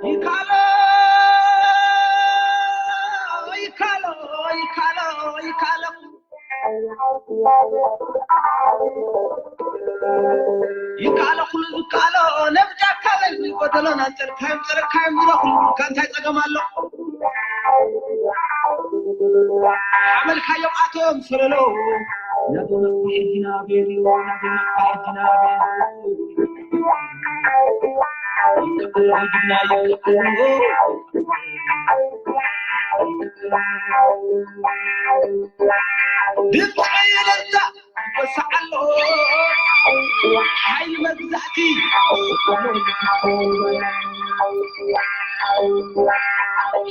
ይካሎ ይካሎ ይካሎ ይካሎ ይካሎ ኩሉ ዝካሎ ነብጃካ ለዚ ጎደሎ ናንጸርካዮም ጸረካዮም ዝረኽቡ ካንታይ ጸገም ኣሎ? ሓመልካዮም ኣቶም ሰለሎ ናቶም ሕጊና ቤሉ ናቶም ሕጊና ቤሉ ድምፂ እልልታ ይወስዕ ኣሎ ሓይሊ መግዛእቲ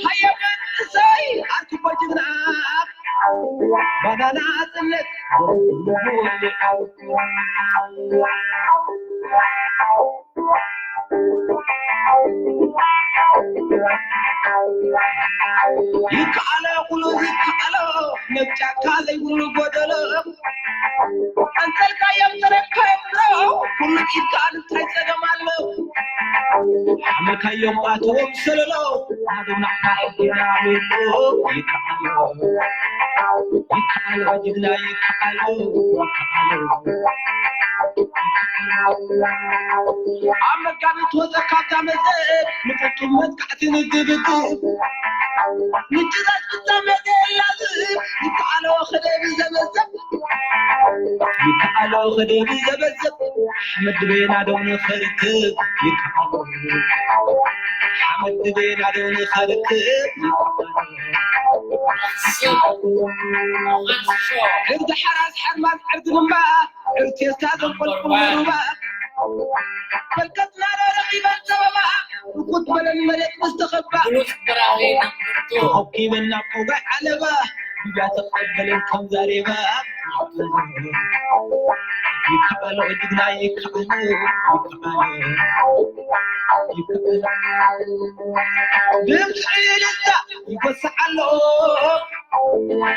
ሃየ መንእሰይ ኣርክቦ ጅግና ባናና ጽነት ይከኣሎ ኩሉ ይከኣሎ ነብ ጫካ ዘይብሉ ጎደሎ ኣንጸልካዮም ተረካዮም ብሮ ኩሉ ይከኣል እንታይ ጸገም ኣሎ ሓመልካዮም ኣቶም ሰለሎ ናብና ይከኣሎ ይከኣሎ ጅግና ይከኣሎ ኣብ መጋቢት ወፀ ካብታ መፀ ምጥጡም መጥቃዕቲ ንግብግብ ምጭዛት ፍፃመ የላዝ ይከኣሎ ከደብ ዘበዘብ ይከኣሎ ከደብ ዘበዘብ ሓመድ ቤና ዶ ንኸርክብ ይከኣሎ ሓመድ ቤና ዶ ንኸርክብ ይከኣሎ ሕርዲ ሓራስ ሓርማዝ ዕርዲ ድማ ዕርቴስታ ዘንቆልቁል ሩባ መልከትና ዶ ረኺበን ሰበባ እኩት በለን መሬት ምስ ተኸባ ብሉጽ ብራኺ ነምርቶ ተኸኪበን ናብ ከውጋይ ዓለባ ብያ ተቐበለን ከም ዛሬባ ይከኣሎ ጅግና ይከኣሎ ይከኣሎ ይከኣሎ ድምፂ ልዛ ይጎስዕ ኣሎ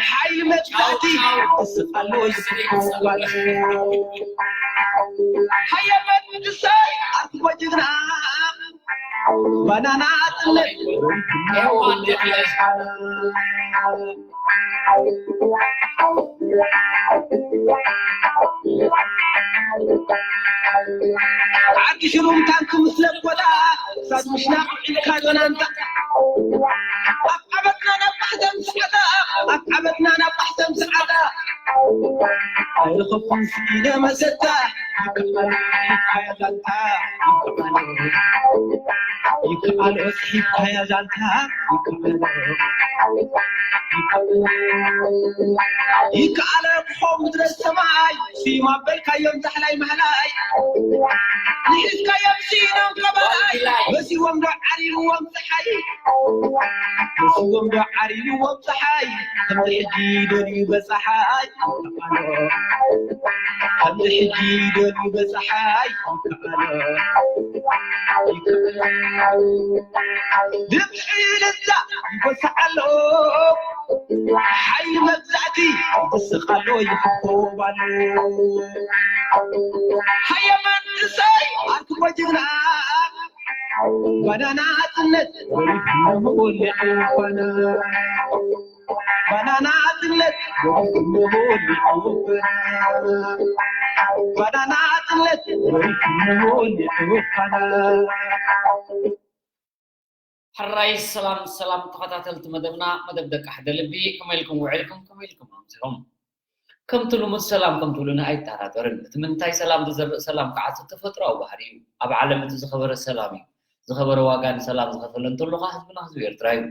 ሓይሊ መግዛእቲ ይስቕ ኣሎ ይስቕ ሃየ መንእሰይ ኣርክቦ ጅግና ባናና ጥለት ዓዲ ሽሩም ታንክ ምስ ለቆዳ ክሳድ ምሽናቕ ኢልካ ዶናንታ ኣብ ዓበትና ናብ ማሕተም ሰዓዳ ኣብ ዓበትና ናብ ማሕተም ሰዓዳ ኣይረኸብኩን ስኢነ መሰታ ይከኣል ሂብካያ ዛንታ ይከኣል ይከኣል ሂብካያ ዛንታ ይከኣል ይከኣል ክኾ ምድረ ሰማይ ስዩም ኣበልካዮም ዛሕላይ ማሕላይ ንሒዝካዮም ስኢኖም ከባይ መሲዎም ዶ ዓሪብዎም ፀሓይ መሲዎም ዶ ዓሪብዎም ፀሓይ ከምዚ ሕጂ ደልዩ በፀሓይ ከምዚ ሕጂ ደልዩ በፀሓይ ድምፂ ልዛ ይጎስዕ ኣሎ ሓይሊ መግዛእቲ ይስቕ ኣሎ ይፍኮብ ኣሎ ሃየ መንእሰይ ኣርክቦ ጅግና ባናና ኣጽነት ወሪድና መወሊዑ ፋና ባናና ኣጽነት ወሪድና መወሊዑ ፋና ባናና ኣጽነት ወሪድና መወሊዑ ፋና ሕራይ ሰላም ሰላም ተኸታተልቲ መደብና መደብ ደቂ ሓደ ልቢ ከመይ ኢልኩም ውዒልኩም ከመይ ኢልኩም ኣምሲኹም ከምቲ ልሙድ ሰላም ከም ትብሉኒ ኣይጠራጠርን እቲ ምንታይ ሰላም ዝዘርእ ሰላም ከዓ እቲ ተፈጥሮኣዊ ባህሪ እዩ ኣብ ዓለም እቲ ዝኸበረ ሰላም እዩ ዝኸበረ ዋጋ ንሰላም ዝኸፈለ እንተሎ ከዓ ህዝብና ህዝቢ ኤርትራ እዩ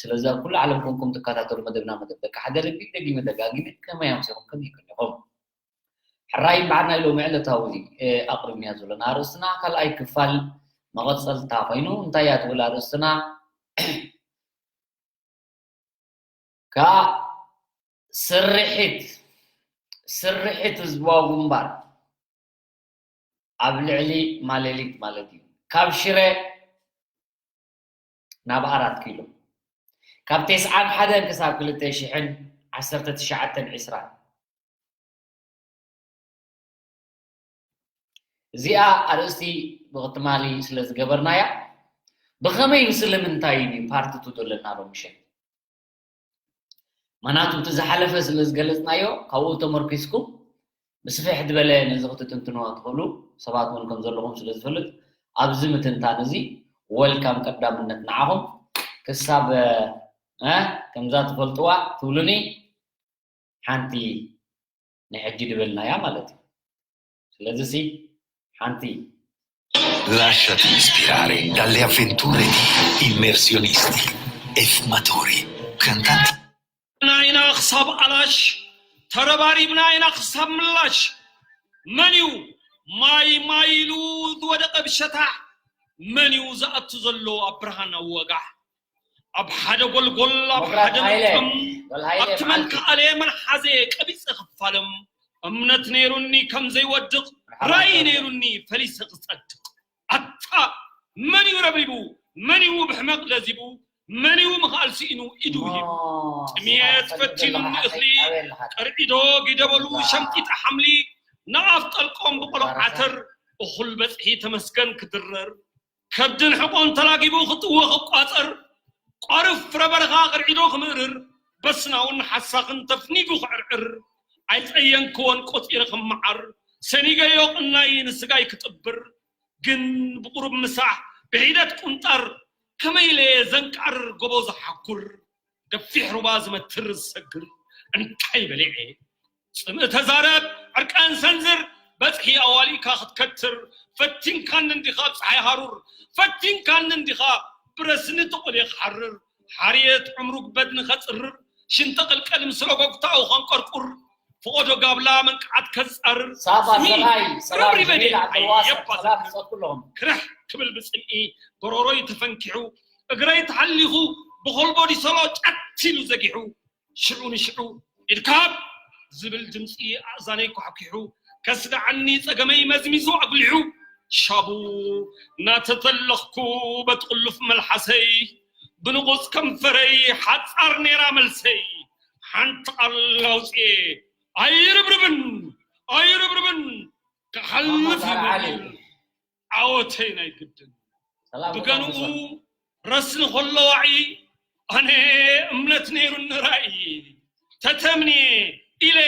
ስለዚ ኣብ ኩሉ ዓለም ኮንኩም ትከታተሉ መደብና መደብ ደቂ ሓደ ልቢ ደጊመ ደጋጊመ ከመይ ኣምሲኹም ከመይ ቀኒኹም ሕራይ በዓል ናይ ሎሚ ዕለታዊ ኣቕሪብናዮ ዘለና ኣርእስትና ካልኣይ ክፋል መቐፀልታ ኮይኑ እንታይ እያ ትብል ኣርእስትና ከዓ ስርሒት ስርሒት ህዝባዊ ግንባር ኣብ ልዕሊ ማሌሊት ማለት እዩ ካብ ሽረ ናብ ኣራት ኪሎ ካብ ቴስዓን ሓደን ክሳብ ክልተ ሽሕን ዓሰርተ ትሽዓተን ዕስራን እዚኣ ኣርእስቲ ብትማሊ ስለ ዝገበርናያ፣ ብኸመይ፣ ስለምንታይ እዩ ፓርት ቱ ዘለና ሎምሸ? ምኽንያቱ እቲ ዝሓለፈ ስለ ዝገለጽናዮ፣ ካብኡ ተመርኪስኩም ብስፍሕ ዝበለ ነዚ ክትትንትንዋ ትኽእሉ ሰባት እውን ከም ዘለኹም ስለ ዝፈልጥ፣ ኣብዚ ምትንታን እዚ ወልካም፣ ቀዳምነት ንዓኹም። ክሳብ እ፣ ከምዛ ትፈልጥዋ ትብሉኒ፣ ሓንቲ ናይ ሕጂ ድበልናያ ማለት እዩ። ስለዚ ሲ ሓንቲ Lasciati ispirare dalle avventure di immersionisti e fumatori, cantanti. ብናይና ክሳብ ኣላሽ ተረባሪብና ኢና ክሳብ ምላሽ። መን እዩ ማይ ማይ ኢሉ ዝወደቐ ብሸታሕ? መን እዩ ዝኣቱ ዘሎ ኣብ ብርሃን ኣብ ወጋሕ? ኣብ ሓደ ጎልጎል ኣብ ሓደ መጠም ኣብቲ መንከኣለ መን ሓዘ ቀቢፀ ክፋለም። እምነት ነይሩኒ ከም ዘይወድቕ ራእይ ነይሩኒ ፈሊሰ ክፀድቕ። ኣታ መን እዩ ረብሪቡ? መን እዩ ብሕመቕ ለዚቡ? መን እዩ ምኽኣል ስኢኑ ኢዱ ሂቡ? ጥሜት ፈቲኑኒ እኽሊ ቀርዒዶ ጊደበሉ ሸምጢጣ ሓምሊ ንኣፍ ጠልቆም ብቆሎ ዓተር እኹል በፅሒ ተመስገን ክድረር ከብድን ሕቆን ተላጊቡ ክጥወ ክቋፀር ቋርፍ ፍረ በረኻ ቀርዒዶ ክምእርር በስናውን ሓሳኽን ተፍኒጉ ክዕርዕር ኣይፀየንክዎን ቆፂረ ከም መዓር ሰኒገዮ ቅናይ ንስጋይ ክጥብር ግን ብቁሩብ ምሳሕ ብሒደት ቁንጣር ከመይ ኢለ ዘንቃርር ጎቦ ዝሓኩር ገፊሕ ሩባ ዝመትር ዝሰግር እንታይ በሊዐ ፅምእ ተዛረብ ዕርቃን ሰንዝር በፅሒ ኣዋሊእካ ክትከትር ፈቲንካኒ እንዲኻ ኣብ ፀሓይ ሃሩር ፈቲንካኒ እንዲኻ ብረስኒ ተቆልየ ክሓርር ሓርየት ዕምሩ በድኒ ከፅርር ሽንጠ ቀልቀል ምስ ረጎግታኡ ከንቀርቁር ፍቖዶ ጋብላ መንቅዓት ከፃርር ሳባ ሰብኣይ ሰብኣይ ረብሪበን ጅብሪል ዓብዱልዋስዕ ሰላም የባዘክር ይሰኩ ኣለኹም። ክርሕ ክብል ብፅምኢ ጎሮሮይ ተፈንኪሑ እግረይ ተሓሊኹ ብኾልቦ ዲሰሎ ጫት ኢሉ ዘጊሑ ሽዑ ንሽዑ ኢድካብ ዝብል ድምፂ ኣእዛነይ ኳሕኪሑ ከስድዓኒ ፀገመይ መዝሚዙ ኣጉሊሑ ሻቡ እናተተለኽኩ በቲ ቁልፍ መልሓሰይ ብንቑፅ ከንፈረይ ሓፃር ነይራ መልሰይ ሓንቲ ቃል ኣውፅኤ ኣይርብርብን ኣይርብርብን ክሓልፍ እዩ ዓወተይ ናይ ግድን ብገንኡ ረስኒ ከሎ ዋዒ ኣነ እምነት ነይሩኒ ራእይ ተተምንየ ኢለ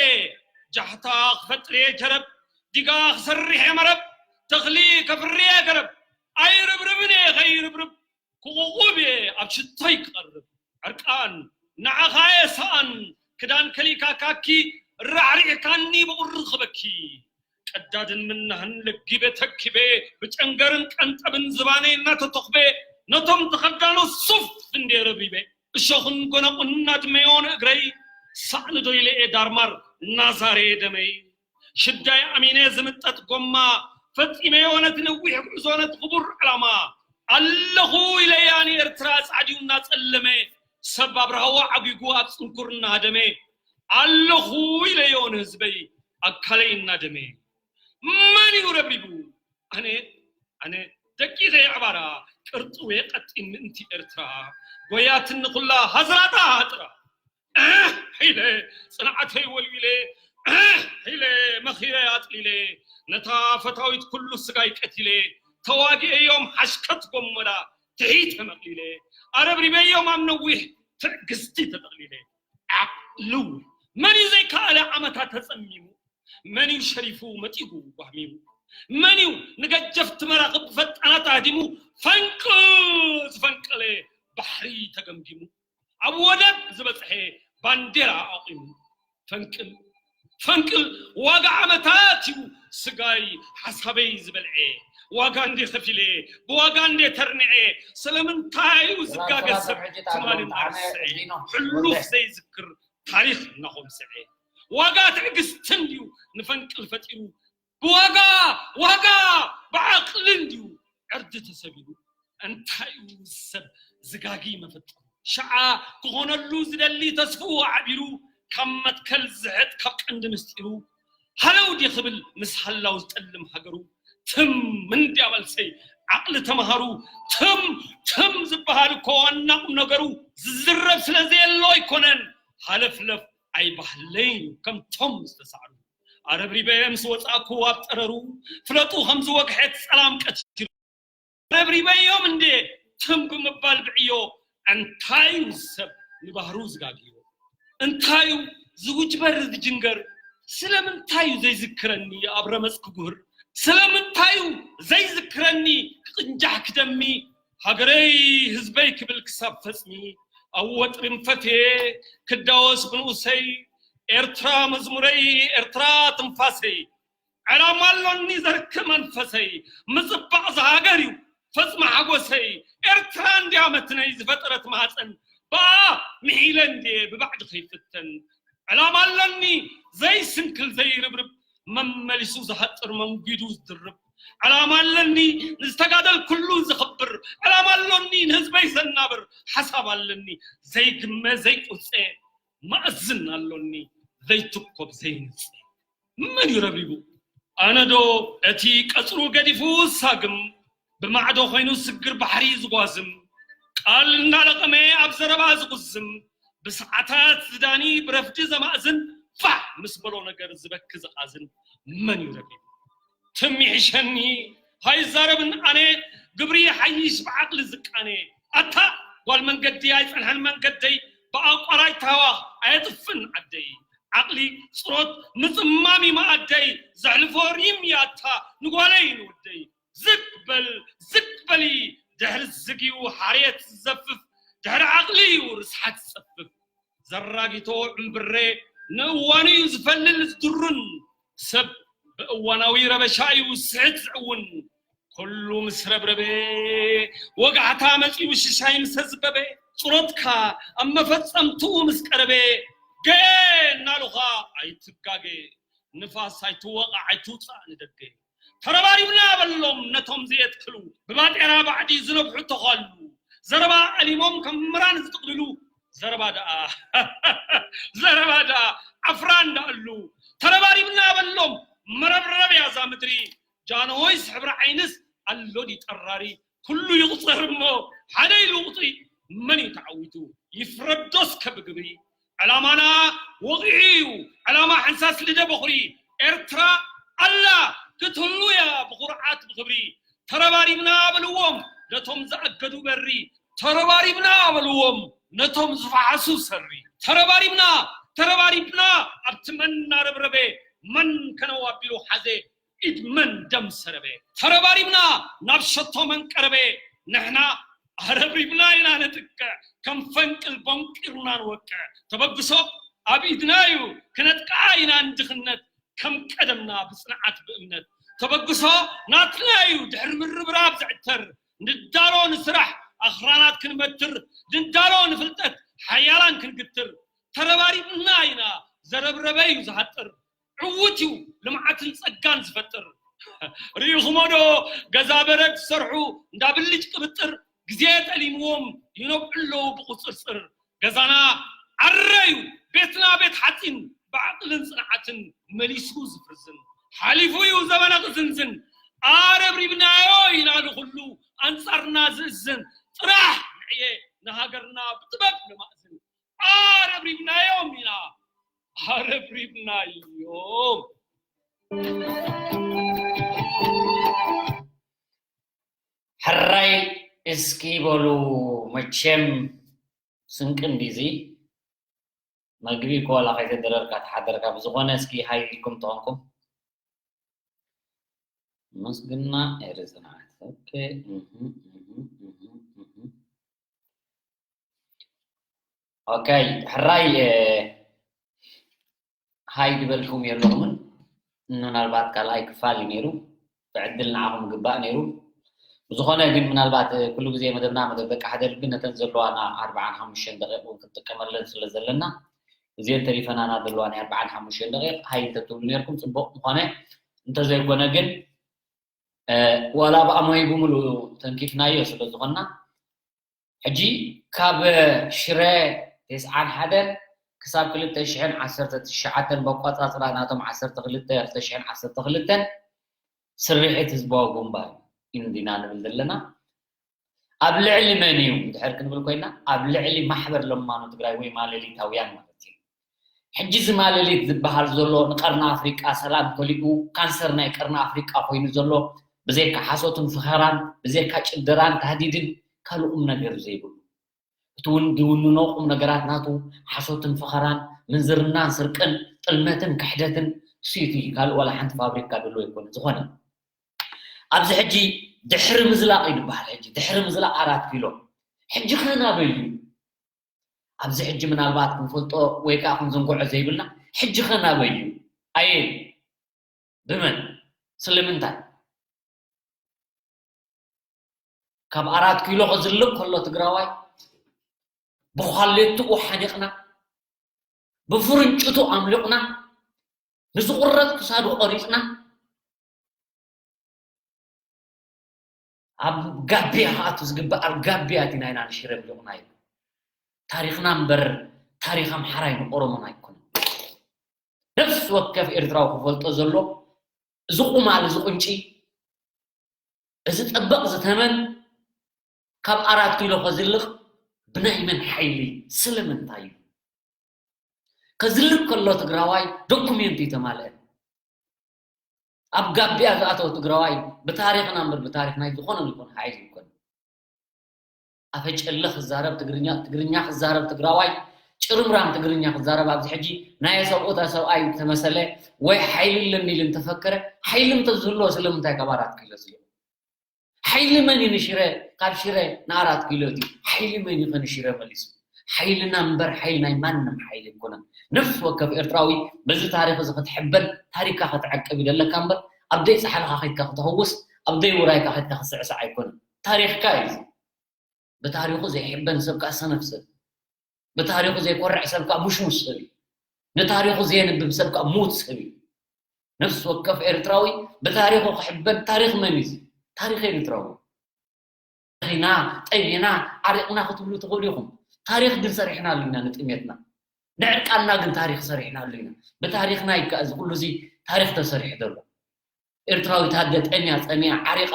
ጃሕታ ክፈጥርየ ጀረብ ዲጋ ክሰርሕ እየ መረብ ተኽሊ ከፍርየ ገረብ ኣይርብርብን እየ ከይርብርብ ክቑቑብ እየ ኣብ ሽቶይ ክቐርብ ዕርቃን ንዓኻ እየ ሰኣን ክዳን ከሊእካ ካኪ ራዕሪዕካኒ ብቑሪ ክበኪ ቀዳድን ምናህን ለጊበ ተኪበ ብጨንገርን ቀንጠብን ዝባነይ እናተተኹበ ነቶም ተኸዳኖ ሱፍ እንዴ ረቢበ እሾኽን ጎነቑን እናድመዮ ንእግረይ ሳዕኒ ዶ ኢለ እየ ዳርማር እናዛረየ ደመይ ሽዳይ ኣሚነ ዝምጠጥ ጎማ ፈጺመዮ ነቲ ነዊሕ ጉዕዞ ነቲ ክቡር ዕላማ ኣለኹ ኢለያ ንኤርትራ ጻዕዲኡ እናጸለመ ሰብ ኣብ ራህዋ ዓጒጉ ኣብ ጽንኩር እናሃደመ ኣለኹ ኢለዮ ንህዝበይ ኣካለይ እናደመ መን እዩ ረብሪቡ ኣነ ኣነ ደቂቐ ኣዕባራ ቅርጥዌ ቀጢን ምእንቲ ኤርትራ ጎያትኒ ኩላ ሃዝራጣ ሃጥራ እሕ ኢለ ጽንዓተይ ወልዊለ እሕ ኢለ መኺረ ኣጥሊለ ነታ ፈታዊት ኩሉ ስጋይ ቀቲለ ተዋጊኤዮም ሓሽከት ጎመዳ ትሒተ መቕሊለ ኣረብሪበዮም ኣብ ነዊሕ ትዕግስቲ ተጠቕሊለ ዓቕልው መን እዩ ዘይከኣለ ዓመታት ተጸሚሙ መን እዩ ሸሪፉ መጢጉ ጓህሚሙ መን እዩ ንገጀፍቲ መራኽብ ብፈጣናት ኣህዲሙ ፈንቅል ዝፈንቀለ ባሕሪ ተገምጊሙ ኣብ ወደብ ዝበፅሐ ባንዴራ ኣቑሙ ፈንቅል ፈንቅል ዋጋ ዓመታት እዩ ስጋይ ሓሳበይ ዝበልዐ ዋጋ እንዴ ከፊለ ብዋጋ እንዴ ተርንዐ ስለምንታይ እዩ ዝጋገ ሰብ ትማልን ኣርስዐ ሕሉፍ ዘይዝክር ታሪኽ እናኾምስዐ ዋጋ ትዕግስትን እዩ ንፈንቅል ፈጢሩ ብዋጋ ዋጋ ብዓቕልን ድዩ ዕርዲ ተሰቢሩ እንታይ እዩ ሰብ ዝጋጊ መፈጠሩ ሸዓ ክኾነሉ ዝደሊ ተስፍኡ ዓቢሩ ካብ መትከል ዝሕጥ ካብ ቀንዲ ምስጢሩ ሃለው ድየ ክብል ምስ ሃላው ዝጠልም ሃገሩ ትም እንድያ መልሰይ ዓቕሊ ተምሃሩ ትም ትም ዝበሃል እኮ ዋና ቁም ነገሩ ዝዝረብ ስለ ዘየሎ ኣይኮነን ሃለፍለፍ ኣይባህለይን ከምቶም ዝተሳዕሩ ኣረብሪበ ምስ ወጻእኩ ኣብ ጠረሩ ፍለጡ ከምዚ ወግሐት ጸላም ቀትሩ ኣረብሪበዮም እንዴ ትም ብምባል ብዕዮ እንታይ እዩ ሰብ ንባህሩ ዝጋግዮ እንታይ እዩ ዝውጅበር ዝጅንገር ስለምንታይ እዩ ዘይዝክረኒ ኣብ ረመጽ ክጉህር ስለምንታይ እዩ ዘይዝክረኒ ክቕንጃሕ ክደሚ ሃገረይ ህዝበይ ክብል ክሳብ ፈጽሚ ኣብ ወጥሪ ንፈትየ ክዳወስ ብንኡሰይ ኤርትራ መዝሙረይ ኤርትራ ትንፋሰይ ዕላማ ኣሎኒ ዘርክ መንፈሰይ ምጽባቕ ዝሃገር እዩ ፈጽሚ ሓጎሰይ ኤርትራ እንድያ መትነይ ዝፈጠረት ማህፀን ብኣ ምሒለ እንድየ ብባዕዲ ከይፍተን ዕላማ ኣለኒ ዘይስንክል ዘይርብርብ መመሊሱ ዝሃጥር መንጒዱ ዝድርብ ዕላማ ኣለኒ ንዝተጋደል ኩሉ ዝኽብር ዕላማ ኣሎኒ ንህዝበይ ዘናብር ሓሳብ ኣለኒ ዘይግመ ዘይቁርፀ ማእዝን ኣሎኒ ዘይትኮብ ዘይንፀ መን እዩ ረብሪቡ ኣነዶ እቲ ቀፅሩ ገዲፉ ሳግም ብማዕዶ ኮይኑ ስግር ባሕሪ ዝጓዝም ቃል እናለቐመ ኣብ ዘረባ ዝጉዝም ብሰዓታት ዝዳኒ ብረፍዲ ዘማእዝን ፋሕ ምስ በሎ ነገር ዝበኪ ዝቓዝን መን እዩ ረቢቡ ትም ይሕሸኒ ሃይዛረብን ኣነ ግብሪ ይሓይሽ ብዓቕሊ ዝቃነ ኣታ ጓል መንገዲ ኣይፀንሐን መንገደይ ብኣቋራጭ ታዋኽ ኣየጥፍን ዓደይ ዓቕሊ ፅሮት ምፅማም ይመኣደይ ዘሕልፎ ሪም ያታ ንጓለይ ንወደይ ዝግ በል ዝግ በሊ ድሕሪ ዝግዩ ሓርየት ዝዘፍፍ ድሕሪ ዓቕሊ እዩ ርስሓት ዝፀፍፍ ዘራጊቶ ዕምብሬ ንእዋኑ እዩ ዝፈልል ዝድሩን ሰብ ብእዋናዊ ረበሻ እዩ ስሕት ዝዕውን ኩሉ ምስ ረብረበ ወጋሕታ መጺኡ ሽሻይ ምስ ኣዝበበ ጽሮትካ ኣብ መፈጸምትኡ ምስ ቀረበ ገየ እናሉኻ ኣይትጋገ ንፋስ ኣይትወቓዕ ኣይትውጻእ ንደገ ተረባሪብና በሎም ነቶም ዘየትክሉ ብባጤራ ባዕዲ ዝነብሑ ተዃሉ ዘረባ ኣሊሞም ከም ምራን ዝጥቕልሉ ዘረባ ደኣ ዘረባ ደኣ ዓፍራ እንዳኣሉ ተረባሪብና በሎም መረብረብ ያዛ ምድሪ ጃንሆይስ ሕብሪ ዓይንስ ኣሎ ድዩ ጠራሪ ኩሉ ይቑፀር እሞ ሓደ ኢሉ ቁፅሪ መን እዩ ተዓዊቱ ይፍረዶስ ከብግብሪ ዕላማና ወቒዑ እዩ ዕላማ ሓንሳስ ልደ በኹሪ ኤርትራ ኣላ ክትህሉ እያ ብኩርዓት ብክብሪ ተረባሪብና በልዎም ነቶም ዝኣገዱ በሪ ተረባሪብና በልዎም ነቶም ዝፈሓሱ ሰሪ ተረባሪብና ተረባሪብና ኣብቲ መን እናረብረበ መን ከነው ኣቢሉ ሓዘ ኢድ መን ደም ሰረበ ተረባሪብና ናብ ሸቶ መን ቀረበ ንሕና ኣረብሪብና ኢና ንጥቅዕ ከም ፈንቅል ቦንቂርና ንወቅዕ ተበግሶ ኣብ ኢድና እዩ ክነጥቅዓ ኢና ንድኽነት ከም ቀደምና ብጽንዓት ብእምነት ተበግሶ ናትና እዩ ድሕሪ ምርብራብ ዝዕተር ንዳሎ ንስራሕ ኣኽራናት ክንበትር ንዳሎ ንፍልጠት ሓያላን ክንግትር ተረባሪብና ኢና ዘረብረበ እዩ ዝሃጥር ዕዉት እዩ ልምዓትን ጸጋን ዝፈጥር ርኢኹሞ ዶ ገዛ በረድ ዝሰርሑ እንዳ ብልጭ ቅብጥር ግዜ ጠሊምዎም ይነብዑ ኣለዉ ብቁጽርጽር ገዛና ዓረ እዩ ቤትና ቤት ሓፂን ብዓቕልን ፅንዓትን መሊሱ ዝፍርዝን ሓሊፉ እዩ ዘበነ ቅዝንዝን ኣረብሪብናዮ ኢና ንኩሉ ኣንፃርና ዝእዝን ጥራሕ ንዕየ ንሃገርና ብጥበብ ንማእዝን ኣረብሪብናዮም ኢና ኣረብሪብናዮም ሕራይ እስኪ በሉ መቸም ስንቂ እንዲዚ መግቢ እኮ ዋላ ከይተደረርካ ተሓደርካ ብዝኾነ እስኪ ሃይ ኢልኩም ተኾንኩም ምስግና ኤሪ ጽንዓት ኦኬ ሕራይ ሃይ ዝበልኩም የለኹምን ምናልባት ካልኣይ ክፋል እዩ ነይሩ ብዕድል ንዓኹም ግባእ ነይሩ ብዝኾነ ግን ምናልባት ኩሉ ግዜ መደብና መደብ ደቂ ሓደ ልቢ ነተን ዘለዋና ኣርባዓን ሓሙሽተን ደቂቕ እውን ክንጥቀመለን ስለ ዘለና እዚአን ተሪፈናና ዘለዋ ናይ ኣርባዓን ሓሙሽተን ደቂቕ ሃይ እንተትብሉ ነርኩም ፅቡቕ ምኾነ እንተዘይኮነ ግን ዋላ ብኣሞይ ብምሉ ተንኪፍናዮ ስለ ዝኾንና ሕጂ ካብ ሽረ ተስዓን ሓደን ክሳብ ክልተ ሽሕን ዓሰርተ ትሽዓተን በቋፃፅራ ናቶም ዓሰርተ ክልተ ክልተ ሽሕን ዓሰርተ ክልተን ስርሒት ህዝባዊ ግንባር ኢና ንብል ዘለና ኣብ ልዕሊ መን እዩ እንድሕር ክንብል ኮይና ኣብ ልዕሊ ማሕበር ለማኖ ትግራይ ወይ ማለሊታውያን ማለት እዩ ሕጂ እዚ ማለሊት ዝበሃል ዘሎ ንቀርኒ ኣፍሪቃ ሰላም ከሊኡ ካንሰር ናይ ቀርኒ ኣፍሪቃ ኮይኑ ዘሎ ብዘይካ ሓሶትን ፍኸራን ብዘይካ ጭደራን ታህዲድን ካልእ ቁም ነገር ዘይብሉ እቲ እውን ዝውንኖ ቁም ነገራት ናቱ ሓሶትን ፈኸራን ምንዝርናን ስርቅን ጥልመትን ክሕደትን እሱ እቲ ካልእ ዋላ ሓንቲ ፋብሪካ ደሎ ኣይኮነ ዝኾነ ኣብዚ ሕጂ ድሕሪ ምዝላቕ እዩ ዝበሃል ሕጂ ድሕሪ ምዝላቕ ኣራት ኪሎ ሕጂ ኸናበይ እዩ ኣብዚ ሕጂ ምናልባት ክንፈልጦ ወይ ከዓ ክንዘንግዖ ዘይብልና ሕጂ ኸናበይ እዩ ኣየ ብመን ስለምንታይ ካብ ኣራት ኪሎ ከዝልቕ ከሎ ትግራዋይ ብኳሌትኡ ሓኒቕና ብፍርንጭቱ ኣምሊቕና ንዝቑረፅ ክሳዱ ቆሪፅና ኣብ ጋቢያ ክኣቱ ዝግበኣል ጋቢያ እቲ ናይና ንሽረ ኣምሊቑና እዩ ታሪኽና እምበር ታሪኽ ኣምሓራይ ንኦሮሞን ኣይኮነን ነፍሲ ወከፍ ኤርትራዊ ክፈልጦ ዘሎ እዚ ቁማል እዚ ቁንጪ እዚ ጠበቕ ዝተመን ካብ ኣራት ኪሎ ከዝልቕ ብናይ መን ሓይሊ ስለምንታይ እዩ ከዝልቕ ከሎ ትግራዋይ ዶኩሜንት ይተማልአ ኣብ ጋቢያ ዝኣተወ ትግራዋይ ብታሪኽና እምበር ብታሪኽ ናይ ዝኾነ ይኹን ሓይሊ ይኮን ኣፈጨለ ክዛረብ ትግርኛ ትግርኛ ክዛረብ ትግራዋይ ጭርምራም ትግርኛ ክዛረብ ኣብዚ ሕጂ ናይ ሰብኡታ ሰብኣይ ተመሰለ ወይ ሓይሊ ኣለኒ ኢሉ እንተፈከረ ሓይሊ እንተዝህልዎ ስለምንታይ ካብ ኣራት ኪሎ ዝልቕ ሓይሊ መን እዩ ንሽረ ካብ ሽረ ንኣራት ኪሎ እቲ ሓይሊ መን እዩ ከንሽረ መሊሱ ሓይልና እምበር ሓይሊ ናይ ማንም ሓይሊ ኣይኮነን ነፍሲ ወከፍ ኤርትራዊ በዚ ታሪክ እዚ ክትሕበን ታሪካ ክትዕቅብ ይደለካ እምበር ኣብ ደይ ፃሕልካ ከድካ ክትህውስ ኣብ ደይ ውራይካ ከድካ ክስዕስዕ ኣይኮነን ታሪክካ እዩ ብታሪኹ ዘይሕበን ሰብ ከዓ ሰነፍ ሰብ ብታሪኹ ዘይኮርዕ ሰብ ከዓ ሙሽሙሽ ሰብ እዩ ንታሪኹ ዘየንብብ ሰብ ከዓ ሙት ሰብ እዩ ነፍሲ ወከፍ ኤርትራዊ ብታሪኹ ክሕበን ታሪኽ መን እዩ ታሪኽ ኤርትራዊ ኢና ጠቢና ዓሪቕና ክትብሉ ትኽእሉ ኢኹም ታሪኽ ግን ሰሪሕናሉ ኢና ንጥሜትና ንዕርቃንና ግን ታሪኽ ሰሪሕናሉ ኢና ብታሪኽና እዩ ከዓ እዚ ኩሉ እዚ ታሪኽ ተሰሪሑ ዘሎ ኤርትራዊት ሃደ ጠምያ ጸሚያ ዓሪቓ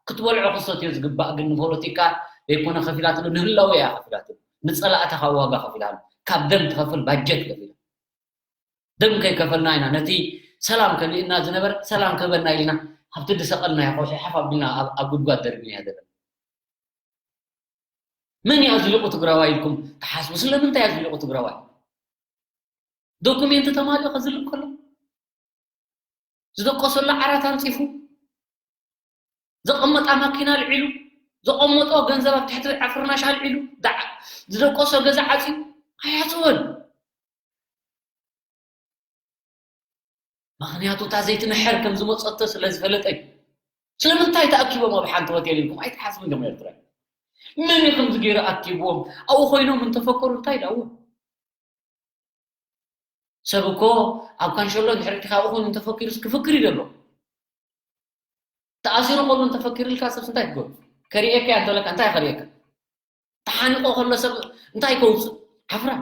ክትበልዖ ክሰትዮ ዝግባእ ግን ንፖለቲካ ዘይኮነ ከፊላትሉ ንህላወ እያ ከፊላትሉ ንጸላእታ ካብ ዋጋ ከፊላሉ ካብ ደም ትኸፍል ባጀት ከፊላ ደም ከይከፈልና ኢና ነቲ ሰላም ከሊእና ዝነበረ ሰላም ክህበና ኢልና ኣብቲ ዝሰቐልናዮ ከውሒ ሓፍ ኣቢልና ኣብ ጉድጓድ ደርቢና ዘለና መን እዩ ኣዝሊቑ ትግራዋይ ኢልኩም ትሓስቡ ስለምንታይ ኣዝሊቑ ትግራዋይ ዶኩሜንት ተማሊኡ ከዝልእ ከሎ ዝደቀሰሉ ዓራት ኣንፂፉ ዘቐመጣ ማኪና ኣልዒሉ ዘቐመጦ ገንዘብ ኣብ ትሕቲ ፍርናሽ ኣልዒሉ ዝደቀሶ ገዛ ዓፂዩ ኣይሓስቦን ምኽንያቱ እታ ዘይትምሕር ከም ዝመፀቶ ስለ ዝፈለጠ እዩ ስለምንታይ ተኣኪቦም ኣብ ሓንቲ ሆቴል ኢልኩም ኣይትሓስቡ እንዲኹም ኤርትራ መን እዩ ከምዚ ገይሩ ኣኪብዎም ኣብኡ ኮይኖም እንተፈከሩ እንታይ ዳዎ ሰብ እኮ ኣብ ካንሸሎ ድሕሪ እቲ ካብኡ ኮይኑ እንተፈኪሩስ ክፍክር እዩ ዘሎ ተኣሲሩ ከሎ እንተፈኪርልካ ሰብስ እንታይ ክገብር ከርእየካ እያ እንተለካ እንታይ ከርእየካ ተሓኒቆ ከሎ ሰብ እንታይ ከውፅእ ዓፍራ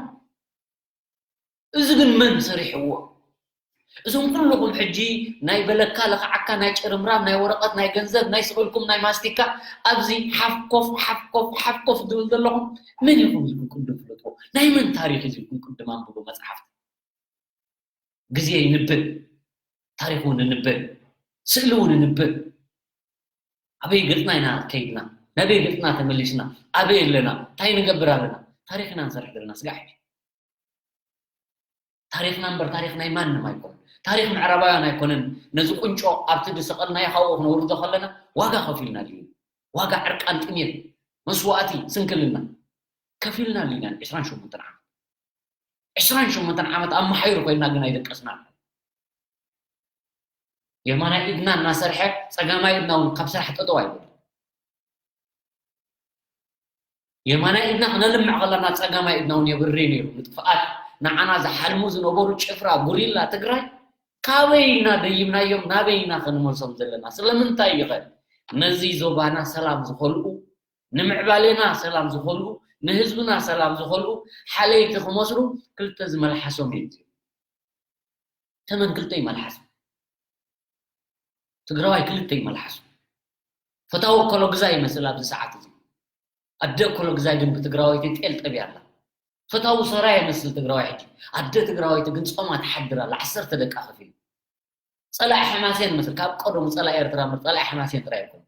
እዚ ግን መን ሰሪሕዎ እዞም ኩልኹም ሕጂ ናይ በለካ ለኽዓካ ናይ ጭርምራም ናይ ወረቐት ናይ ገንዘብ ናይ ስቕልኩም ናይ ማስቲካ ኣብዚ ሓፍኮፍ ሓፍኮፍ ሓፍኮፍ ዝብል ዘለኹም መን ኢኹም ኢልኩም ቅድም ፍለጥዎ ናይ መን ታሪክ እዩ ኢልኩም ቅድም ኣንብቡ መፅሓፍቲ ግዜ ይንብብ ታሪክ እውን ንንብብ ስእሊ እውን ንንብብ ኣበይ ገፅና ኢና ከይድና ናበይ ገፅና ተመሊስና ኣበይ ኣለና እንታይ ንገብር ኣለና ታሪክ ኢና ንሰርሕ ዘለና ስጋሕ ታሪክና እምበር ታሪክ ናይ ማንም ኣይኮነን ታሪክ ምዕራባውያን ኣይኮነን ነዚ ቁንጮ ኣብቲ ዝሰቐልናዮ ካብኡ ክነውርዶ ከለና ዋጋ ከፊልና ኣለና ዋጋ ዕርቃን ጥሜት መስዋእቲ ስንክልና ከፊልና ኣለና ዕስራን ሸሞንተን ዓመት ዕስራን ሸሞንተን ዓመት ኣብ መሓይሩ ኮይና ግን ኣይደቀስና የማናይ ኢድና እናሰርሐ ፀጋማይ ኢድና እውን ካብ ስራሕ ጠጠው ኣይበል የማናይ ኢድና ክነልምዕ ከለና ፀጋማይ ኢድና እውን የብሪ ነይሩ ንጥፍኣት ንዓና ዝሓልሙ ዝነበሩ ጭፍራ ጉሪላ ትግራይ ካበይ ኢና ደይብናዮም ናበይ ኢና ክንመልሶም ዘለና ስለምንታይ ይኸ ነዚ ዞባና ሰላም ዝኸልኡ ንምዕባሌና ሰላም ዝኸልኡ ንህዝብና ሰላም ዝኸልኡ ሓለይቲ ክመስሉ ክልተ ዝመልሓሶም እዮም ተመን ክልተ ይመልሓሶም ትግራዋይ ክልተ ይመልሓሶም ፈታዊ እኮሎ ግዛ ይመስል ኣብዚ ሰዓት እዚ ኣደ እኮሎ ግዛ ግን ብትግራዋይቲ ጤል ጠብያ ኣላ ፈታዊ ሰራየ መስል ትግራዋይ ሕጂ። ኣደ ትግራወይቲ ግን ጾማ ትሓድር ኣላ፣ ዓሰርተ ደቃ ከፊሉ። ጸላኢ ሓማሴን መስል፣ ካብ ቀደሙ ጸላኢ ኤርትራ እምበር ጸላኢ ሓማሴን ጥራይ ኣይኮነን።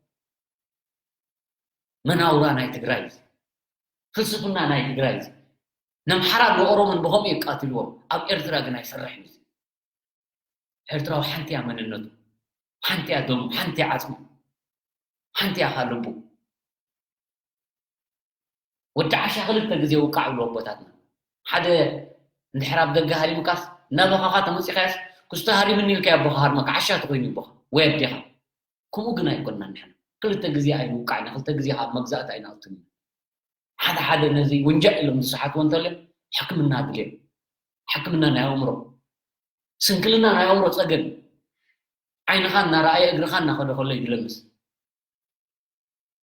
መናውራ ናይ ትግራይ እዩ። ፍልስፍና ናይ ትግራይ እዩ። ነምሓራን ንኦሮሞን ብኸምኡ የቃትልዎም፣ ኣብ ኤርትራ ግን ኣይሰርሕን እዩ። ኤርትራዊ ሓንቲ እያ መንነቱ፣ ሓንቲ እያ ደሙ፣ ሓንቲ እያ ዓጽሙ፣ ሓንቲ እያ ኸዓ ልቡ። ወዲ ዓሻ ክልተ ግዜ ውቃዕ ይብሉ ኣቦታትና። ሓደ እንድሕር ኣብ ደገ ሃሪምካስ፣ እናበኻኻ ተመጺኻያስ፣ ክስቶ ሃሪምኒ ኢልካ ኣቦኻ ሃርመካ፣ ዓሻ ተኾይኑ ኣቦኻ ወይ ኣዴኻ። ከምኡ ግን ኣይኮንና ንሕና። ክልተ ግዜ ኣይንውቃዕን፣ ክልተ ግዜ ካብ መግዛእቲ ኣይንኣቱን ኢና። ሓደ ሓደ ነዚ ውንጃእ ኢሎም ዝሰሓትዎ እንተልዮም፣ ሕክምና ኣድልዮም። ሕክምና ናይ ኣእምሮ፣ ስንክልና ናይ ኣእምሮ ጸገም። ዓይንኻ እናረኣየ እግርኻ እናኸደ ከሎ እዩ ዝለምስ።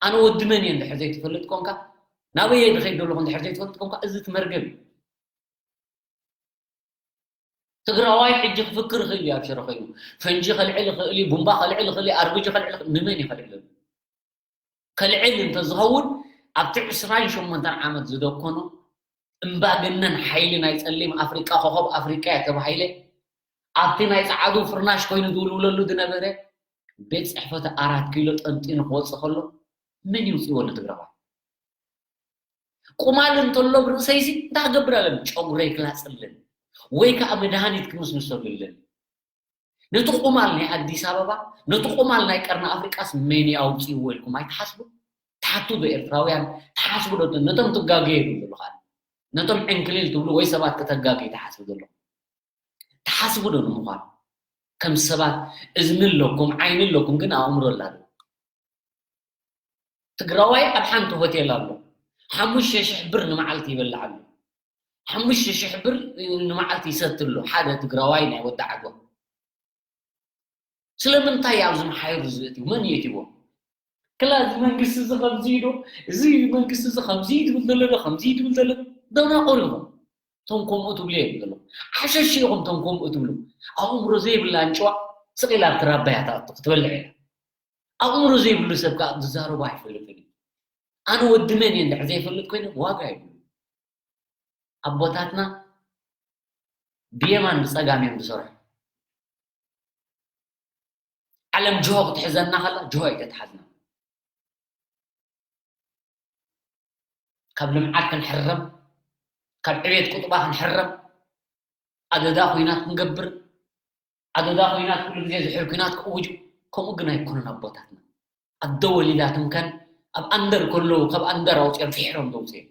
ኣነ ወዲ መን እየ እንድሕር ዘይትፈልጥ ኮንካ፣ ናበይ እየ ዝኸይድ ዘለኹ እንድሕር ዘይትፈልጥ ኮንካ፣ እዚ እቲ መርገም እዩ። ትግራዋይ ሕጂ ክፍክር ይኽእል እዩ ኣብ ሽረ ኮይኑ። ፈንጂ ከልዕል ይኽእል እዩ፣ ቡምባ ከልዕል ይኽእል እዩ፣ ኣርቢጂ ከልዕል ይኽእል፣ ንመን እዩ ከልዕለሉ? ከልዕል እንተዝኸውን፣ ኣብቲ ዕስራን ሸሞንተን ዓመት ዝደኮኖ እምባገነን ሓይሊ ናይ ጸሊም ኣፍሪቃ፣ ኮኸብ ኣፍሪቃ እየ ተባሂለ፣ ኣብቲ ናይ ጸዓዱ ፍርናሽ ኮይኑ ዝውልውለሉ ዝነበረ ቤት ጽሕፈት ኣራት ኪሎ ጠንጢኑ ክወጽእ ከሎ፣ መን ይውጽእዎ ንትግራዋይ? ቁማል እንተሎ ብርእሰይሲ እንታይ ክገብር ኣለኒ? ጨጉረይ ክላጽልን ወይ ከዓ መድሃኒት ክምስምሰሉልን። ነቲ ቁማል ናይ ኣዲስ ኣበባ፣ ነቲ ቁማል ናይ ቀርኒ ኣፍሪቃስ መን ኣውጺእዎ ኢልኩም ኣይትሓስቡ? ትሓቱ ዶ ኤርትራውያን? ትሓስቡ ዶ? ነቶም ትጋገዩ ይብሉ ዘለኹ ኣነ። ነቶም ዕንክሊል ትብሉ ወይ ሰባት ከተጋግዩ ትሓስቡ ዘለኹም። ትሓስቡ ዶ ንምዃኑ? ከም ሰባት እዝኒ ኣለኩም፣ ዓይኒ ኣለኩም፣ ግን ኣእምሮ ኣላዶ? ትግራዋይ ኣብ ሓንቲ ሆቴል ኣሎ። ሓሙሽተ ሽሕ ብር ንመዓልቲ ይበልዕ ኣሎ። ሓሙሽተ ሽሕ ብር ንመዓልቲ ይሰቲ ኣሎ ሓደ ትግራዋይ ናይ ወዲ ዓድዋ። ስለምንታይ ኣብዚ መሓይሩ ዝእትዩ? መን የእትይዎ? ክላ እዚ መንግስቲ እዚ ከምዚ እዩ ዶ? እዚ መንግስቲ እዚ ከምዚ እዩ ትብል ዘሎ ዶ? ከምዚ እዩ ትብል ዘሎ ዶ? ደናቑር ኢኹም። እቶም ከምኡ ትብሉ እዮም ዘለኹም። ሓሸሽ ኢኹም እቶም ከምኡ ትብሉ። ኣእምሮ ዘይብላ ኣንጭዋ ስቕ ኢላ ኣብ ትራባያ ትኣቱ ክትበልዕ እያ። ኣእምሮ ዘይብሉ ሰብ ከዓ ዝዛረቦ ኣይፈልጥን እዩ። ኣነ ወዲ መን እየ እንድሕር ዘይፈልጥ ኮይነ ዋጋ የብሉ። ኣቦታትና ብየማን ብጸጋም እዮም ዝሰርሑ። ዓለም ጅሆ ክትሕዘና ከላ ጅሆ ኣይተትሓዝና። ካብ ልምዓት ክንሕረም፣ ካብ ዕቤት ቁጥባ ክንሕረም፣ ኣደዳ ኹናት ክንገብር፣ ኣደዳ ኹናት ኩሉ ግዜ ዝሕል ኹናት ክእውጁ። ከምኡ ግን ኣይኮኑን ኣቦታትና። ኣደ ወሊዳትም ከን ኣብ ኣንደር ከለዉ ካብ ኣንደር ኣውፅኦም ፍሒሮም ዘውፅኦም።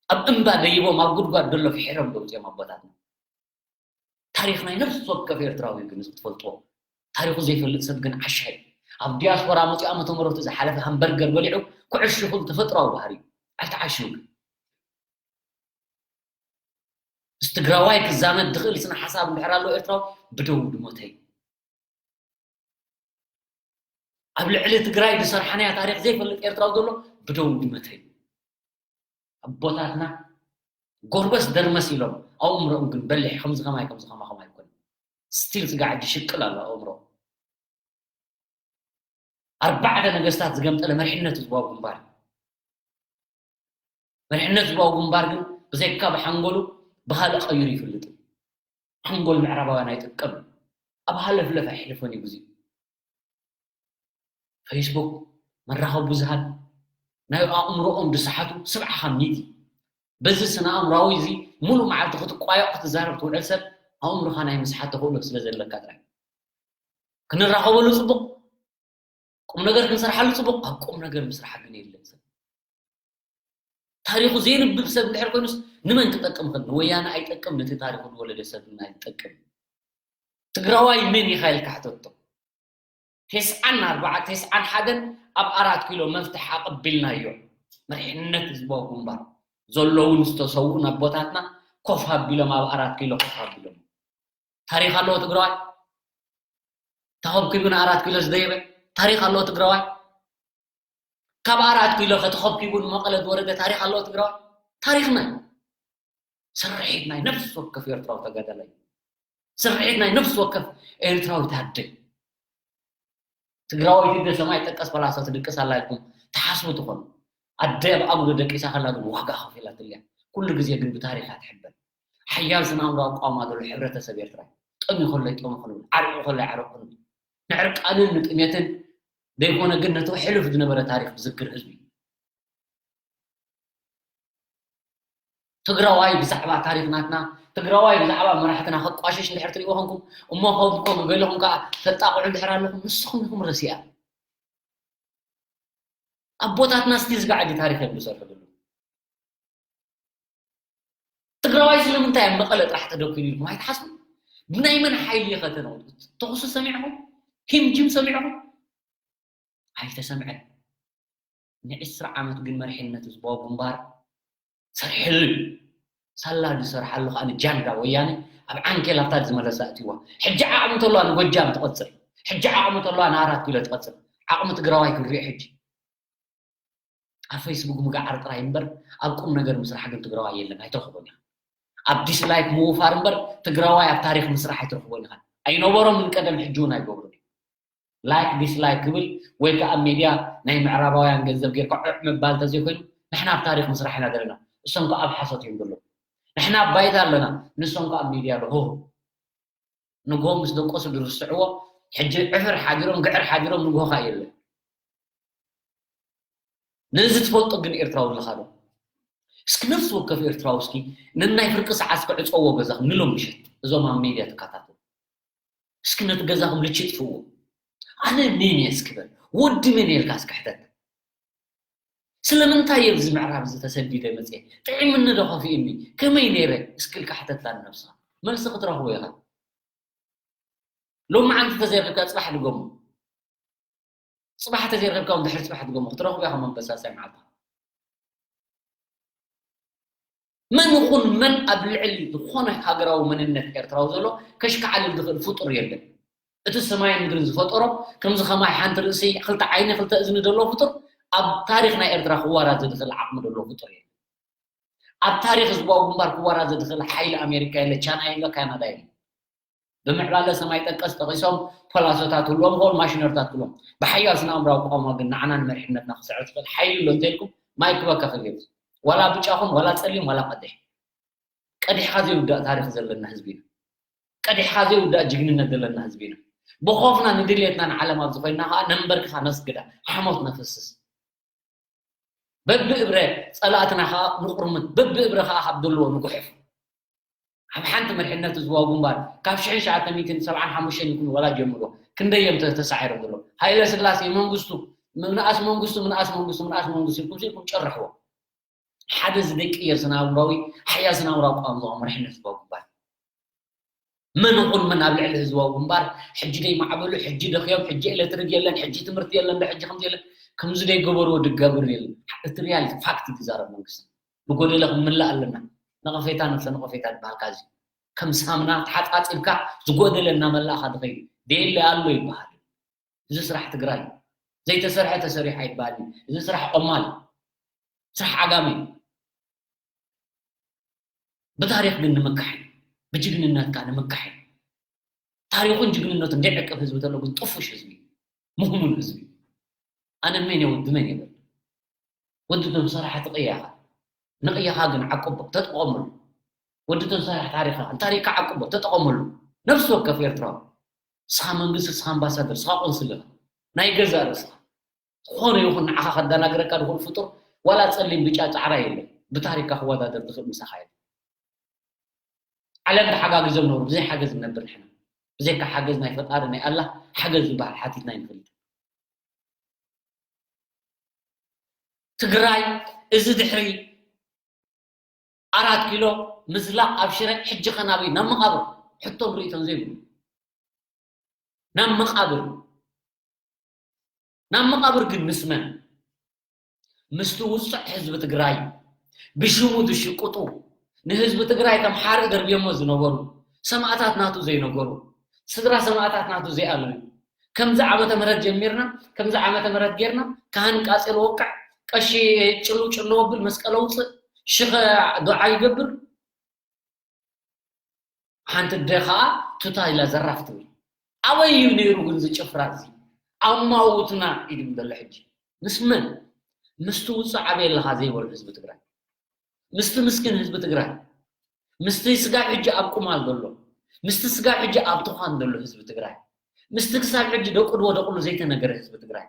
ኣብ እምባ ደይቦም ኣብ ጉድጓድ ዘሎ ፍሒሮም ዘውፅኦም ኣቦታትና። ታሪኽ ናይ ነፍሲ ወከፍ ኤርትራዊ ግን እዚ ክትፈልጥዎ። ታሪኹ ዘይፈልጥ ሰብ ግን ዓሻ እዩ። ኣብ ዲያስፖራ መፂኡ ዓመተ ምሕረቱ ዝሓለፈ ሃምበርገር በሊዑ ኩዕሽ ይኹን ተፈጥሯዊ ባህሪ እዩ። ኣይትዓሽው ግን። ምስ ትግራዋይ ክዛመድ ዝኽእል ስነ ሓሳብ እንድሕር ኣሎ ኤርትራዊ ብደው ድሞተይ። ኣብ ልዕሊ ትግራይ ዝሰርሓናያ ታሪኽ ዘይፈልጥ ኤርትራዊ ዘሎ ብደው ድመተይ። ኣቦታትና ጎርበስ ደርመስ ኢሎም ኣእምሮኦም ግን በሊሕ ከምዚ ከማይ ከምዚ ከማኹም ኣይኮን። ስቲል ስጋ ሕጂ ሽቅል ኣሎ ኣእምሮ። ኣርባዕተ ነገስታት ዝገምጠለ መሪሕነት ህዝባዊ ግንባር እዩ። መሪሕነት ህዝባዊ ግንባር ግን ብዘይካ ብሓንጎሉ ብኻልእ ቀይሩ ይፍልጥ እዩ። ሓንጎል ምዕራባውያን ኣይጥቀም። ኣብ ሃለፍለፍ ኣይሕልፎን እዩ ግዜ። ፌስቡክ፣ መራኸቢ ብዙሃን ናይ ኣእምሮኦም ዝሰሓቱ ስብዓ ካብ ሚእቲ። በዚ ስነ ኣእምራዊ እዚ ሙሉእ መዓልቲ ክትቋየቕ ክትዛረብ ትውዕል ሰብ ኣእምሮኻ ናይ ምስሓት ተኽእሎ ስለ ዘለካ ጥራይ። ክንራኸበሉ ጽቡቕ፣ ቁም ነገር ክንሰርሓሉ ጽቡቕ፣ ኣብ ቁም ነገር ምስራሕ ግን የለን ሰብ። ታሪኹ ዘየንብብ ሰብ እንድሕር ኮይኑስ ንመን ክጠቅም ኽእል? ንወያነ ኣይጠቅም፣ ነቲ ታሪኹ ዝወለደ ሰብ ድማ ኣይጠቅም። ትግራዋይ መን ኢኻ ኢልካ ሕተቶ። ተስዓን ኣርባዓን፣ ተስዓን ሓደን ኣብ ኣራት ኪሎ መፍትሕ ኣቐቢልናዮ። መሪሕነት ህዝባዊ ግንባር ዘለውን ዝተሰውኡን ኣቦታትና ኮፍ ኣቢሎም ኣብ ኣራት ኪሎ ኮፍ ኣቢሎም። ታሪኽ ኣለዎ ትግራዋይ? ተኸብኪቡ ንኣራት ኪሎ ዝደየበ ታሪኽ ኣለዎ ትግራዋይ? ካብ ኣራት ኪሎ ከተኸብኪቡ ንመቐለ ዝወረደ ታሪኽ ኣለዎ ትግራዋይ? ታሪኽና እዩ። ስርሒት ናይ ነፍሲ ወከፍ ኤርትራዊ ተጋዳላይ እዩ። ስርሒት ናይ ነፍሲ ወከፍ ኤርትራዊ ታደ። ትግራወይቲ ደ ሰማይ ጠቀስ ፈላሶ ትድቅስ ኣላ ኢልኩም ትሓስቡ ትኾኑ። ኣደ ኣብ ኣጉዶ ደቂሳ ከላ ግን ዋጋ ከፊላትልያ። ኩሉ ግዜ ግን ብታሪኽ እያ ትሕበን። ሓያል ስነ ኣእምሮ ኣቋውማ ዘሎ ሕብረተሰብ ኤርትራ እዩ። ጠምዩ ከሎ ይጠሙ ክንብል፣ ዓሪቑ ከሎ ይዓረቑ ክንብል፣ ንዕርቃንን ንጥሜትን ዘይኮነ ግን ነቲ ሕሉፍ ዝነበረ ታሪኽ ዝዝክር ህዝቢ እዩ። ትግራዋይ ብዛዕባ ታሪኽ ናትና፣ ትግራዋይ ብዛዕባ መራሕትና ከቋሽሽ እንድሕር ትሪእዎ ኮንኩም፣ እሞ ከምኮ ገለኹም ከዓ ተጣቕዑ እንድሕር ኣለኹም፣ ንስኹም ኢኹም ረሲኣ። ኣቦታትና ስቲል ዝጋዕዲ ታሪኽ እዮም ዝሰርሑ ዘለዉ። ትግራዋይ ስለምንታይ ኣብ መቐለ ጥራሕ ተደኪኑ ኢልኩም ኣይትሓስቡ? ብናይ መን ሓይሊ ኢኸ ተነቑ? ተኹሲ ሰሚዕኹም? ሂምጂም ሰሚዕኹም? ኣይተሰምዐን። ንዕስራ ዓመት ግን መሪሕነት ህዝባዊ ግንባር ሰርሕሉ እዩ። ሳላ ዝሰርሓሉ ከኣ ንጃንዳ ወያነ ኣብ ዓንኬል ኣብታ ዝመለሳ እትዋ። ሕጂ ዓቕሚ ተለዋ ንጎጃም ትቐጽል። ሕጂ ዓቕሚ ተለዋ ንኣራት ኪሎ ትቐጽል። ዓቕሚ ትግራዋይ ክንሪኦ ሕጂ። ኣብ ፌስቡክ ምግዓር ጥራይ እምበር ኣብ ቁም ነገር ምስራሕ ግን ትግራዋይ የለን፣ ኣይትረኽቦን ኢኻ። ኣብ ዲስላይክ ምውፋር እምበር ትግራዋይ ኣብ ታሪኽ ምስራሕ ኣይትረኽቦን ኢኻ። ኣይነበሮምን ቀደም፣ ሕጂ እውን ኣይገብሩን እዮም። ላይክ ዲስላይክ ክብል ወይ ከዓ ኣብ ሜድያ ናይ ምዕራባውያን ገንዘብ ጌርካ ዑዕ ምባል እንተዘይኮይኑ ንሕና ኣብ ታሪኽ ምስራሕ ኢና ዘለና። እሶም ከዓ ኣብ ሓሶት እዮም ዘለዉ። ንሕና ኣብ ባይታ ኣለና፣ ንሶም ከዓ ኣብ ሜድያ ኣለዉ። ንግሆ ምስ ደቆሱ ዝርስዕዎ፣ ሕጂ ዕፍር ሓዲሮም፣ ግዕር ሓዲሮም፣ ንግሆ ከኣ የለን። ነዚ ትፈልጦ ግን ኤርትራዊ ኣለኻ ዶ? እስኪ ነፍሲ ወከፍ ኤርትራዊ እስኪ ነናይ ፍርቂ ሰዓት እስኪ ዕጸዎ ገዛኹም ንሎም ምሸት፣ እዞም ኣብ ሜድያ ትከታተሉ። እስኪ ነቲ ገዛኹም ልችጥፍዎ። ኣነ መን እየ እስኪ በል፣ ወዲ መን እየ ኢልካ እስኪ ሕተት። ስለምንታይ እየ ኣብዚ ምዕራብ እዚ ተሰዲደ መፅየ? ጥዒምኒ ዶ ከፊእኒ? ከመይ ነይረ? እስኪ ኢልካ ሕተትላ ንነብስኻ። መልሲ ክትረኽቦ ኢኻ። ሎማዓንቲ ተዘይረኺብካ ፅባሕ ድገሞ። ፅባሕ ተዘይረኺብካ እውን ድሕሪ ፅባሕ ድገሞ። ክትረኽቦ ኢኻ መበሳስያ መዓልትኻ። መን ይኹን መን ኣብ ልዕሊ ዝኾነ ሃገራዊ መንነት ኤርትራዊ ዘሎ ከሽካዕልል ዝኽእል ፍጡር የለን። እቲ ሰማይን ምድርን ዝፈጠሮ፣ ከምዚ ከማይ ሓንቲ ርእሲ፣ ክልተ ዓይኒ፣ ክልተ እዝኒ ዘለዎ ፍጡር ኣብ ታሪኽ ናይ ኤርትራ ክዋራዘ ዝኽእል ዓቕሚ ዘለዎ ፍጡር የለን። ኣብ ታሪኽ ህዝባዊ ግንባር ክዋራዘ ዝኽእል ሓይሊ ኣሜሪካ የለ፣ ቻይና የለ፣ ካናዳ የለ። ብምዕባለ ሰማይ ጠቀስ ጠቒሶም ፖላሶታት ክህልዎም ይኽእል፣ ማሽነሪታት ክህልዎም። ብሓያል ስነ ኣእምራዊ ቋንቋ ግን ንዓና ንመሪሕነትና ክስዕር ዝኽእል ሓይሊ ኣሎ እንተኢልኩም ማይክ በካ ክገብር። ዋላ ብጫ ኹን፣ ዋላ ጸሊም፣ ዋላ ቀዲሕ። ቀዲሕኻ ዘይውዳእ ታሪኽ ዘለና ህዝቢ ኢና። ቀዲሕኻ ዘይውዳእ ጅግንነት ዘለና ህዝቢ ኢና። ብኾፍና ንድልየትና ንዓለም ኣብዚ ኮይንና ኸዓ ነንበርክኻ ነስግዳ፣ ሓሞት ነፍስስ። በብእብረ ጸላእትና ኸዓ ንቑርምት፣ በብእብረ ኸዓ ካብ ዘለዎ ንጉሕፍ። ኣብ ሓንቲ መሪሕነት ህዝባዊ ግንባር ካብ ሽሕን ትሽዓተ ሚእትን ሰብዓን ሓሙሽተን ይኹን ዋላ ጀምሮ ክንደይ እዮም ተ-፣ ተሳዒሮም ዘለዉ? ሃይለ ስላሴ፣ መንግስቱ፣ ምንኣስ መንግስቱ፣ ምንኣስ መንግስቱ፣ ምንኣስ መንግስቱ ኢልኩም ኢልኩም ጨርሕዎ። ሓደ ዝደይቅየር ስነ ኣእምራዊ፣ ሓያል ስነ ኣእምራዊ ኣቋም ዘለዎ መሪሕነት ህዝባዊ ግንባር። መን ይኹን መን ኣብ ልዕሊ ህዝባዊ ግንባር፣ ሕጂ ደይ ማዕበሉ፣ ሕጂ ደኽዮም፣ ሕጂ ኤሌክትሪክ የለን፣ ሕጂ ትምህርቲ የለን፣ ዶ ሕጂ ከምዚ የለን፣ ከምዚ ደይ ገበርዎ ድገብር የለን። እቲ ሪያሊቲ ፋክት እዩ ዝዛረብ መንግስቲ። ብጎደለ ክንምልእ ኣለና። ነቐፌታ ነብሰ ነቐፌታ ዝበሃል ካዚ ከም ሳምና ተሓጻጺብካ ዝጎደለ እናመላእኻ ትኸይድ። ደየለ ኣሎ ይበሃል። እዚ ስራሕ ትግራይ እዩ። ዘይተሰርሐ ተሰሪሑ ኣይበሃልን እዩ። እዚ ስራሕ ቆማል እዩ። ስራሕ ዓጋመ እዩ። ብታሪኽ ግን ንምካሕ እዩ። ብጅግንነትካ ንምካሕ እዩ። ታሪኹን ጅግንነቱን ዘይዕቅብ ህዝቢ ተሎ ግን ጥፉሽ ህዝቢ እዩ። ምህሙን ህዝቢ እዩ። ኣነ መን እየ ወዲ መን እየ በል። ወዲ እቶም ሰራሕቲ ቅያ ኢኻ። ንቅያኻ ግን ዓቅቦ፣ ተጠቐመሉ። ወዲ እቶም ሰራሕ ታሪኽ ኢኻ። ንታሪኽካ ዓቅቦ፣ ተጠቐመሉ። ነፍሲ ወከፍ ኤርትራዊ። ንስኻ መንግስቲ፣ ንስኻ ኣምባሳደር፣ ንስኻ ቆንስል ኢኻ። ናይ ገዛእ ርእስኻ። ዝኾነ ይኹን ንዓኻ ከደናግረካ ዝኽእል ፍጡር፣ ዋላ ጸሊም፣ ብጫ፣ ጻዕዳ የለን። ብታሪኽካ ክወዳደር ዝኽእል ምሳኻ የለን። ዓለም ተሓጋጊዞም ነበሩ፣ ብዘይ ሓገዝ ንነብር ንሕና። ብዘይካ ሓገዝ ናይ ፈጣሪ፣ ናይ ኣላህ ሓገዝ ዝበሃል ሓቲትና ኣይንፈልጥን። ትግራይ እዚ ድሕሪ ኣራት ኪሎ ምዝላቕ ኣብ ሽረ ሕጂ ከ ናበይ? ናብ መቓብር። ሕቶን ርእይቶን ዘይብሉ። ናብ መቓብር። ናብ መቓብር ግን ምስ መን? ምስቲ ውጹዕ ህዝቢ ትግራይ ብሽሙ ዝሽቅጡ፣ ንህዝቢ ትግራይ ከም ሓርኢ ደርብዮሞ ዝነበሩ፣ ሰማእታት ናቱ ዘይነገሩ፣ ስድራ ሰማእታት ናቱ ዘይኣልዩ፣ ከምዚ ዓመተ ምህረት ጀሚርና፣ ከምዚ ዓመተ ምህረት ጌርና፣ ካህን ቃጼል ወቅዕ፣ ቀሺ ጭልው ጭልው ብል፣ መስቀል ኣውፅእ፣ ሽኸ ዱዓ ይገብር፣ ሓንቲ ኣደ ኸዓ ቱታ ኢላ ዘራፍ ትብል። ኣበይ እዩ ነይሩ ግን እዚ ጭፍራ እዚ? ኣማውትና እዩ ዝብል ዘሎ ሕጂ። ምስ መን? ምስቲ ውጹዕ ኣበይ ኣለኻ ዘይበሉ ህዝቢ ትግራይ። ምስቲ ምስኪን ህዝቢ ትግራይ፣ ምስቲ ስጋብ ሕጂ ኣብ ቁማል ዘሎ፣ ምስቲ ስጋብ ሕጂ ኣብ ትዃን ዘሎ ህዝቢ ትግራይ፣ ምስቲ ክሳብ ሕጂ ደቁ ዝወደቑሉ ዘይተነገረ ህዝቢ ትግራይ፣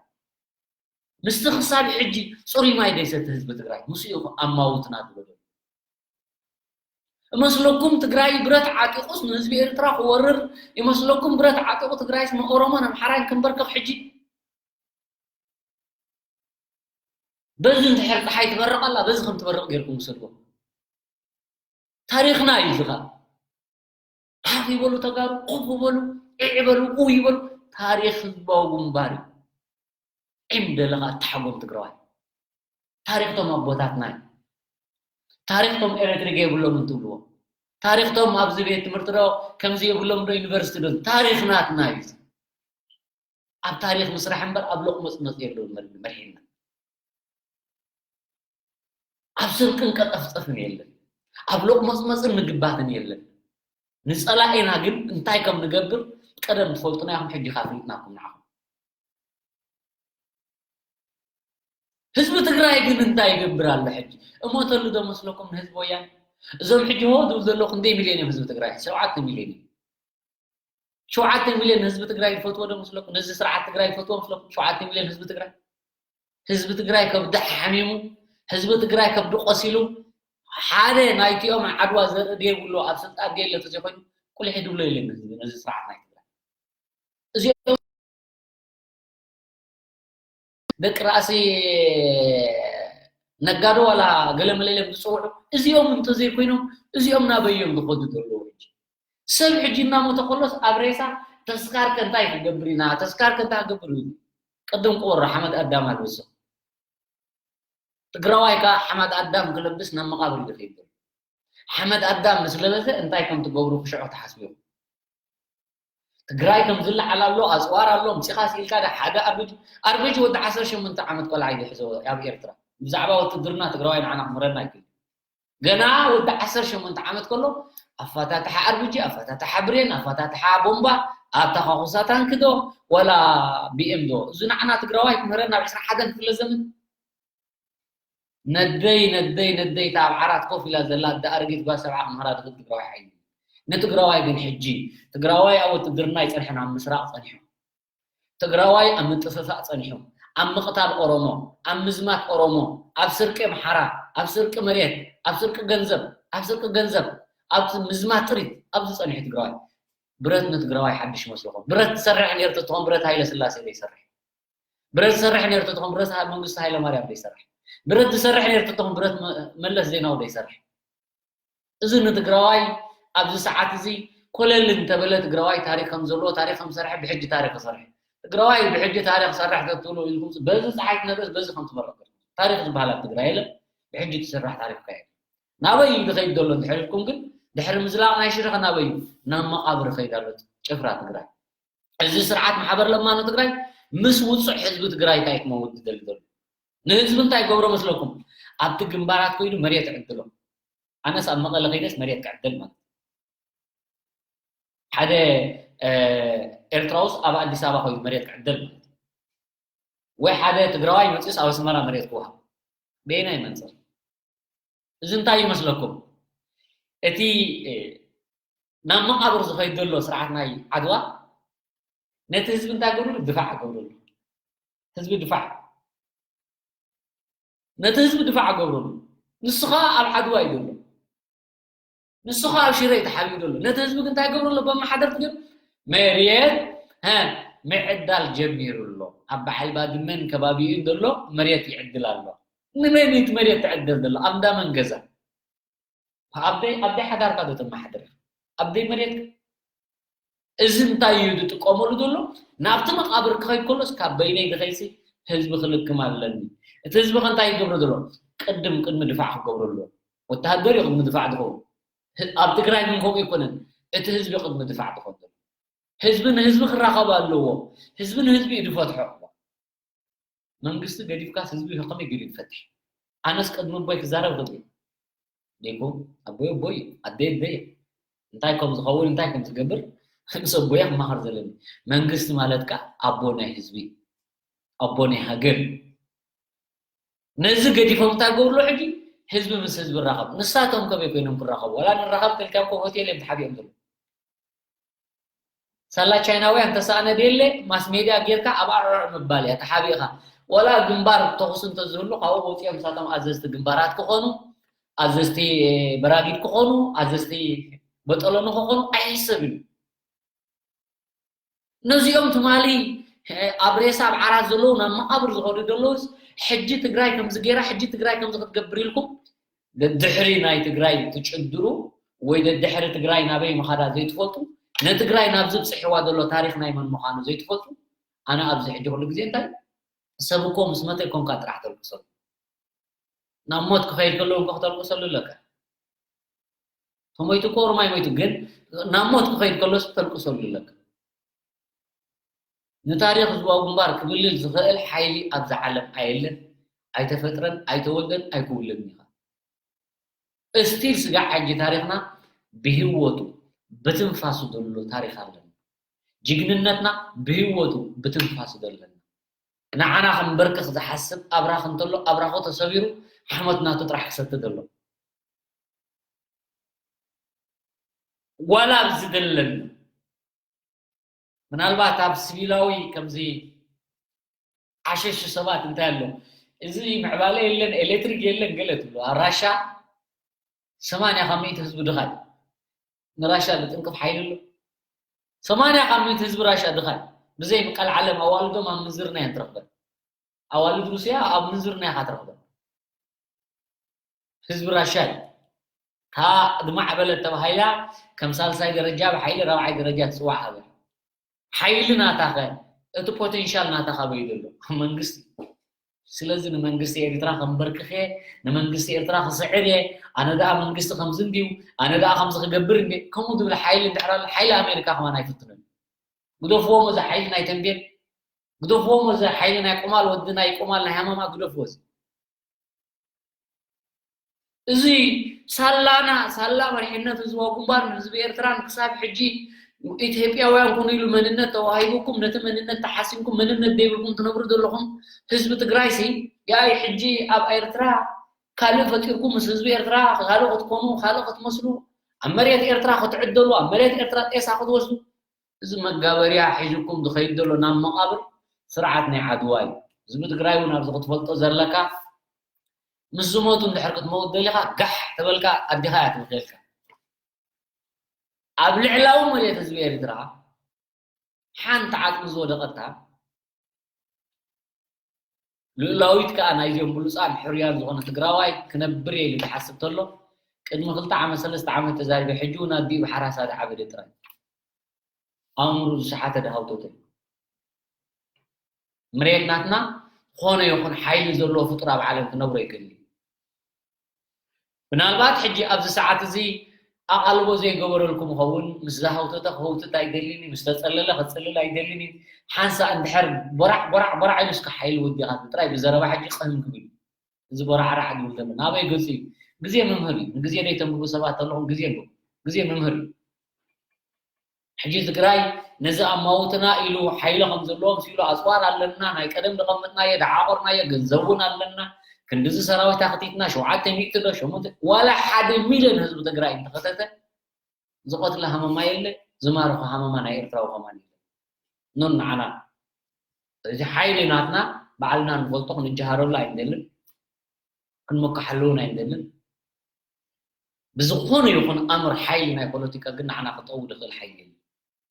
ምስቲ ክሳብ ሕጂ ፅሩይ ማይ ዘይሰቲ ህዝቢ ትግራይ፣ ምስኡ ኢኹ ኣማውትና ትብሎ። እመስለኩም ትግራይ ብረት ዓጢቑስ ንህዝቢ ኤርትራ ክወርር? ይመስለኩም ብረት ዓጢቑ ትግራይስ ንኦሮሞን ኣምሓራይን ክንበርከኽ ሕጂ? በዚ እንድሕር ፀሓይ ትበርቕ ኣላ፣ በዚ ከም ትበርቕ ጌርኩም ውሰድዎ። ታሪኽና እዩ እዚ ኸኣ። ሓፍ ይበሉ ተጋሩ፣ ኮፍ ይበሉ፣ ዒዕ ይበሉ፣ ኡ ይበሉ። ታሪኽ ህዝባዊ ግንባር እዩ። ዒም ደለኻ እተሓጎም ትግራዋይ። ታሪኽቶም ኣቦታትና እዩ። ታሪኽቶም ኤሌክትሪክ የብሎም እንትብልዎ፣ ታሪኽቶም ኣብዚ ቤት ትምህርቲ ዶ ከምዚ የብሎም ዶ ዩኒቨርሲቲ ዶ፣ ታሪኽ ናትና እዩ። ኣብ ታሪኽ ምስራሕ እምበር ኣብ ሎቕመጽመጽ የለውን መር- መርሒና። ኣብ ስርቅን ቀጠፍጠፍን የለን፣ ኣብ ሎቕመጽመጽን ምግባትን የለን። ንጸላኢና ግን እንታይ ከም ንገብር ቀደም ትፈልጡና ኢኹም፣ ሕጂ ካ ፍሊጥናኩም ንዓኹም። ህዝቢ ትግራይ ግን እንታይ ይገብር ኣሎ ሕጂ? እሞተሉ ዶ መስለኩም ንህዝቢ ወያነ? እዞም ሕጂ ሆ ዝብሉ ዘለዉ ክንደይ ሚልዮን እዮም ህዝቢ ትግራይ? ሸውዓተ ሚልዮን እዮም። ሸውዓተ ሚልዮን ህዝቢ ትግራይ ይፈትዎ ዶ መስለኩም? ነዚ ስርዓት ትግራይ ይፈትዎ መስለኩም? ሸውዓተ ሚልዮን ህዝቢ ትግራይ፣ ህዝቢ ትግራይ ከብዲ ሓሚሙ፣ ህዝቢ ትግራይ ከብዲ ቆሲሉ፣ ሓደ ናይቲኦም ዓድዋ ዘርኢ ደየብሉ ኣብ ስልጣን ደየለ ተዘይኮይኑ ቁልሒ ድብሎ የለን ህዝቢ ነዚ ስርዓት ናይ ትግራይ። እዚኦም ደቂ ራእሲ ነጋዶ ዋላ ገለ መለለም ዝፅውዑ እዚኦም እንተዘይኮይኖም እዚኦም ናበይ እዮም ዝኸዱ ዘለዉ? ሕጂ ሰብ ሕጂ እናሞተ ከሎስ ኣብ ሬሳ ተስካርከ እንታይ ክገብር ኢና? ተስካርከ እንታይ ክገብር እዩ? ቅድም ቆሮ ሓመድ ኣዳም ኣልብሶ። ትግራዋይ ከዓ ሓመድ ኣዳም ክለብስ ናብ መቓብር እዩ ዝኸይድ ዘሎ። ሓመድ ኣዳም ምስ ለበሰ እንታይ ከም ትገብሩ ክሽዑ ትሓስቡ ኢኹም። ትግራይ ከም ዝለዓል ኣሎ፣ ኣፅዋር ኣሎ፣ ምፂኻ ስኢልካ ዳ ሓደ ኣርቢጂ፣ ኣርቢጂ ወዲ ዓሰርተ ሸሞንተ ዓመት ቆልዓ እዩ ዝሕዞ ኣብ ኤርትራ። ብዛዕባ ውትድርና ትግራዋይ ንዓና ክምህረና ኣይክእልን። ገና ወዲ ዓሰርተ ሸሞንተ ዓመት ከሎ ኣፋታትሓ ኣርቢጂ፣ ኣፋታትሓ ብሬን፣ ኣፋታትሓ ቦምባ፣ ኣተኻኹሳ ታንክ ዶ ወላ ቢኤም ዶ? እዚ ንዓና ትግራዋይ ክምህረና ኣብ ዕስራ ሓደን ክፍለ ዘመን ነደይ ነደይ ነደይ እታ ኣብ ዓራት ኮፍ ኢላ ዘላ ኣደ ኣረጊት ጓል ሰብዓ ክምህራ ትኽእል ትግራዋይ ሓይሊ። ንትግራዋይ ግን ሕጂ ትግራዋይ ኣብ ውትድርና ኣይፀንሐን፣ ኣብ ምስራቕ ፀኒሑ። ትግራዋይ ኣብ ምጥፍፋእ ፀኒሑ፣ ኣብ ምቕታል ኦሮሞ፣ ኣብ ምዝማት ኦሮሞ፣ ኣብ ስርቂ ኣምሓራ፣ ኣብ ስርቂ መሬት፣ ኣብ ስርቂ ገንዘብ፣ ኣብ ስርቂ ገንዘብ፣ ኣብ ምዝማት ጥሪት ኣብዚ ፀኒሑ ትግራዋይ። ብረት ንትግራዋይ ሓድሽ መስለኹም። ብረት ትሰርሕ ነይሩ ተትኾን ብረት ሃይለ ስላሴ ዘይሰርሕ። ብረት ዝሰርሕ ነይሩ ተትኾን ብረት መንግስቱ ሃይለ ማርያም ዘይሰርሕ። ብረት ዝሰርሕ ነይሩ ተትኾን ብረት መ- መለስ ዜናዊ ዘይሰርሕ። እዚ ንትግራዋይ ኣብዚ ሰዓት እዚ ኮለል እንተበለ ትግራዋይ ታሪክ ከም ዘለዎ ታሪክ ከም ዝሰርሐ ብሕጂ ታሪክ ክሰርሕ። ትግራዋይ ብሕጂ ታሪክ ሰርሕ ተትብሉ ኢልኩም በዚ ፀሓይ ትነብስ በዚ ከም ትበረቅ ታሪክ ዝበሃል ኣብ ትግራይ የለን። ብሕጂ ትስራሕ ታሪክ ከ ናበይ እዩ ዝኸይድ ዘሎ እንድሕር ኢልኩም ግን ድሕሪ ምዝላቕ ናይ ሽርኸ ናበይ እዩ ናብ መቓብር ይኸይድ ኣሎ ጭፍራ ትግራይ። እዚ ስርዓት ማሕበር ለማ ንትግራይ ምስ ውፁዕ ህዝቢ ትግራይ እንታይ ክመውት ዝደሊ ዘሎ ንህዝቢ እንታይ ገብሮ መስለኩም? ኣብቲ ግንባራት ኮይኑ መሬት ዕድሎ። ኣነስ ኣብ መቐለ ከይደስ መሬት ክዕደል ማለት ሓደ ኤርትራውስ ኣብ ኣዲስ ኣበባ ኮይኑ መሬት ክዕደል ማለት ወይ ሓደ ትግራዋይ መፅስ ኣብ ኣስመራ መሬት ክወሃብ በየናይ መንፅር? እዚ እንታይ ይመስለኩም? እቲ ናብ መቓብር ዝኸይድ ዘሎ ስርዓት ናይ ዓድዋ ነቲ ህዝቢ እንታይ ገብርሉ ድፋዕ ገብርሉ ህዝቢ ድፋዕ ነቲ ህዝቢ ድፋዕ ገብርሉ ንስኻ ኣብ ዓድዋ እዩ ዘሎ ንስኻ ኣብ ሽረ እዩ ተሓቢኡ ዘሎ ነቲ ህዝቢ ግን እንታይ ገብርሉ በመሓደርቲ ግን መርየት ምዕዳል ጀሚሩ ኣሎ ኣብ በዓል ባድመን ከባቢኡ ዘሎ መርየት ይዕድል ኣሎ ንመን እዩ እቲ መርየት ትዕድል ዘሎ ኣብ እንዳመን ገዛ ኣብደይ ኣብደይ ሓዳርካ ዶ ተመሓድር ኣብደይ መሬት እዚ እንታይ እዩ ዝጥቀመሉ ዘሎ ናብቲ መቃብር ክኸይድ ከሎስ ካብ በይነይ ድኸይሲ ህዝቢ ክልክም ኣለኒ እቲ ህዝቢ ከ እንታይ ይገብሮ ዘሎ ቅድም ቅድሚ ድፋዕ ክገብሮ ኣሎ ወተሃደር እዩ ቅድሚ ድፋዕ ዝኸውን ኣብ ትግራይ ግን ከምኡ ኣይኮነን እቲ ህዝቢ ቅድሚ ድፋዕ ዝኸውን ዘሎ ህዝቢ ንህዝቢ ክራኸብ ኣለዎ ህዝቢ ንህዝቢ እዩ ዝፈትሖ መንግስቲ ገዲፍካስ ህዝቢ ከመይ ገይሩ ይፈትሕ? ኣነስ ቅድሚ ኣቦይ ክዛረብ ክብል ዲኩም ኣቦይ ኣቦይ ኣደይ ኣደይ እንታይ ከም ዝኸውን እንታይ ከም ዝገብር ምስ ኣቦያ ክማኸር ዘለኒ መንግስቲ ማለት ከዓ ኣቦ ናይ ህዝቢ ኣቦ ናይ ሃገር ነዚ ገዲፎም እንታይ ገብርሎ ሕጂ ህዝቢ ምስ ህዝቢ ራኸብ። ንሳቶም ከበይ ኮይኖም ክራኸቡ? ዋላ ንራኸብ ተልካም ኮ ሆቴል እዮም ተሓቢኦም ዘለዉ። ሳላ ቻይናውያን ተሳእነ ደለ ማስ ሜድያ ጌርካ ኣብ ኣርዕዕ ምባል እያ ተሓቢእኻ። ዋላ ግንባር ተኹስ እንተዝህሉ ካብኡ ወፂኦም ንሳቶም ኣዘዝቲ ግንባራት ክኾኑ፣ ኣዘዝቲ በራጊድ ክኾኑ፣ ኣዘዝቲ በጠሎኒ ክኾኑ ኣይሕሰብን እዩ። ነዚኦም ትማሊ ኣብ ሬሳ ኣብ ዓራት ዘለዉ ናብ መቓብር ዝኸዱ ዘለዉስ ሕጂ ትግራይ ከምዚ ገይራ ሕጂ ትግራይ ከምዚ ክትገብር ኢልኩም ደድሕሪ ናይ ትግራይ ትጭድሩ ወይ ደድሕሪ ትግራይ ናበይ ምኻዳ ዘይትፈልጡ፣ ነትግራይ ናብዚ ብፅሕዋ ዘሎ ታሪኽ ናይ መን ምዃኑ ዘይትፈልጡ። ኣነ ኣብዚ ሕጂ ኩሉ ግዜ እንታይ ሰብ እኮ ምስ መተ ኮንካ ጥራሕ ተልቅሰሉ። ናብ ሞት ክኸይድ ከሎ እንኳ ክተልቅሰሉ ኣለካ። ተሞይቱ እኮ ኦሮማይ ሞይቱ፣ ግን ናብ ሞት ክኸይድ ከሎስ ክተልቅሰሉ ኣለካ። ንታሪኽ ህዝባዊ ግንባር ክብልል ዝኽእል ሓይሊ ኣብዛ ዓለም ኣየለን፣ ኣይተፈጥረን፣ ኣይተወልደን፣ ኣይክውለድን ኢኻ። እስቲል ስጋዕ ሕጂ ታሪኽና ብህይወቱ ብትንፋሱ ዘሎ ታሪኽ ኣለና። ጅግንነትና ብህይወቱ ብትንፋሱ ዘለና። ንዓና ክንበርክኽ ዝሓስብ ኣብራኽ እንተሎ ኣብራኹ ተሰቢሩ ሓመት ናቱ ጥራሕ ክሰቲ ዘሎ። ዋላ ኣብዚ ዘለና ምናልባት ኣብ ስቢላዊ ከምዚ ዓሸሹ ሰባት እንታይ ኣሎ እዚ ምዕባለ የለን ኤሌክትሪክ የለን ገለ ትብሉ። ኣብ ራሻ ሰማንያ ካብ ሚእቲ ህዝቢ ድኻ እዩ። ንራሻ ዝጥንቅፍ ሓይሊ ኣሎ። ሰማንያ ካብ ሚእቲ ህዝቢ ራሻ ድኻ እዩ። ብዘይ ምቃል ዓለም ኣዋልዶም ኣብ ምንዝርና እየን ትረኽበን። ኣዋልድ ሩስያ ኣብ ምንዝርና ኢኻ ትረኽበን። ህዝቢ ራሻ እዩ። እታ ዝማዕበለት ተባሂላ ከም ሳልሳይ ደረጃ ብሓይሊ ራብዓይ ደረጃ ትፅዋዕ ሃገር። ሓይሊ ናታኸ እቲ ፖቴንሻል ናታ ካበይ ዘሎ መንግስቲ። ስለዚ ንመንግስቲ ኤርትራ ከንበርክኸ ንመንግስቲ ኤርትራ ክስዕር እየ። ኣነ ደኣ መንግስቲ ከምዚ እንድዩ ኣነ ደኣ ከምዚ ክገብር እንደ ከምኡ ዝብል ሓይሊ እንድሕር ኣሎ ሓይሊ ኣሜሪካ ከማን ኣይፍትንን። ግደፍዎም እዚ ሓይሊ ናይ ተንቤን ግደፍዎም እዚ ሓይሊ ናይ ቁማል ወዲ ናይ ቁማል ናይ ሃመማ ግደፍዎ እዚ። እዚ ሳላና ሳላ መሪሕነት ህዝባዊ ግንባር ንህዝቢ ኤርትራን ክሳብ ሕጂ ኢትዮጵያውያን ኩኑ ኢሉ መንነት ተዋሂቡኩም ነቲ መንነት ተሓሲምኩም መንነት ዘይብልኩም ትነብሩ ዘለኹም ህዝቢ ትግራይ ሲ ያይ ሕጂ ኣብ ኤርትራ ካልእ ፈጢርኩም ምስ ህዝቢ ኤርትራ ካልእ ክትኮኑ ካልእ ክትመስሉ ኣብ መሬት ኤርትራ ክትዕደሉ ኣብ መሬት ኤርትራ ጤሳ ክትወስዱ እዚ መጋበርያ ሒዙኩም ዝኸይድ ዘሎ ናብ መቓብር ስርዓት ናይ ዓድዋ እዩ። ህዝቢ ትግራይ እውን ኣብዚ ክትፈልጦ ዘለካ ምስ ዝሞቱ እንድሕር ክትመውት ደሊኻ ጋሕ ተበልካ ኣዴኻ እያ ትምክየልካ። ኣብ ልዕላዊ መሬት ህዝቢ ኤርትራ ሓንቲ ዓፅሚ ዝወደቐታ ልኡላዊት ከኣ ናይዚኦም ብሉፃን ሕሩያን ዝኾነ ትግራዋይ ክነብር እየ ኢሉ ዝሓስብ ተሎ ቅድሚ ክልተ ዓመት ሰለስተ ዓመት ተዛሪበ ሕጂ እውን ኣዲኡ ብሓራሳ ዝዓበደ ጥራይ ኣእምሩ ዝሰሓተ ድሃውቶት እዩ። መሬት ናትና ዝኾነ ይኹን ሓይሊ ዘለዎ ፍጡር ኣብ ዓለም ክነብሮ ይክእል እዩ። ምናልባት ሕጂ ኣብዚ ሰዓት እዚ ኣቓልቦ ዘይገበረልኩም ኸውን ምስ ዝሃውተተ ክህውትት ኣይደልን እዩ ምስ ተፀለለ ክፅልል ኣይደልን እዩ ሓንሳ እንድሕር ቦራዕ ቦራዕ ቦራዕ ኢሉ እስከ ሓይሊ ወዲኻ ትብል ጥራይ ብዘረባ ሕጂ ቅህም ክብል እዩ እዚ ቦራዕራዕ ዝብል ዘሎ ናበይ ገፁ እዩ ግዜ መምህር እዩ ንግዜ ዘይተንብቡ ሰባት ኣለኹም ግዜ ኣለኩም ግዜ መምህር እዩ ሕጂ ትግራይ ነዚ ኣማውትና ኢሉ ሓይሊ ከም ዘለዎ ምስ ኢሉ ኣፅዋር ኣለና ናይ ቀደም ዝቐመጥናዮ ዝዓቆርናዮ ገንዘብ እውን ኣለና ክንድዚ ሰራዊት ኣኽቲትና ሸውዓተ ሚእቲ ዶ ሸሞንተ ዋላ ሓደ ሚልዮን ህዝቢ ትግራይ እንተኸተተ ዝቐትለ ሃመማ የለ ዝማርኾ ሃመማ ናይ ኤርትራዊ ከማን የለ ኖን ንዓና እዚ ሓይሊ ናትና ባዕልና ንፈልጦ ክንጀሃረሉ ኣይንደልን ክንመካሓሉ እውን ኣይንደልን ብዝኾነ ይኹን ኣምር ሓይሊ ናይ ፖለቲካ ግን ንዓና ክጠው ዝኽእል ሓይሊ የለን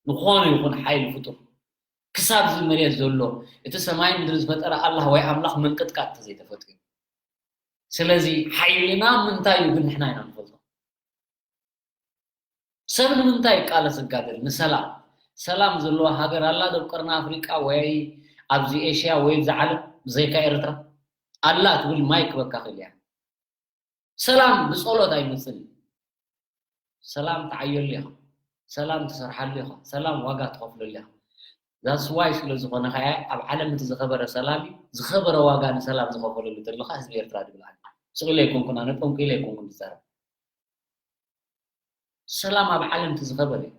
ዝኾነ ይኹን ሓይሊ ፍጡር ክሳብ እዚ መሬት ዘሎ እቲ ሰማይ ምድሪ ዝፈጠረ ኣላህ ወይ ኣምላኽ ምንቅጥቃጥ ተዘይተፈጢሩ ስለዚ ሓይልና ምንታይ እዩ ግን ንሕና ኢና ንፈልጦ ሰብ ንምንታይ ይቃለስ ይጋደል ንሰላም ሰላም ዘለዋ ሃገር ኣላ ዶ ቀርኒ ኣፍሪቃ ወይ ኣብዚ ኤሽያ ወይ ኣብዚ ዓለም ብዘይካ ኤርትራ ኣላ ትብል ማይ ክበካ ክእል እያ ሰላም ብጸሎት ኣይመጽን እዩ። ሰላም ትዓየሉ ኢኻ። ሰላም ትሰርሓሉ ኢኻ። ሰላም ዋጋ ትኸፍለሉ ኢኻ። That's why ስለ ዝኾነ ከኣ ኣብ ዓለም እቲ ዝኸበረ ሰላም እዩ። ዝኸበረ ዋጋ ንሰላም ዝኸፈለሉ ተለኻ ህዝቢ ኤርትራ ድብል ኣነ። ስቕ ኢለ ኣይኮንኩን ኣነ ጠንቁ ኢለ ኣይኮንኩን ዝዛረብ። ሰላም ኣብ ዓለም እቲ ዝኸበረ እዩ።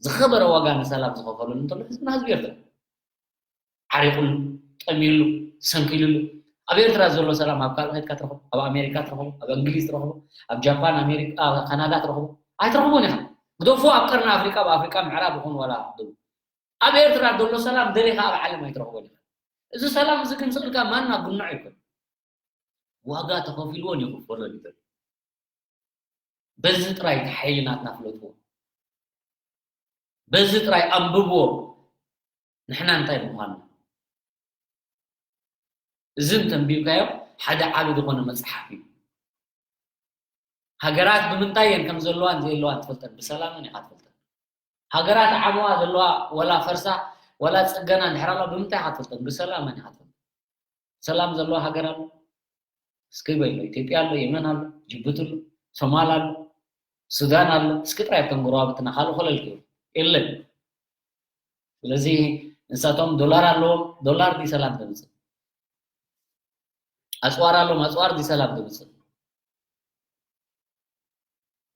ዝኸበረ ዋጋ ንሰላም ዝኸፈለሉ እንተሎ ህዝብና ህዝቢ ኤርትራ ዓሪቑሉ፣ ጠሚሉ፣ ሰንኪሉሉ፣ ኣብ ኤርትራ ዘሎ ሰላም ኣብ ካልእ ከድካ ትረኽቦ፣ ኣብ ኣሜሪካ ትረኽቦ፣ ኣብ እንግሊዝ ትረኽቦ፣ ኣብ ጃፓን፣ ኣሜሪካ፣ ኣብ ካናዳ ትረኽቦ ኣይትረኽቦን ኢኻ። ግደፎ ኣብ ቀርኒ ኣፍሪቃ፣ ኣብ ኣፍሪቃ ምዕራብ ይኹን ዋላ ደቡብ፣ ኣብ ኤርትራ ዘሎ ሰላም ደሊኻ ኣብ ዓለም ኣይትረኽቦን ኢኻ። እዚ ሰላም እዚ ግን ስቕ ኢልካ ማና ግንዖ ኣይኮን። ዋጋ ተኸፊልዎን ይኽፈሎን እዩ ዘሎ። በዚ ጥራይ እቲ ሓይሊ ናትና ፍለጥዎ። በዚ ጥራይ ኣንብብዎ። ንሕና እንታይ ምዃንና። እዚ እንተንቢብካዮ ሓደ ዓቢ ዝኾነ መጽሓፍ እዩ። ሃገራት ብምንታይ እየን ከም ዘለዋን ዘየለዋን ትፈልጠን፣ ብሰላመን ኢኻ ትፈልጠን። ሃገራት ዓመዋ ዘለዋ ወላ ፈርሳ ወላ ጽገና እንድሕር ኣላ ብምንታይ ኢኻ ትፈልጠን? ብሰላመን ኢኻ ትፈልጠን። ሰላም ዘለዋ ሃገር ኣሎ? እስኪ በሎ፣ ኢትዮጵያ ኣሎ፣ የመን ኣሎ፣ ጅቡቲ ኣሎ፣ ሶማል ኣሎ፣ ሱዳን ኣሎ። እስኪ ጥራይ ኣብተን ጎረባብትና ካልእ ኮለል ክብል የለን። ስለዚ ንሳቶም ዶላር ኣለዎም፣ ዶላር ድዩ ሰላም ተምጽእ? ኣጽዋር ኣለዎም፣ ኣጽዋር ድዩ ሰላም ተምጽእ?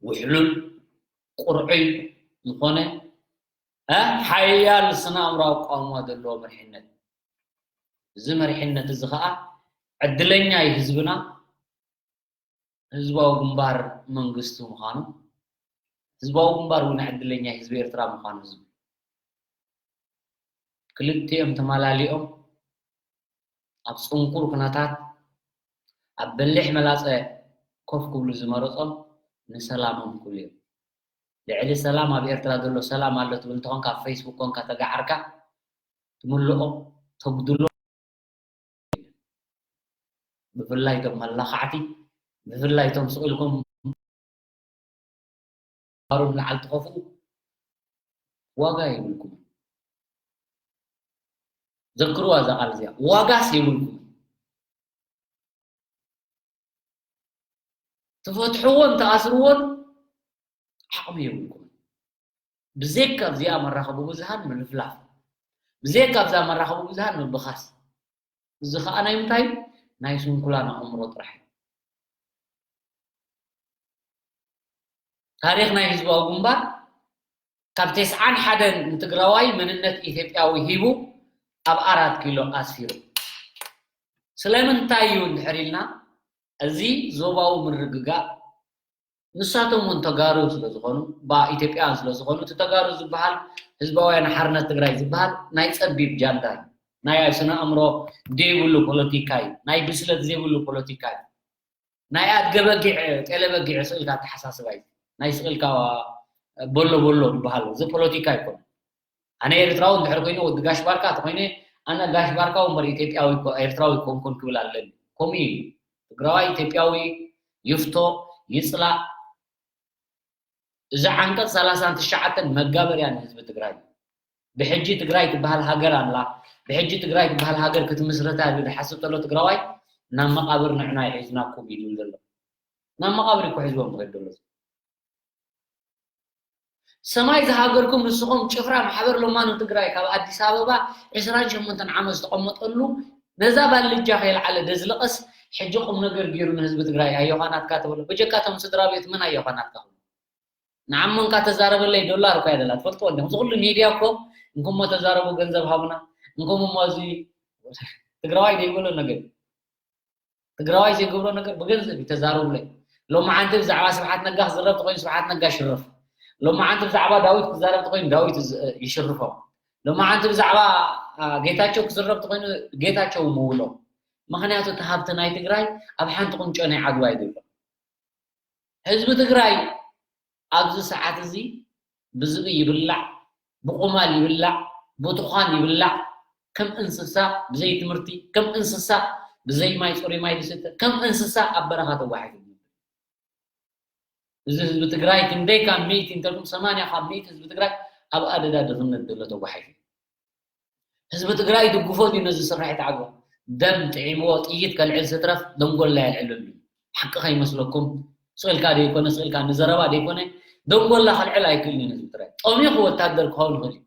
ውሕሉል ቁርዑይ ዝኾነ፣ እ፣ ሓያል ስነ ኣእምራዊ ኣቃውማ ዘለዎ መሪሕነት። እዚ መሪሕነት እዚ ኸኣ ዕድለኛ እዩ ህዝብና፣ ህዝባዊ ግንባር መንግስቱ ምዃኑ፣ ህዝባዊ ግንባር እውን ዕድለኛ ህዝቢ ኤርትራ ምዃኑ ህዝቢ። ክልቲኦም ተማላሊኦም ኣብ ጽንኩር ኩነታት ኣብ በሊሕ መላጸ ኮፍ ክብሉ ዝመረጾም ንሰላሞም ክብሉ እዮም። ልዕሊ ሰላም ኣብ ኤርትራ ዘሎ ሰላም ኣሎ ትብል እንተኾንካ፣ ኣብ ፌስቡክ ኮንካ ተጋዓርካ ትምልኦ፣ ተጉድሎ፣ ብፍላይ እቶም መላኻዕቲ፣ ብፍላይ እቶም ስቕ ኢልኩም ባሩ ንላዕሊ ትኸፍኡ፣ ዋጋ የብልኩም። ዘክርዋ እዛ ቃል እዚኣ፣ ዋጋስ የብልኩም። ትፈትሕዎን ትኣስርዎን ዓቕሚ የብልኩም። ብዘይካ ኣብዚኣ መራኸቢ ብዙሃን ምልፍላፍ፣ ብዘይካ ኣብዛ መራኸቢ ብዙሃን ምብኻስ፣ እዚ ኸኣ ናይ ምንታይ? ናይ ስንኩላን ኣእምሮ ጥራሕ እዩ። ታሪኽ ናይ ህዝባዊ ግንባር ካብ ተስዓን ሓደን ንትግራዋይ መንነት ኢትዮጵያዊ ሂቡ ኣብ ኣራት ኪሎ ኣስፊሩ። ስለምንታይ እዩ እንድሕር ኢልና፣ እዚ ዞባዊ ምርግጋእ ንሳቶም እውን ተጋሩ ስለ ዝኾኑ፣ ባ ኢትዮጵያውያን ስለ ዝኾኑ፣ እቲ ተጋሩ ዝበሃል ህዝባውያን ሓርነት ትግራይ ዝበሃል ናይ ጸቢብ ጃንዳ እዩ። ናይ ኣብ ስነ ኣእምሮ ዘይብሉ ፖለቲካ እዩ። ናይ ብስለት ዘይብሉ ፖለቲካ እዩ። ናይ ኣድገ በጊዕ፣ ጤለ በጊዕ ስእልካ ኣተሓሳስባ እዩ። ናይ ስእልካ ቦሎ ቦሎ ዝበሃል፣ እዚ ፖለቲካ ኣይኮነን። ኣነ ኤርትራዊ እንድሕር ኮይነ፣ ወዲ ጋሽ ባርካ ተኾይነ፣ ኣነ ጋሽ ባርካ እምበር ኢትዮጵያዊ እኮ፣ ኤርትራዊ ኮንኩን ክብል ኣለኒ። ከምኡ እዩ። ትግራዋይ ኢትዮጵያዊ ይፍቶ፣ ይጽላእ። እዚ ዓንቀጽ ሰላሳን ትሽዓተን መጋበርያ ንህዝቢ ትግራይ እዩ። ብሕጂ ትግራይ ትበሃል ሃገር ኣላ፣ ብሕጂ ትግራይ ትበሃል ሃገር ክትምስረታ ኢሉ ዝሓስብ ተሎ ትግራዋይ፣ ናብ መቓብር ንዕና ይሒዝናኩም እዩ ዝብል ዘሎ። ናብ መቓብር እኮ ሒዝዎም ዝኸይድ ዘሎ። ሰማይ ዝሃገርኩም ንስኹም ጭፍራ ማሕበር ለማኑ ትግራይ ካብ ኣዲስ ኣበባ ዕስራን ሸሞንተን ዓመት ዝተቐመጠሉ ነዛ ባልጃ ከየልዓለ ደዝለቐስ ሕጂ ቁም ነገር ገይሩ ንህዝቢ ትግራይ ኣዮኻ ናትካ ትብሎ። በጀካ እቶም ስድራ ቤት መን ኣዮኻ ናትካ ክብሉ? ንዓሞንካ ተዛረበለይ ዶላር እኮ እያ ደላ። ትፈልጥዎ እንዲኹም። እዚ ኩሉ ሚድያ እኮ እንኩሞ ተዛረቡ ገንዘብ ሃቡና፣ እንኩሞ እዚ ትግራዋይ ዘይብሎ ነገር። ትግራዋይ ዘይገብሮ ነገር ብገንዘብ እዩ ተዛረቡለይ። ሎማዓንቲ ብዛዕባ ስብሓት ነጋ ክዝረብ ተኾይኑ ስብሓት ነጋ ሽርፍ። ሎማዓንቲ ብዛዕባ ዳዊት ክዛረብ ተኾይኑ ዳዊት ይዝ-፣ ይሽርፎ። ሎማዓንቲ ብዛዕባ፣ አ፣ ጌታቸው ክዝረብ ተኾይኑ ጌታቸው ምውሎ። ምኽንያቱ እቲ ሃብቲ ናይ ትግራይ ኣብ ሓንቲ ቁንጮ ናይ ዓድዋ እዩ ዘሎ። ህዝቢ ትግራይ ኣብዚ ሰዓት እዚ ብዝቢ ይብላዕ፣ ብቁማል ይብላዕ፣ ብቱዃን ይብላዕ፣ ከም እንስሳ ብዘይ ትምህርቲ፣ ከም እንስሳ ብዘይ ማይ፣ ጽሩይ ማይ ዝስተ፣ ከም እንስሳ ኣብ በረኻ ተጓሒፉ። እዚ ህዝቢ ትግራይ ክንደይ ካብ ሚእቲ እንተልኩም ሰማንያ ካብ ሚእቲ ህዝቢ ትግራይ ኣብ ኣደዳ ድኽነት ዘሎ ተጓሒፉ። ህዝቢ ትግራይ ድግፎ ድዩ ነዚ ስራሕ ይትዓግቦ? ደም ጥዒምዎ ጥይት ከልዕል ዝትረፍ ደንጎላ የልዕለሉ። ሓቂ ከይመስለኩም፣ ስእልካ ደይኮነ፣ ስእልካ ንዘረባ ደይኮነ፣ ደንጎላ ከልዕል ኣይክእልን እዩ ህዝቢ ትግራይ። ጠሚኹ ወታደር ክኸውን ይኽእል እዩ።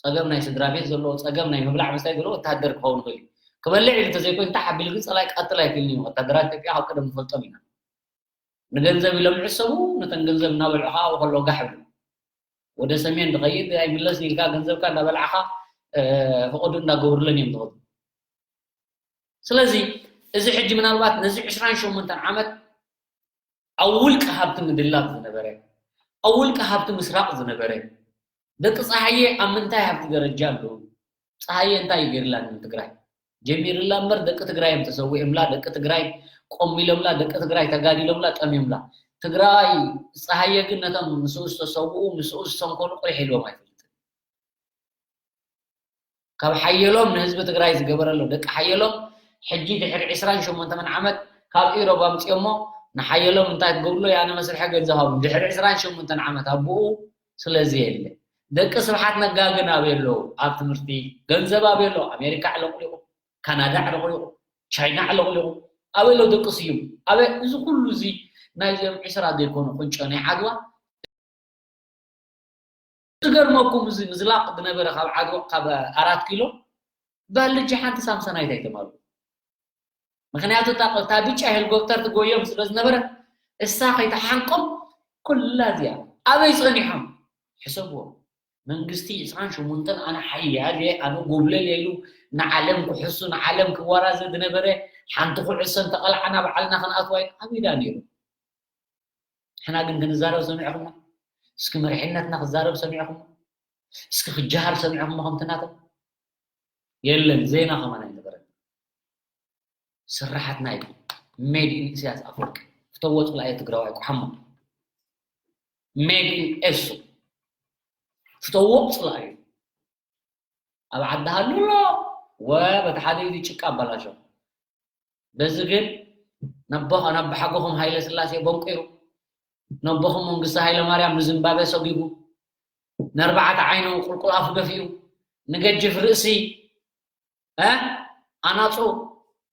ጸገም ናይ ስድራ ቤት ዘለዎ፣ ጸገም ናይ ምብላዕ ምስታይ ዘለዎ ወታደር ክኸውን ይኽእል እዩ። ክበልዕ ኢሉ እንተዘይኮይኑ፣ ታሕ ኣቢሉ ግን ጸላይ ቀትል ኣይክእልን እዩ። ወታደራት ኢትዮጵያ ካብ ቀደም ንፈልጦም ኢና። ንገንዘብ ኢሎም ይዕሰቡ፣ ነተን ገንዘብ እናበልዑ ከዓ ኣብኡ ከለዉ ጋሕ ይብሉ። ወደ ሰሜን ዝኸይድ ኣይምለስን ኢልካ ገንዘብካ እንዳበላዕኻ፣ እ፣ ፈቐዶ እንዳገበሩለን እዮም ዝኸዱ። ስለዚ እዚ ሕጂ ምናልባት ነዚ ዕስራን ሸሞንተን ዓመት ኣብ ውልቂ ሃብቲ ምድላብ ዝነበረ፣ ኣብ ውልቂ ሃብቲ ምስራቕ ዝነበረ፣ ደቂ ፀሃየ ኣብ ምንታይ ሃብቲ ደረጃ ኣለዉ? ፀሃየ እንታይ ገይርላ ንትግራይ? ጀሚርላ እምበር ደቂ ትግራይ እዮም ተሰዊኦምላ፣ ደቂ ትግራይ ቆሚሎምላ፣ ደቂ ትግራይ ተጋዲሎምላ፣ ጠምዮምላ። ትግራይ ፀሃየ ግን ነቶም ምስኡ ዝተሰውኡ፣ ምስኡ ዝሰንከሉ ቁሊሕ ኢልዎም ኣይፈልጥን። ካብ ሓየሎም ንህዝቢ ትግራይ ዝገበረሎ ደቂ ሓየሎም ሕጂ ድሕሪ ዕስራን ሸሞንተን ዓመት ካብ ኢሮብ ኣምፅኦሞ ንሓየሎም እንታይ ትገብርሎ የኣነ መስርሐ ገንዘብ ሃቡ ድሕሪ ዕስራን ሸሞንተን ዓመት ኣቦኡ ስለዚ የለ ደቂ ስብሓት ነጋ ግን ኣበይ ኣለዉ ኣብ ትምህርቲ ገንዘብ ኣበይ ኣለዉ ኣሜሪካ ዕለቁሊቁ ካናዳ ዕለቁሊቁ ቻይና ዕለቁሊቁ ኣበይ ኣለዉ ደቂ ስዩም ኣበይ እዚ ኩሉ እዚ ናይዚኦም ዕስራ ዘይኮኑ ቁንጮ ናይ ዓድዋ ዝገርመኩም እዚ ምዝላቕ ዝነበረ ካብ ዓድዋ ካብ ኣራት ኪሎ ባልጃ ሓንቲ ሳምሰናይት ኣይተማሉ ምክንያቱ እታ እታ ብጫ ሄሊኮፕተር ትጎዮም ስለ ዝነበረ እሳ ከይተሓንቆም ኩላ እዚኣ ኣበይ ጸኒሖም ሕሰብዎ መንግስቲ ዕስራን ሸሞንተን ኣነ ሓያል እየ ኣነ ጎብለል እየ ኢሉ ንዓለም ክሕሱ ንዓለም ክወራዘ ዝነበረ ሓንቲ ኩዕሶ እንተቐልዓና ባዕልና ክንኣትዋ ኣበይ ዳ ነይሩ ንሕና ግን ክንዛረብ ሰሚዕኹምና? እስኪ መሪሕነትና ክዛረብ ሰሚዕኹም? እስኪ ክጀሃር ሰሚዕኹም ከምቲ ናቶም? የለን ዜና ከማን ኣይነበረን። ስራሓትና እዩ ሜድ ኢን ኢሳያስ ኣፈወርቂ ፍተዎ ፅላእዮ ትግራዋይ ቁሓሞ ሜድ ኢን ኤሱ ፍተዎ ፅላእዮ ኣብ ዓዲ ሃሉ ኣሎ ወ በቲ ሓደ ኢዱ ጭቃ ኣባላሾ በዚ ግን ነቦኻ ነቦሓጎኹም ሃይለ ስላሴ ቦንቂሩ ነቦኹም መንግስቲ ሃይለ ማርያም ንዝምባበ ሰጒጉ ነርባዕተ ዓይኑ ቁልቁል ኣፉ ደፊኡ ንገጅፍ ርእሲ እ ኣናጹ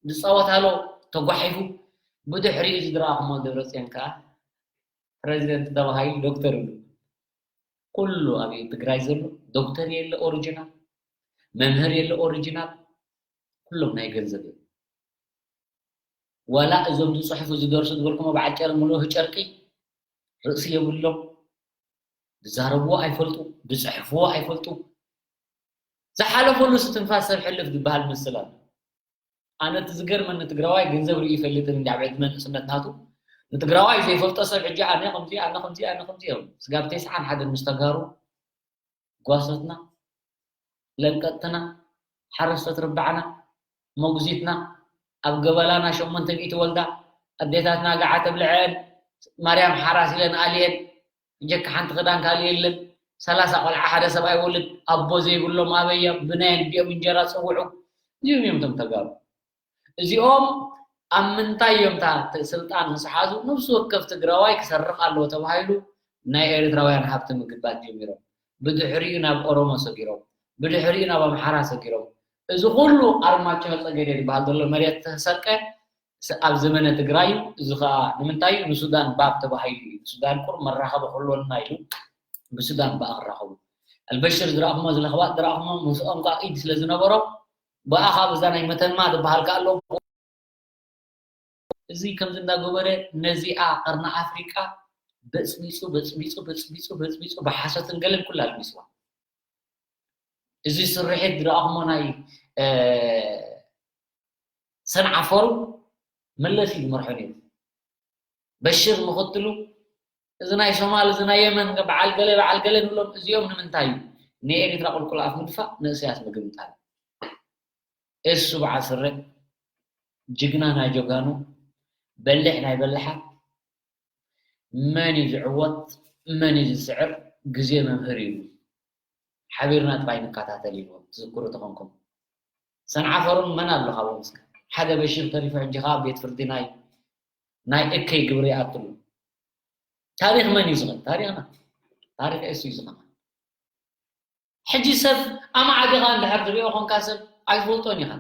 ዝጻወታሎ ተጓሒፉ ብድሕሪኡ ዝድረኣኹሞ ደብረጽዮን ከኣ ፕረዚደንት ተባሂሉ ዶክተር ይብሉ ኩሉ ኣብ ትግራይ ዘሎ ዶክተር የለ ኦሪጂናል መምህር የለ ኦሪጂናል ኩሎም ናይ ገንዘብ እዮም ዋላ እዞም ዝፅሕፉ ዝደርሱ ዝበልኩሞ በዓል ጨር ምሉእ ጨርቂ ርእሲ የብሎም ዝዛረብዎ ኣይፈልጡ ዝፅሕፍዎ ኣይፈልጡ ዝሓለፈሉ ስትንፋስ ሰብ ሕልፍ ዝበሃል ምስል ኣሎ ኣነ እቲ ዝገርመኒ ትግራዋይ ገንዘብ ርኢ ይፈልጥን እንዲ ኣብ ዕድመ ንእስነት ናቱ ንትግራዋይ ዘይፈልጦ ሰብ ሕጂ ኣነ ከምዚ ኣነ ከምዚ ኣነ ከምዚ እዮም ስጋብ ተስዓን ሓደን ምስ ተጋሩ ጓሶትና ለንቀጥትና ሓረስቶት ርባዕና መጉዚትና ኣብ ገበላና ሸሞንተ ሚእቲ ወልዳ ኣዴታትና ጋዓ ተብልዐን ማርያም ሓራስ ኢለን ኣልየን ብጀካ ሓንቲ ክዳን ካልእ የለን ሰላሳ ቆልዓ ሓደ ሰብኣይ ወልድ ኣቦ ዘይብሎም ኣበያ ብናይ ኣዲኦም እንጀራ ፀውዑ እዚኦም እዮም እቶም ተጋሩ እዚኦም ኣብ ምንታይ እዮም እታ ስልጣን ምስ ሓዙ ነብሲ ወከፍ ትግራዋይ ክሰርቕ ኣለዎ ተባሂሉ ናይ ኤርትራውያን ሃብቲ ምግባት ጀሚሮም ብድሕሪኡ ናብ ኦሮሞ ሰጊሮም ብድሕሪኡ ናብ ኣምሓራ ሰጊሮም እዚ ኩሉ ኣርማጭሆ ፀገዴ ዝበሃል ዘሎ መሬት ተሰርቀ ኣብ ዘመነ ትግራይ እዩ። እዚ ከዓ ንምንታይ እዩ? ንሱዳን ባብ ተባሂሉ እዩ። ንሱዳን ቁሩብ መራኸቢ ክህልወና ኢሉ ብሱዳን ብኣ ክራኸቡ። ኣልበሽር ዝረኣኹሞ ዝለኽባጥ ዝረኣኹሞ ምስኦም ከዓ ኢድ ስለ ዝነበሮ ብኣ ከዓ በዛ ናይ መተማ ዝበሃል ከዓ ኣሎ እዚ ከምዚ እንዳገበረ ነዚኣ ቀርኒ ኣፍሪቃ በፅቢፁ በፅቢፁ በፅቢፁ በፅቢፁ ብሓሶትን ገለን ኩላ ኣልሚስዋ። እዚ ስርሒት ዝረኣኹሞ ናይ ሰንዓፈሩ መለስ እዩ ዝመርሖ ነይሩ። በሽር ምኽትሉ እዚ ናይ ሶማል እዚ ናይ የመን በዓል ገለ በዓል ገለ ንብሎም እዚኦም ንምንታይ እዩ ንኤሪትራ ቁልቁል ኣፍ ምድፋእ ንእስያስ ምግምጣል እሱ በዓል ስረ ጅግና ናይ ጀጋኑ በሊሕ ናይ በላሓት መን እዩ ዝዕወት መን እዩ ዝስዕር ግዜ መምህር እዩ ሓቢርና ጥራይ ንከታተል ኢልዎም ትዝክሩ ተኾንኩም ሰንዓፈሩን መን ኣሎ ካብኦም እስከ ሓደ በሽር ተሪፉ ሕጂ ከዓ ቤት ፍርዲ ናይ ናይ እከይ ግብሪ ይኣትሉ ታሪክ መን እዩ ዝኸ ታሪክና ታሪክ ኤሱ እዩ ዝኸ ሕጂ ሰብ ኣማዓዲኻ እንድሕር ትሪኦ ኾንካ ሰብ ኣይትፈልጦን ኢኻ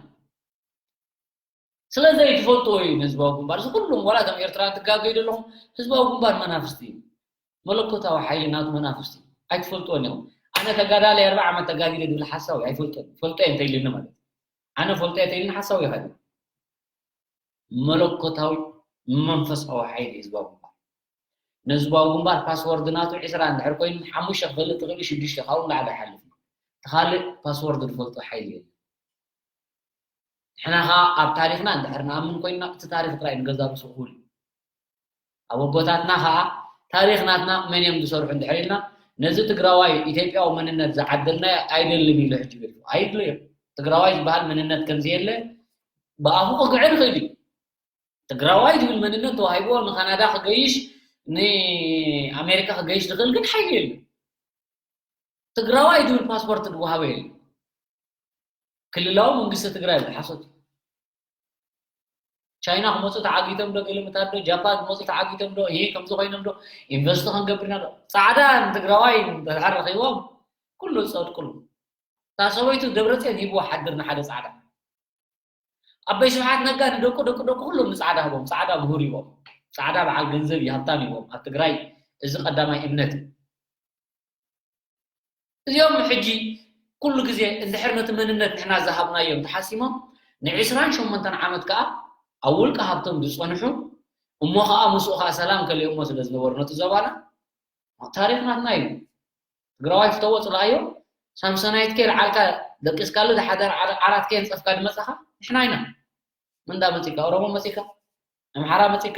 ስለዚ ኣይትፈልጥዎ እዩ ንህዝባዊ ግንባር እዚ ኩሉም ዋላ እቶም ኤርትራ ትጋገዩ ዘለኹም ህዝባዊ ግንባር መናፍስቲ እዩ መለኮታዊ ሓይሊ ናቱ መናፍስቲ እዩ ኣይትፈልጥዎን ኢኹም ኣነ ተጋዳላይ ኣርባዓ ዓመት ተጋዲለ ዝብል ሓሳዊ ኣይፈልጦን ፈልጦ እየ እንተኢልኒ ማለት ኣነ ፈልጦ እየ ተኢልኒ ሓሳዊ ኢኻ መለኮታዊ መንፈሳዊ ሓይሊ ህዝባዊ ግንባር ንህዝባዊ ግንባር ፓስወርድ ናቱ ዕስራ እንድሕር ኮይኑ ሓሙሽተ ክፈልጥ ትኽእል ሽዱሽተ ካብኡ ንላዕሊ ኣይሓልፍ እቲ ካልእ ፓስወርድ ዝፈልጦ ሓይሊ የለን ንሕና ከዓ ኣብ ታሪኽና እንድሕር ንኣምን ኮይንና እቲ ታሪኽ ጥራይ ንገዛ ርእሱ ክህሉ ኣብ ኣቦታትና ከዓ ታሪኽ ናትና መን እዮም ዝሰርሑ እንድሕር ኢልና ነዚ ትግራዋይ ኢትዮጵያዊ መንነት ዝዓደልናዮ ኣይደልን ኢሉ ሕጂ ገዲፉ ኣይድለዮ። ትግራዋይ ዝበሃል መንነት ከምዘየለ ብኣፉ ክግዕር ይኽእል እዩ። ትግራዋይ ዝብል መንነት ተዋሂብዎ ንካናዳ ክገይሽ ንኣሜሪካ ክገይሽ ዝኽእል ግን ሓይሊ የለን። ትግራዋይ ዝብል ፓስፖርት ዝወሃበ የለን። ክልላዊ መንግስቲ ትግራይ ዝሓሶት ቻይና ክመፁ ተዓጊቶም ዶ ገለመታት ዶ ጃፓን ክመፁ ተዓጊቶም ዶ ይሄ ከምዚ ኮይኖም ዶ ኢንቨስት ክንገብርና ዶ ፃዕዳ ንትግራዋይ እንተድሓር ረኪቦም ኩሉ ዝፀድቅሉ እታ ሰበይቱ ደብረፅዮን ሂብዎ ሓድር ንሓደ ፃዕዳ ኣበይ ስብሓት ነጋ ንደቁ ደቁ ደቁ ኩሎም ንፃዕዳ ህቦም ፃዕዳ ምሁር ሂቦም ፃዕዳ በዓል ገንዘብ ይሃብታም ሂቦም ኣብ ትግራይ እዚ ቀዳማይ እምነት እዚኦም ሕጂ ኩሉ ግዜ እንድሕር ነቲ መንነት ንሕና ዝሃብናዮም ተሓሲሞም ንዕስራን ሸሞንተን ዓመት ከዓ ኣብ ውልቂ ሃብቶም ዝፀንሑ እሞ ከዓ ምስኡ ከዓ ሰላም ከሊኦሞ ስለ ዝነበሩ ነቲ ዘባና ታሪኽ ናትና እዩ ትግራዋይ ፍተዎ ፅልኣዮ ሳምሶናይት ከ ልዓልካ ደቂስካሉ ዝሓደር ዓራት ከ ንፀፍካ ዝመፀኻ ንሕና ኢና ምንዳ መፂካ ኦሮሞ መፂካ ኣምሓራ መፂካ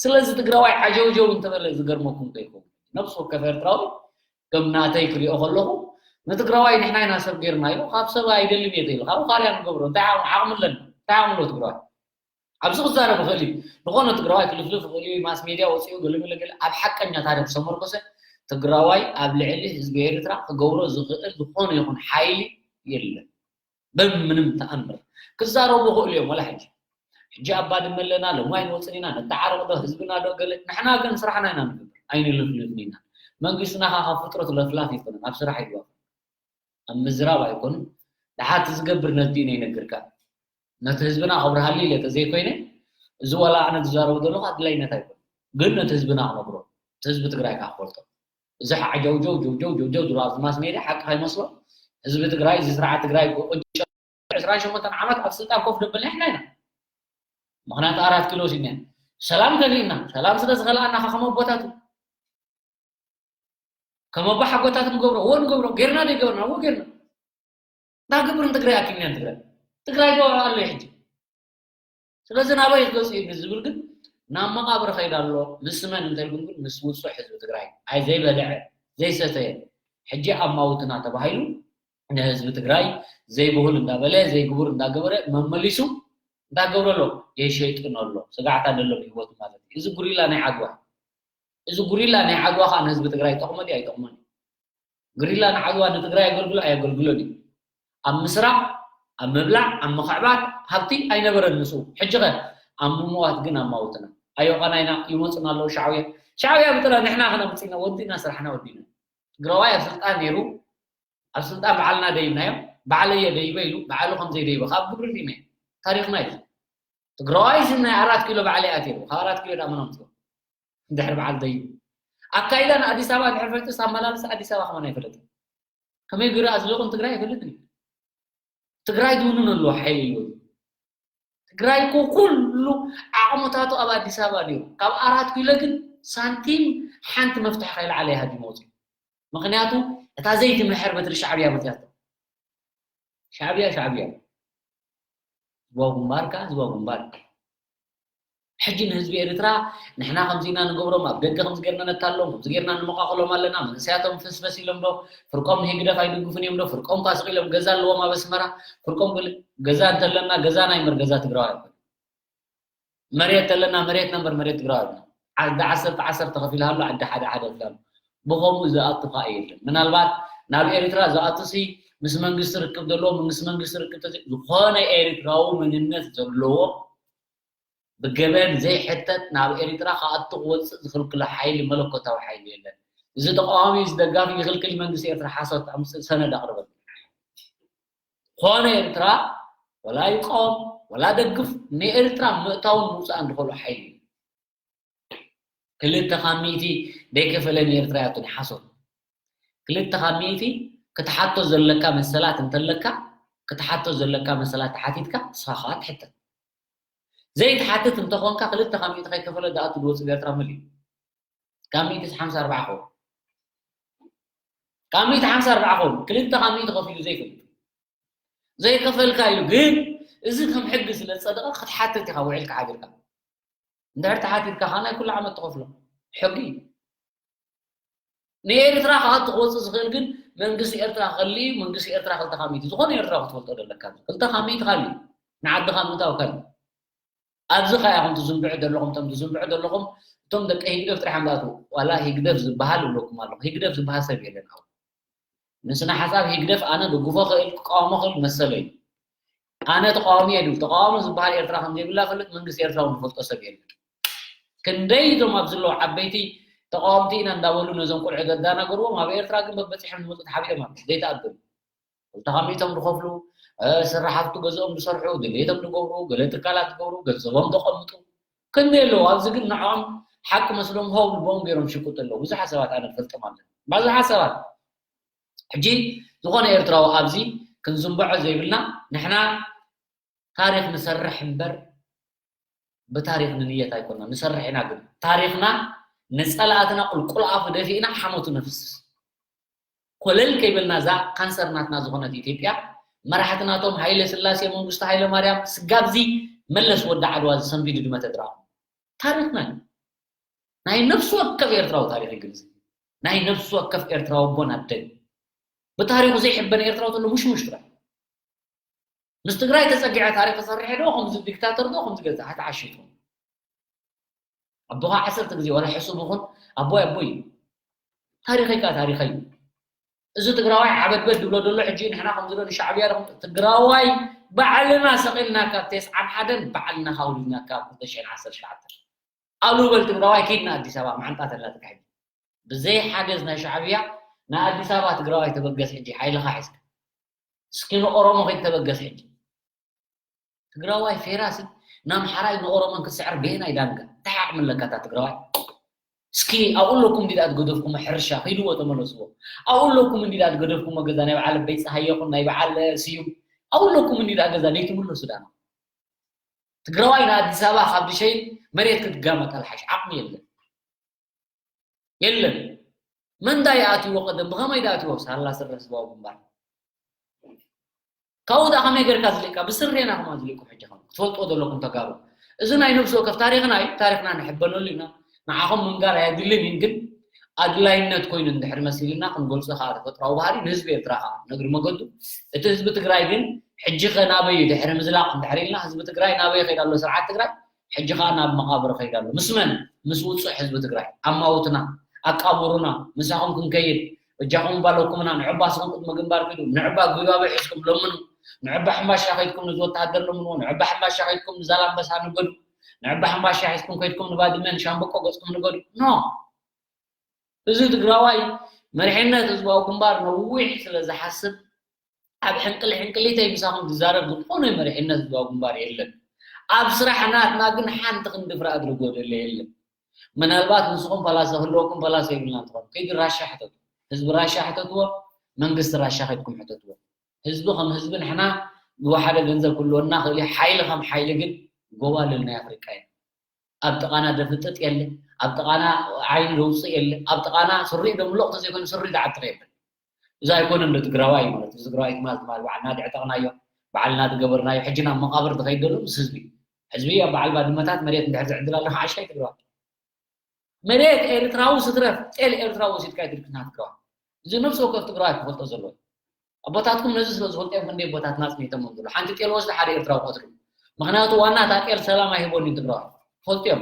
ስለዚ ትግራዋይ ዓጀውጀው እንተበለ ዝገርመኩም ከይከውን ነብሲ ወከፍ ኤርትራዊ ከም ናተይ ክሪኦ ከለኹ ንትግራዋይ ንሕና ኢና ሰብ ገይርናዮ ካብ ሰብ ኣይደልን እየ ተይሉ ካብ ካርያ ንገብሮ እንታይ ዓቕሚ ኣለና እንታይ ዓቕሚ ኣለዎ ትግራዋይ ኣብዚ ክዛረብ ይኽእል እዩ ዝኾነ ትግራዋይ ክልፍልፍ ይኽእል እዩ ማስ ሜድያ ወፂኡ ገለመለገለ ኣብ ሓቀኛ ታሪክ ዝተመርኮሰ ትግራዋይ ኣብ ልዕሊ ህዝቢ ኤርትራ ክገብሮ ዝኽእል ዝኾነ ይኹን ሓይሊ የለን በምንም ተኣምር ክዛረቡ ይኽእሉ እዮም ወላ ሕጂ ሕጂ ኣብ ባድመ ኣለና ሎማይ ንወፅን ኢና ነተዓረቕ ዶ ህዝብና ዶ ገለ ንሕና ግን ስራሕና ኢና ንገብር ኣይንልፍልፍን ኢና መንግስትና ከዓ ካብ ፍጥረት ለፍላፍ ይኮነን ኣብ ስራሕ ይግባእ ኣብ ምዝራብ ኣይኮኑን ደሓ እቲ ዝገብር ነዲኡ ነይነግርካ ነቲ ህዝብና ከብርሃሉ ኢለ ተዘይኮይነ እዚ ዋላ ኣነ ዝዛረቡ ዘለኹ ኣድላይነት ኣይኮነ ግን ነቲ ህዝብና ክነግሮ እቲ ህዝቢ ትግራይ ከዓ ክፈልጦ እዚ ዓጀውጀው ጀውጀው ጀውጀው ዝብሉ ኣብዚ ማስ ሜድያ ሓቂ ከይመስሎ ህዝቢ ትግራይ እዚ ስርዓት ትግራይ ዕስራን ሸሞንተን ዓመት ኣብ ስልጣን ኮፍ ደበልና ንሕና ኢና ምክንያቱ ኣራት ኪሎ ሲድና ሰላም ከሊእና ሰላም ስለ ዝኸልኣና ከ ከመ ኣቦታቱ ከም ኣቦ ሓጎታት ንገብሮ እዎ ንገብሮ ጌርና ዶ ይገበርና እዎ ጌርና እንዳ ግብር ንትግራይ ኣኪብና ንትግራይ ትግራይ ዶ ኣሎ ሕጂ ስለዚ ናበይ ክገፅ እዩ ዝብል ግን ናብ መቃብር ከይዳ ኣሎ ምስ መን እንተልኩም ግን ምስ ውፁዕ ህዝቢ ትግራይ ኣይ ዘይበልዐ ዘይሰተየ ሕጂ ኣማውትና ተባሂሉ ንህዝቢ ትግራይ ዘይብሁል እንዳበለ ዘይግቡር እንዳገበረ መመሊሱ እንዳገብረ ኣሎ የሸይጥን ኣሎ ስጋዕታ ደሎ ብሂወቱ ማለት እዩ እዚ ጉሪላ ናይ ዓድዋ እዚ ጉሪላ ናይ ዓድዋ ከዓ ንህዝቢ ትግራይ ይጠቕሞ ድዩ ኣይጠቕሞን እዩ ጉሪላ ንዓድዋ ንትግራይ የገልግሎ ኣየገልግሎን እዩ ኣብ ምስራቕ ኣብ ምብላዕ ኣብ ምኽዕባት ሃብቲ ኣይነበረን ምስኡ ሕጂ ኸ ኣብ ምምዋት ግን ኣማውትና ኣዮቓናይና ይመፁና ኣለዉ ሻዕውያ ሻዕውያ ብጥረ ንሕና ከነምፅና ወዲና ስራሕና ወዲና ትግራዋይ ኣብ ስልጣን ነይሩ ኣብ ስልጣን ባዕልና ደይብናዮ ባዕለየ ደይበ ኢሉ ባዕሉ ከም ዘይደይበ ካብ ግብሪ ሪመ ታሪኽና እዩ ትግራዋይ እዚ ናይ ኣራት ኪሎ ባዕለይ ኣትየ ካብ ኣራት ኪሎ ዳ መን ኣምፅኦ እንድሕር በዓል ደይቡ ኣካይዳ ንኣዲስ ኣበባ እንድሕር ፈሊጡ ኣመላልሳ ኣዲስ ኣበባ ከማን ኣይፈለጥን ከመይ ገይሩ ኣዝለቑ ንትግራይ ኣይፈልጥን እዩ ትግራይ ዝውንን ኣለዎ ሓይሊ ኣለዎ ትግራይ እኮ ኩሉ ዓቕምታቱ ኣብ ኣዲስ ኣበባ ነይሩ ካብ ኣራት ኪሎ ግን ሳንቲም ሓንቲ መፍትሒ ከይለዓለ ይሃዲሙ ወፂኡ ምኽንያቱ እታ ዘይትምሕር በትሪ ሻዕብያ መፅያቶ ሻዕብያ ሻዕብያ ህዝባዊ ግንባር ከዓ ህዝባዊ ግንባር ሕጂ ንህዝቢ ኤርትራ ንሕና ከምዚ ኢና ንገብሮም ኣብ ደገ ከምዚ ጌርና ነታሎም ከምዚ ጌርና ንመቃቅሎም ኣለና መንእሰያቶም ፍስፈስ ኢሎም ዶ ፍርቆም ንህግደፍ ኣይድግፉን እዮም ዶ ፍርቆም ኳ ስቕ ኢሎም ገዛ ኣለዎም ኣብ ኣስመራ ፍርቆም ገዛ እንተለና ገዛ ናይ መር ገዛ ትግራዋይ መሬት ተለና መሬት ነበር መሬት ትግራዋይ ዓዲ ዓሰርተ ዓሰርተ ከፊልሃሉ ዓዲ ሓደ ሓደ ከፊልሃሉ ብኸምኡ ዝኣቱ ከዓ የለን ምናልባት ናብ ኤርትራ ዝኣቱ ሲ ምስ መንግስቲ ርክብ ዘለዎ ምስ መንግስቲ ርክብ ዝኾነ ኤርትራዊ መንነት ዘለዎ ብገበን ዘይሕተት ናብ ኤርትራ ክኣቱ ክወፅእ ዝኽልክሎ ሓይሊ መለኮታዊ ሓይሊ የለን። እዚ ተቃዋሚ እዚ ደጋፊ ይኽልክል መንግስቲ ኤርትራ ሓሶት ኣምፅእ ሰነድ ኣቕርበል። ኮነ ኤርትራ ወላ ይቃወም ወላ ደግፍ ንኤርትራ ምእታውን ምውፃእን ዝኽእሎ ሓይሊ እዩ። ክልተ ካብ ሚእቲ ደይከፈለ ንኤርትራ ያቱ ሓሶት። ክልተ ካብ ሚእቲ ክትሓቶ ዘለካ መሰላት እንተለካ ክትሓቶ ዘለካ መሰላት ተሓቲትካ ንስኻ ከዓ ትሕተት። ዘይትሓትት እንተኾንካ ክልተ ካብ ሚእቲ ከይከፈለ ዝኣቱ ዝወፅእ ብኤርትራ መን እዩ? ካብ ሚእቲ ሓምሳ ኣርባዓ ኸውን ካብ ሚእቲ ሓምሳ ኣርባዓ ኸውን ክልተ ካብ ሚእቲ ከፊሉ ዘይፈልጥ ዘይከፈልካ እዩ ግን እዚ ከም ሕጊ ስለ ዝጸደቐ ክትሓትት ኢኻ ውዒልካ ሓዲርካ። እንድሕር ተሓቲትካ ከዓ ናይ ኩሉ ዓመት ትኸፍሎ ሕጊ እዩ። ንኤርትራ ከዓ እቲ ክወፅእ ዝኽእል ግን መንግስቲ ኤርትራ ክኸሊ እዩ። መንግስቲ ኤርትራ ክልተ ካብ ሚእቲ ዝኾነ ኤርትራ ክትፈልጦ ዘለካ ክልተ ካብ ሚእቲ ካሊ ንዓድኻ ምእታው ካሊ ኣብዚ ከኣ ኢኹም ትዝንብዑ ዘለኹም እቶም ትዝንብዑ ዘለኹም እቶም ደቂ ህግደፍ ጥራሕ እምባቱ ዋላ ህግደፍ ዝበሃል እብለኩም ኣለኹ ህግደፍ ዝበሃል ሰብ የለን ኣብ ንስነ ሓሳብ ህግደፍ ኣነ ድግፎ ክእል ክቃወሞ ክእል መሰለይ ኣነ ተቃዋሚ እየ ድብል ተቃዋሚ ዝበሃል ኤርትራ ከም ዘይብላ ፈልጥ መንግስቲ ኤርትራ እውን ዝፈልጦ ሰብ የለን ክንደይ እዞም ኣብዚ ኣለዉ ዓበይቲ ተቃወምቲ ኢና እንዳበሉ ነዞም ቆልዑ ዘዳናገርዎም ኣብ ኤርትራ ግን በበፂሖም ዝመፁ ተሓቢኦም ኣሎ ዘይተኣገዱ ክልተ ካብ ሚእቶም ዝኸፍሉ ስራሕቲ ገዝኦም ዝሰርሑ ድሌቶም ዝገብሩ ገለ ትካላት ዝገብሩ ገንዘቦም ዘቐምጡ ክንደይ ኣለዉ ኣብዚ ግን ንዕኦም ሓቂ መስሎም ሆው ልቦም ገይሮም ሽቁጥ ኣለዉ ብዙሓት ሰባት ኣነ ዝፈልጦም ኣለኒ ባዝሓት ሰባት ሕጂ ዝኾነ ኤርትራዊ ኣብዚ ክንዝንበዖ ዘይብልና ንሕና ታሪክ ንሰርሕ እምበር ብታሪክ ንንየት ኣይኮና ንሰርሕ ኢና ግን ታሪክና ንፀላእትና ቁልቁል ኣፉ ደፊእና ሓሞቱ ነፍስስ ኮለል ከይበልና እዛ ካንሰር ናትና ዝኾነት ኢትዮጵያ መራሕትናቶም ሃይለ ስላሴ መንግስቱ ሃይለ ማርያም ስጋብዚ መለስ ወዲ ዓድዋ ዝሰንቢዱ ድመተ ድራኹ ታሪክና እዩ ናይ ነፍሲ ወከፍ ኤርትራዊ ታሪክ ይግልጽ ናይ ነፍሲ ወከፍ ኤርትራዊ ኣቦን ኣደን ብታሪኩ ዘይሕበን ኤርትራዊ ተሎ ሙሽሙሽ ጥራይ ምስ ትግራይ ተጸጊዐ ታሪክ ክሰርሕ ዶ ከምዚ ዲክታተር ዶ ከምዚ ገዛ ተዓሽቱ ኣቦኻ ዓሰርተ ግዜ ዋላ ሕሱብ ይኹን ኣቦይ ኣቦይ ታሪኸይ ከዓ ታሪኸይ እዚ ትግራዋይ ዓበድበድ ዝብሎ ዘሎ ሕጂ ንሕና ከም ዝሎ ንሻዕብያ ትግራዋይ ባዕልና ሰቒልና ካብ ቴስዓን ሓደን ባዕልና ካውሊድና ካብ ክልተ ሽሕን ዓሰርተ ሸውዓተን ኣሉ በል ትግራዋይ ኪድ ንኣዲስ ኣበባ ማዓንጣ ተላትካ ሕጂ ብዘይ ሓገዝ ናይ ሻዕብያ ንኣዲስ ኣበባ ትግራዋይ ተበገስ ሕጂ ሓይልኻ ሒዝካ እስኪ ንኦሮሞ ኺድ ተበገስ ሕጂ ትግራዋይ ፌራሲ ናምሓራይ ንኦሮሞን ክትስዕር በየናይ ዳንጋ እንታይ ዓቕሚ ኣለካ እታ ትግራዋይ እስኪ ኣብኡ ኣለኩም እንዲ ደኣ ትገደፍኩም ሕርሻ ከይድዎ ተመለስዎ ኣብኡ ኣለኩም እንዲ ደኣ ትገደፍኩሞ ገዛ ናይ በዓል በይ ፀሃየ ይኹን ናይ በዓል ስዩም ኣብኡ ኣለኩም እንዲ ደኣ ገዛ ደይትምለሱ ደኣ ትግራዋይ ንኣዲስ ኣበባ ካብ ድሸይን መሬት ክትጋመጥ ኣልሓሽ ዓቕሚ የለን የለን መን ዳ ይኣትዎ ቀደም ብኸመይ ዳ ኣትዎ ሳላ ስረ ህዝባዊ ግንባር ካብኡ ዳ ከመይ ገርካ ዝልእካ ብስሬና ከማ ዝልእኩም ሕጂ ከም ክትፈልጥዎ ዘለኩም ተጋሩ እዚ ናይ ነብሲ ወከፍ ታሪክና እዩ ታሪክና ንሕበነሉ ኢና ንዓኹም ምንጋር ኣየድልን እዩ ግን ኣድላይነት ኮይኑ እንድሕር መሲልና ክንገልጾ ከዓ ተፈጥራዊ ባህሪ ንህዝቢ ኤርትራ ከዓ ነግሪ መገዱ እቲ ህዝቢ ትግራይ ግን ሕጂ ከ ናበይ እዩ ድሕሪ ምዝላቕ እንድሕር ኢልና ህዝቢ ትግራይ ናበይ ይኸይድ ኣሎ ስርዓት ትግራይ ሕጂ ከዓ ናብ መቓብር ይኸይድ ኣሎ ምስ መን ምስ ውፁዕ ህዝቢ ትግራይ ኣማውትና ኣቃብሩና ምሳኹም ክንከይድ እጃኹም ባለኩምና ንዕባ ስኹም ቅድሚ ግንባር ኪዱ ንዕባ ግባበ ሒዝኩም ለምኑ ንዕባ ሕምባሻ ከይድኩም ንዚ ወታሃደር ለምንዎ ንዕባ ሕምባሻ ከይድኩም ንዛላምበሳ ንገዱ ንዕባ ሕምባሻ ሒዝኩም ከይድኩም ንባድመን ሻምበቆ ገፅኩም ንገዱ ኖ እዚ ትግራዋይ መሪሕነት ህዝባዊ ግንባር ነዊሕ ስለ ዝሓስብ ኣብ ሕንቅል ሕንቅሊተይ ምሳኹም ዝዛረብ ዝኾነ መሪሕነት ህዝባዊ ግንባር የለን ኣብ ስራሕ ናትና ግን ሓንቲ ክንዲ ፍረ እግሪ ጎደለ የለን ምናልባት ንስኹም ፈላሰ ህልወኩም ፈላሰ ይብልና እንትኾን ከይዲ ራሻ ሕተቱ ህዝቢ ራሻ ሕተትዎ መንግስቲ ራሻ ከይድኩም ሕተትዎ ህዝቢ ከም ህዝቢ ንሕና ዝወሓደ ገንዘብ ክልወና ክእል ሓይሊ ከም ሓይሊ ግን ጎባልል ናይ ኣፍሪቃ እዩ ኣብ ጥቓና ደፍጥጥ የለ ኣብ ጥቓና ዓይኒ ደውፅእ የለ ኣብ ጥቓና ስሪ ደምሎቕ ተዘይኮነ ስሪ ዝዓጥቕ የለን እዚ ኣይኮነን ዶ ትግራዋይ ማለት እዚ ትግራዋይ ትማል ትማል ባዕልና ድዕጠቕናዮ ባዕልና ዝገበርናዮ ሕጂ ናብ መቓብር ዝኸይድ ዘሎ ምስ ህዝቢ ህዝቢ ኣብ በዓል ባድመታት መሬት እንድሕር ዝዕድል ኣሎ ከዓ ሻይ ትግራዋይ መሬት ኤርትራዊ ስትረፍ ጤል ኤርትራዊ ወሲድካ ይትልክና ትግራዋይ እዚ ነብሲ ወከፍ ትግራዋይ ክፈልጦ ዘለዎ ኣቦታትኩም ነዚ ስለ ዝፈልጡ እዮም ክንደይ ኣቦታትና ኣፅኒቶም ም ዝብሉ ሓንቲ ጤል ወስዲ ሓደ ኤርትራዊ ቆፅሪ ምክንያቱ ዋና እታ ጤል ሰላም ኣይህቦን እዩ ትግራዋይ ፈልጡ እዮም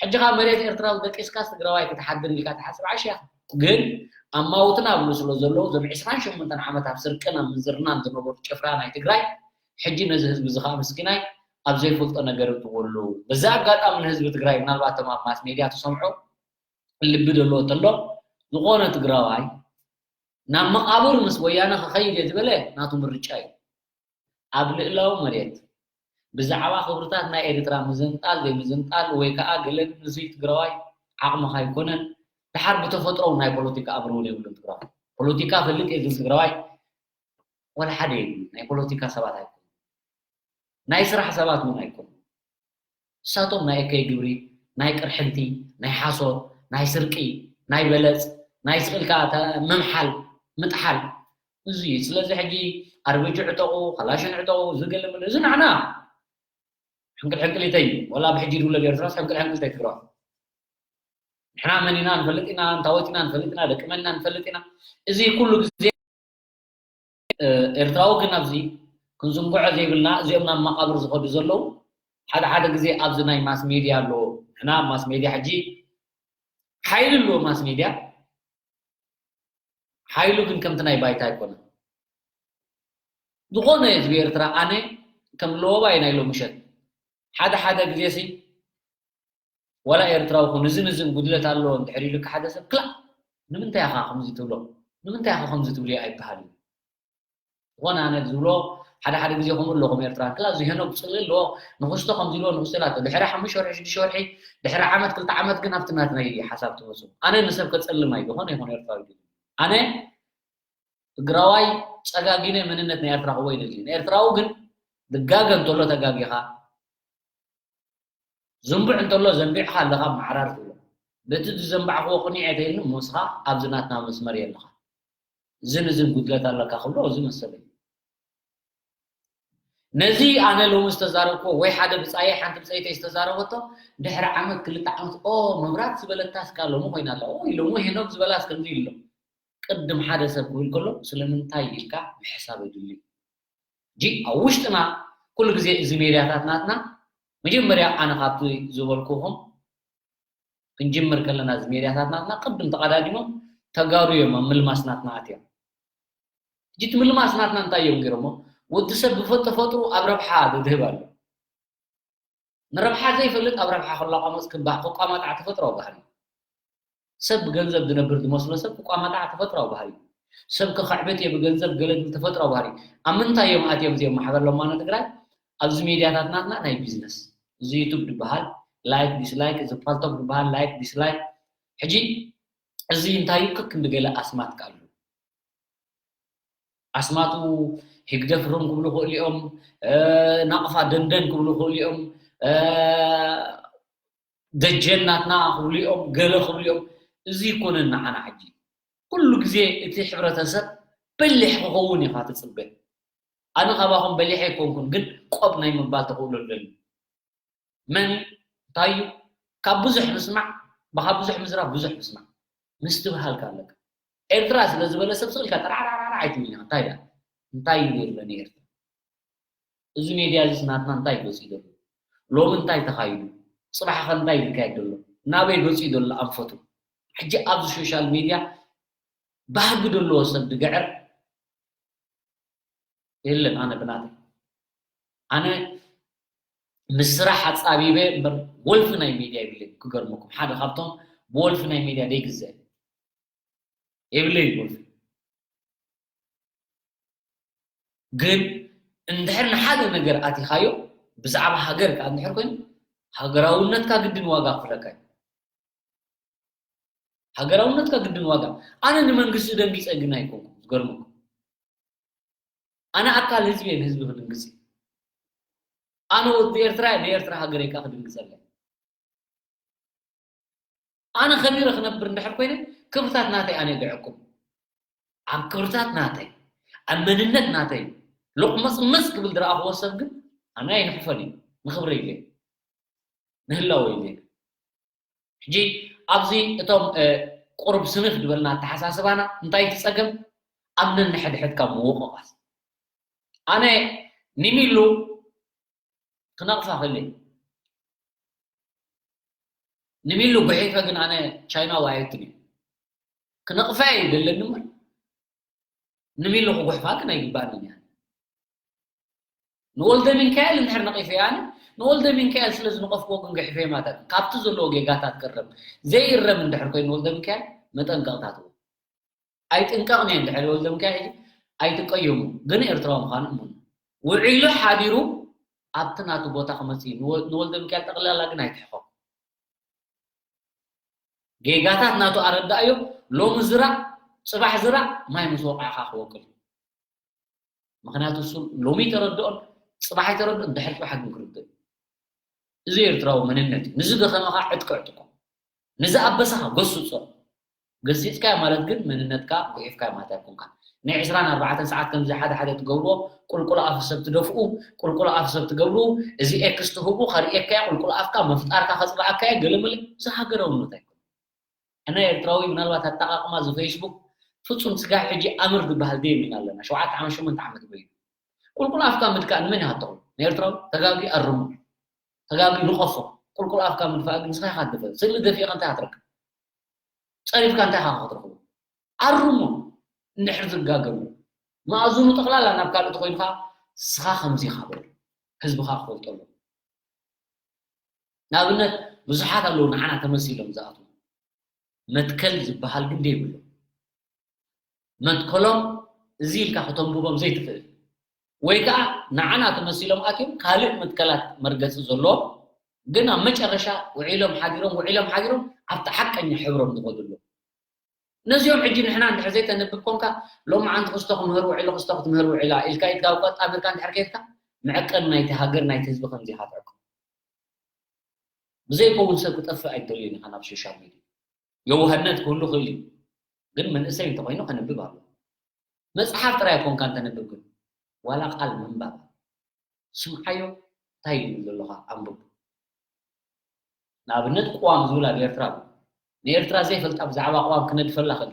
ሕጂ ካብ መሬት ኤርትራ ደቂስካስ ትግራዋይ ክትሓድር ኢልካ ትሓስብ ዓሽ ኢኻ ግን ኣማውትና ብሉ ስለ ዘለዉ እዞም ዕስራን ሸሞንተን ዓመት ኣብ ስርቅን ኣብ ምንዝርናን ዝነበሩ ጭፍራ ናይ ትግራይ ሕጂ ነዚ ህዝቢ እዚ ከዓ ምስኪናይ ኣብ ዘይፈልጦ ነገር እትወሉ በዚ ኣጋጣሚ ንህዝቢ ትግራይ ምናልባት እቶም ኣብ ማስ ሜድያ ትሰምዖ ልቢ ዘለዎ ተሎ ዝኾነ ትግራዋይ ናብ መቓብር ምስ ወያነ ክኸይድ እየ ዝበለ ናቱ ምርጫ እዩ ኣብ ልእላዊ መሬት ብዛዕባ ክብርታት ናይ ኤርትራ ምዝንጣል ዘይምዝንጣል ወይ ከዓ ገለ ንዙይ ትግራዋይ ዓቕምኻ ኣይኮነን ድሓር ብተፈጥሮ ናይ ፖለቲካ ኣምር እውን የብሉን ትግራዋይ ፖለቲካ ፈልጥ እየ ዝብል ትግራዋይ ወላ ሓደ የብሉን ናይ ፖለቲካ ሰባት ኣይኮኑ ናይ ስራሕ ሰባት እውን ኣይኮኑ እሳቶም ናይ እከይ ግብሪ ናይ ቅርሕንቲ ናይ ሓሶት ናይ ስርቂ ናይ በለፅ ናይ ስቕልካ ምምሓል ምጥሓል እዚ እዩ። ስለዚ ሕጂ ኣርበጂ ዕጠቑ፣ ካላሽን ዕጠቑ፣ እዚ ገለ መለ፣ እዚ ንዓና ሕንቅል ሕንቅሊተይ እዩ። ወላ ብሕጂ ድውለድ ኤርትራስ ሕንቅል ሕንቅሊተይ ትግራዋይ። ንሕና መን ኢና ንፈልጥ ኢና፣ እንታወት ኢና ንፈልጥ ኢና፣ ደቂ መን ኢና ንፈልጥ ኢና። እዚ ኩሉ ግዜ፣ እ፣ ኤርትራዊ ግን ኣብዚ ክንዝንግዖ ዘይብልና፣ እዚኦም ናብ መቓብር ዝኸዱ ዘለዉ፣ ሓደ ሓደ ግዜ ኣብዚ ናይ ማስ ሜድያ ኣለዎ። ንሕና ኣብ ማስ ሜድያ ሕጂ ሓይሊ ኣለዎ ማስ ሜድያ። ሓይሉ ግን ከምቲ ናይ ባይታ ኣይኮነን። ዝኾነ ህዝቢ ኤርትራ ኣነ ከም ለወባይ ናይ ሎምሸት ሓደ ሓደ ግዜ ሲ ዋላ ኤርትራዊ ኩን እዝን እዝን ጉድለት ኣለዎ እንድሕር ኢሉካ ሓደ ሰብ ክላእ ንምንታይ ኢኻ ከምዚ ትብሎ? ንምንታይ ኢኻ ከምዚ ትብልዮ ኣይበሃል እዩ። ዝኾነ ኣነ ዝብሎ ሓደ ሓደ ግዜ ከምኡ ኣለኹም ኤርትራን ክላእ እዚ ሄኖክ ጽልኢ ኣለዎ ንኽስቶ ከምዚ ኢልዎ ንኽስቶ ኢላቶ ድሕሪ ሓሙሽተ ወርሒ ሽዱሽተ ወርሒ ድሕሪ ዓመት ክልተ ዓመት ግን ኣብቲ ናትናይ ሓሳብ ትመጹ። ኣነ ንሰብ ከጸልም ኣይደኾነ ይኹን ኤርትራዊ ድዩ? ኣነ ትግራዋይ ጸጋጊነ መንነት ናይ ኤርትራ ክወ ይደሊ። ንኤርትራዊ ግን ድጋገ እንተሎ ተጋጊኻ ዝንቡዕ እንተሎ ዘንቢዕኻ ኣለኻ መዓራር ትብሎ። በቲ ዝዘንባዕክዎ ቅኒዕ እየ ተይልኒ ምስኻ ኣብዚ ናትና መስመር የለኻ። እዝን እዝን ጉድለት ኣለካ ክብሎ እዚ መሰለኝ። ነዚ ኣነ ሎሚ ዝተዛረብክዎ ወይ ሓደ ብጻየይ ሓንቲ ብጸይተይ ዝተዛረበቶ ድሕሪ ዓመት ክልተ ዓመት ኦ መብራት ዝበለታ እስካ ሎሚ ኮይና ኣላ ኦ ሎሚ ሄኖክ ዝበላ እስከምዚ ኢሎ ቅድም ሓደ ሰብ ክብል ከሎ ስለምንታይ ኢልካ ምሕሳብ የድሊ። ጂ ኣብ ውሽጥና ኩሉ ግዜ እዚ ሜድያታት ናትና መጀመርያ ኣነ ካብቲ ዝበልኩኹም ክንጅምር ከለና እዚ ሜድያታት ናትና ቅድም ተቐዳዲሞም ተጋሩ እዮም ኣብ ምልማስ ናትና ኣትዮም። ሕጂ እቲ ምልማስ ናትና እንታይ እዮም ገይሮሞ? ወዲ ሰብ ብፈ- ተፈጥሩ ኣብ ረብሓ ድድህብ ኣሎ። ንረብሓ ዘይፈልጥ ኣብ ረብሓ ክላቋመፅ ክባ ክቋማጣዕ ተፈጥራዊ ባህሪ እዩ። ሰብ ብገንዘብ ዝነብር ዝመስሎ ሰብ ክቋማጣዕ ተፈጥራዊ ባህሪ እዩ። ሰብ ክኽዕብት እየ ብገንዘብ ገለ ዝብል ተፈጥራዊ ባህሪ እዩ። ኣብ ምንታይ እዮም ኣትዮም እዚኦም ማሕበር ለማኖ ትግራይ? ኣብዚ ሜድያታት ናትና ናይ ቢዝነስ እዚ ዩቱብ ዝበሃል ላይክ ዲስላይክ እዚ ፓልቶክ ዝበሃል ላይክ ዲስላይክ ሕጂ እዚ እንታይ እዩ ከክንዲ ገለ ኣስማት ቃሉ ኣስማቱ ሂግደፍ ሩም ክብሉ ክእሉ እዮም፣ ናቕፋ ደንደን ክብሉ ክእሉ እዮም፣ ደጀን ናትና ክብሉ እዮም፣ ገለ ክብሉ እዮም። እዚ ይኮነን ንዓና ሕጂ። ኩሉ ግዜ እቲ ሕብረተሰብ በሊሕ ክኸውን ኢኻ ትጽበ። ኣነ ካባኹም በሊሕ ኣይኮንኩን፣ ግን ቆብ ናይ ምባል ተኽእሎ ኣለኒ። መን እዩ? እንታይ እዩ? ካብ ብዙሕ ምስማዕ፣ ብካብ ብዙሕ ምዝራብ ብዙሕ ምስማዕ ምስትብሃልካ ኣለካ። ኤርትራ ስለ ዝበለ ሰብ ስቕ ኢልካ ጠራዕራዕራዕ ኣይትብል ኢኻ። እንታይ ደኣ? እንታይ እዩ ነይሩ ሎሚ ኤርትራ? እዚ ሜድያ እዚስ ናትና እንታይ ገጹ እዩ ዘሎ? ሎሚ እንታይ ተኻይዱ? ጽባሕ ኸ እንታይ ይካየድ ዘሎ? ናበይ ገጹ እዩ ዘሎ ኣንፈቱ? ሕጂ ኣብዚ ሶሻል ሜድያ ባህጊ ዘለዎ ሰብ ድግዕር የለን ኣነ ብናተይ ኣነ ምስ ስራሕ ኣጻቢበ እምበር ወልፊ ናይ ሚድያ ይብለይ ክገርመኩም ሓደ ካብቶም ብወልፊ ናይ ሚድያ ደይግዘ የብለይ ወልፊ ግን እንድሕር ንሓደ ነገር ኣቲኻዮ ብዛዕባ ሃገር ከዓ እንድሕር ኮይኑ ሃገራውነትካ ግድን ዋጋ ክፍለካ እዩ ሃገራውነትካ ግድን ዋጋ ኣነ ንመንግስቲ ደንጊፀ ግን ኣይኮንኩም ዝገርመኩም ኣነ ኣካል ህዝቢ እየ ንህዝቢ ክድንግፅ እየ ኣነ ወዲ ኤርትራ እየ ንኤርትራ ሃገረይ ከዓ ክድንግፀላ እየ ኣነ ከቢረ ክነብር እንድሕር ኮይነ ክብርታት ናተይ ኣነ ይግዐኩም ኣብ ክብርታት ናተይ ኣብ መንነት ናተይ ሎቕመፅመፅ ክብል ዝረኣኽዎ ሰብ ግን ኣነ ኣይንሕፈን እዩ ንክብረይ ኢለ ንህላወ ኢለ ሕጂ ኣብዚ እቶም ቁሩብ ስንፍ ዝበልና ኣተሓሳስባና እንታይ እቲ ፀገም ኣብ ነንሕድሕድካ ምውቕቓስ ኣነ ንሚሉ ክነቕፋ ክእል ንሚሉ ጉሒፈ ግን ኣነ ቻይናዊ ኣየትን እዩ ክነቕፋ እዩ ዘለኒ እምበር ንሚሉ ክጉሕፋ ግን ኣይግባእንን እያ ንወልደ ሚካኤል እንድሕር ነቒፈ ኣነ ንወልደ ሚካኤል ስለ ዝነቐፍክዎ ግን ገሒፈ ማለት ካብቲ ዘለዎ ጌጋታት ክእረም ዘይእረም እንድሕር ኮይኑ ወልደ ሚካኤል መጠንቀቕታት ኣይጥንቀቕን እየ እንድሕር ወልደ ሚካኤል ኣይትቀየሙ ግን ኤርትራዊ ምዃኑ እመኑ ውዒሉ ሓዲሩ ኣብቲ ናቱ ቦታ ክመፅእ እዩ ንወልደ ሚካኤል ጠቕላላ ግን ኣይትሕኸም ጌጋታት ናቱ ኣረዳእዮ ሎሚ ዝራእ ፅባሕ ዝራእ ማይ ምስ ወቃዕካ ክወቅል እዩ ምኽንያቱ እሱ ሎሚ ተረድኦን ፅባሕ ኣይተረድኦን ድሕር ፅባሕ ግን ክርድእ እዩ እዚ ኤርትራዊ መንነት እዩ ንዝደኸመኻ ዕጥቂ ዕጥቆ ንዝኣበሰኻ ገስፆ ገሲፅካዮ ማለት ግን መንነትካ ጉሒፍካዮ ማለት ኣይኮንካን ናይ ዕስራን ኣርባዕተን ሰዓት ከምዚ ሓደ ሓደ ትገብርዎ፣ ቁልቁል ኣፍ ሰብ ትደፍኡ፣ ቁልቁል ኣፍ ሰብ ትገብሩ፣ እዚ ኤክስ ትህቡ፣ ከርእየካ እየ፣ ቁልቁል ኣፍካ መፍጣርካ ከጽልኣካ እየ፣ ገለመለ፣ እዚ ሃገራውነት ኣይኮነን። ኣነ ኤርትራዊ ምናልባት ኣጠቓቕማ እዚ ፌስቡክ ፍጹም ስጋብ ሕጂ ኣምር ዝበሃል ደይብልና ኣለና። ሸውዓተ ዓመት፣ ሸሞንተ ዓመት በይኑ። ቁልቁል ኣፍካ ምትካእ ንመን ይሃተኹ? ንኤርትራዊ ተጋጊ ኣርሙ። ተጋጊ ንቐፎ። ቁልቁል ኣፍካ ምድፋእ ግን ንስኻ ኢኻ ትደፍእ። ስእሊ ደፊእካ እንታይ ክትረክብ? ጸሪፍካ እንታይ ኢኻ ክትረኽቦ? ኣርሙ። እንድሕር ዝጋገ እሞ። መኣዝኑ ጠቕላላ ናብ ካልእ ተኾይኑ ኸኣ ንስኻ ከምዚ ኢኻ በል። ህዝብኻ ክፈልጦ ኣለዎ። ንኣብነት ብዙሓት ኣለዉ ንዓና ተመሲሎም ዝኣትዉ። መትከል ዝበሃል ግን ደይብሎም። መትከሎም እዚ ኢልካ ከተንብቦም ዘይትኽእል። ወይ ከኣ ንዓና ተመሲሎም ኣትዮም ካልእ መትከላት መርገጺ ዘለዎም ግን ኣብ መጨረሻ ውዒሎም ሓዲሮም፣ ውዒሎም ሓዲሮም ኣብቲ ሓቀኛ ሕብሮም ዝኸዱ ኣለዉ። ነዚኦም ሕጂ ንሕና እንድሕር ዘይተንብብ ኮንካ፣ ሎሚ ዓንቲ ክስቶ ክምህር ውዒሉ፣ ክስቶ ክትምህር ውዒላ ኢልካ ኢድካ ኣብ ቆጣ ኣቢርካ እንድሕር ከይድካ፣ መዐቀኒ ናይቲ ሃገር፣ ናይቲ ህዝቢ ከምዚ ኢኻ ትዕቅቦ። ብዘይከውን ሰብ ክጠፍእ ኣይትደልዮን ኢኻ ናብ ሶሻል ሚድያ። የዋህነት ክህሉ ይኽእል እዩ፣ ግን መንእሰይ እንተኾይኑ ከንብብ ኣለዎ። መጽሓፍ ጥራይ ኮንካ እንተንብብ ግን፣ ዋላ ቃል ምንባብ። ስምዓዮ፣ እንታይ እዩ ዝብል ዘለኻ? ኣንብብ። ንኣብነት፣ ቅዋም ዝብል ኣብ ኤርትራ ኣሎ። ንኤርትራ ዘይፈልጣ ብዛዕባ ቅዋም ክነድፈላ ከሎ፣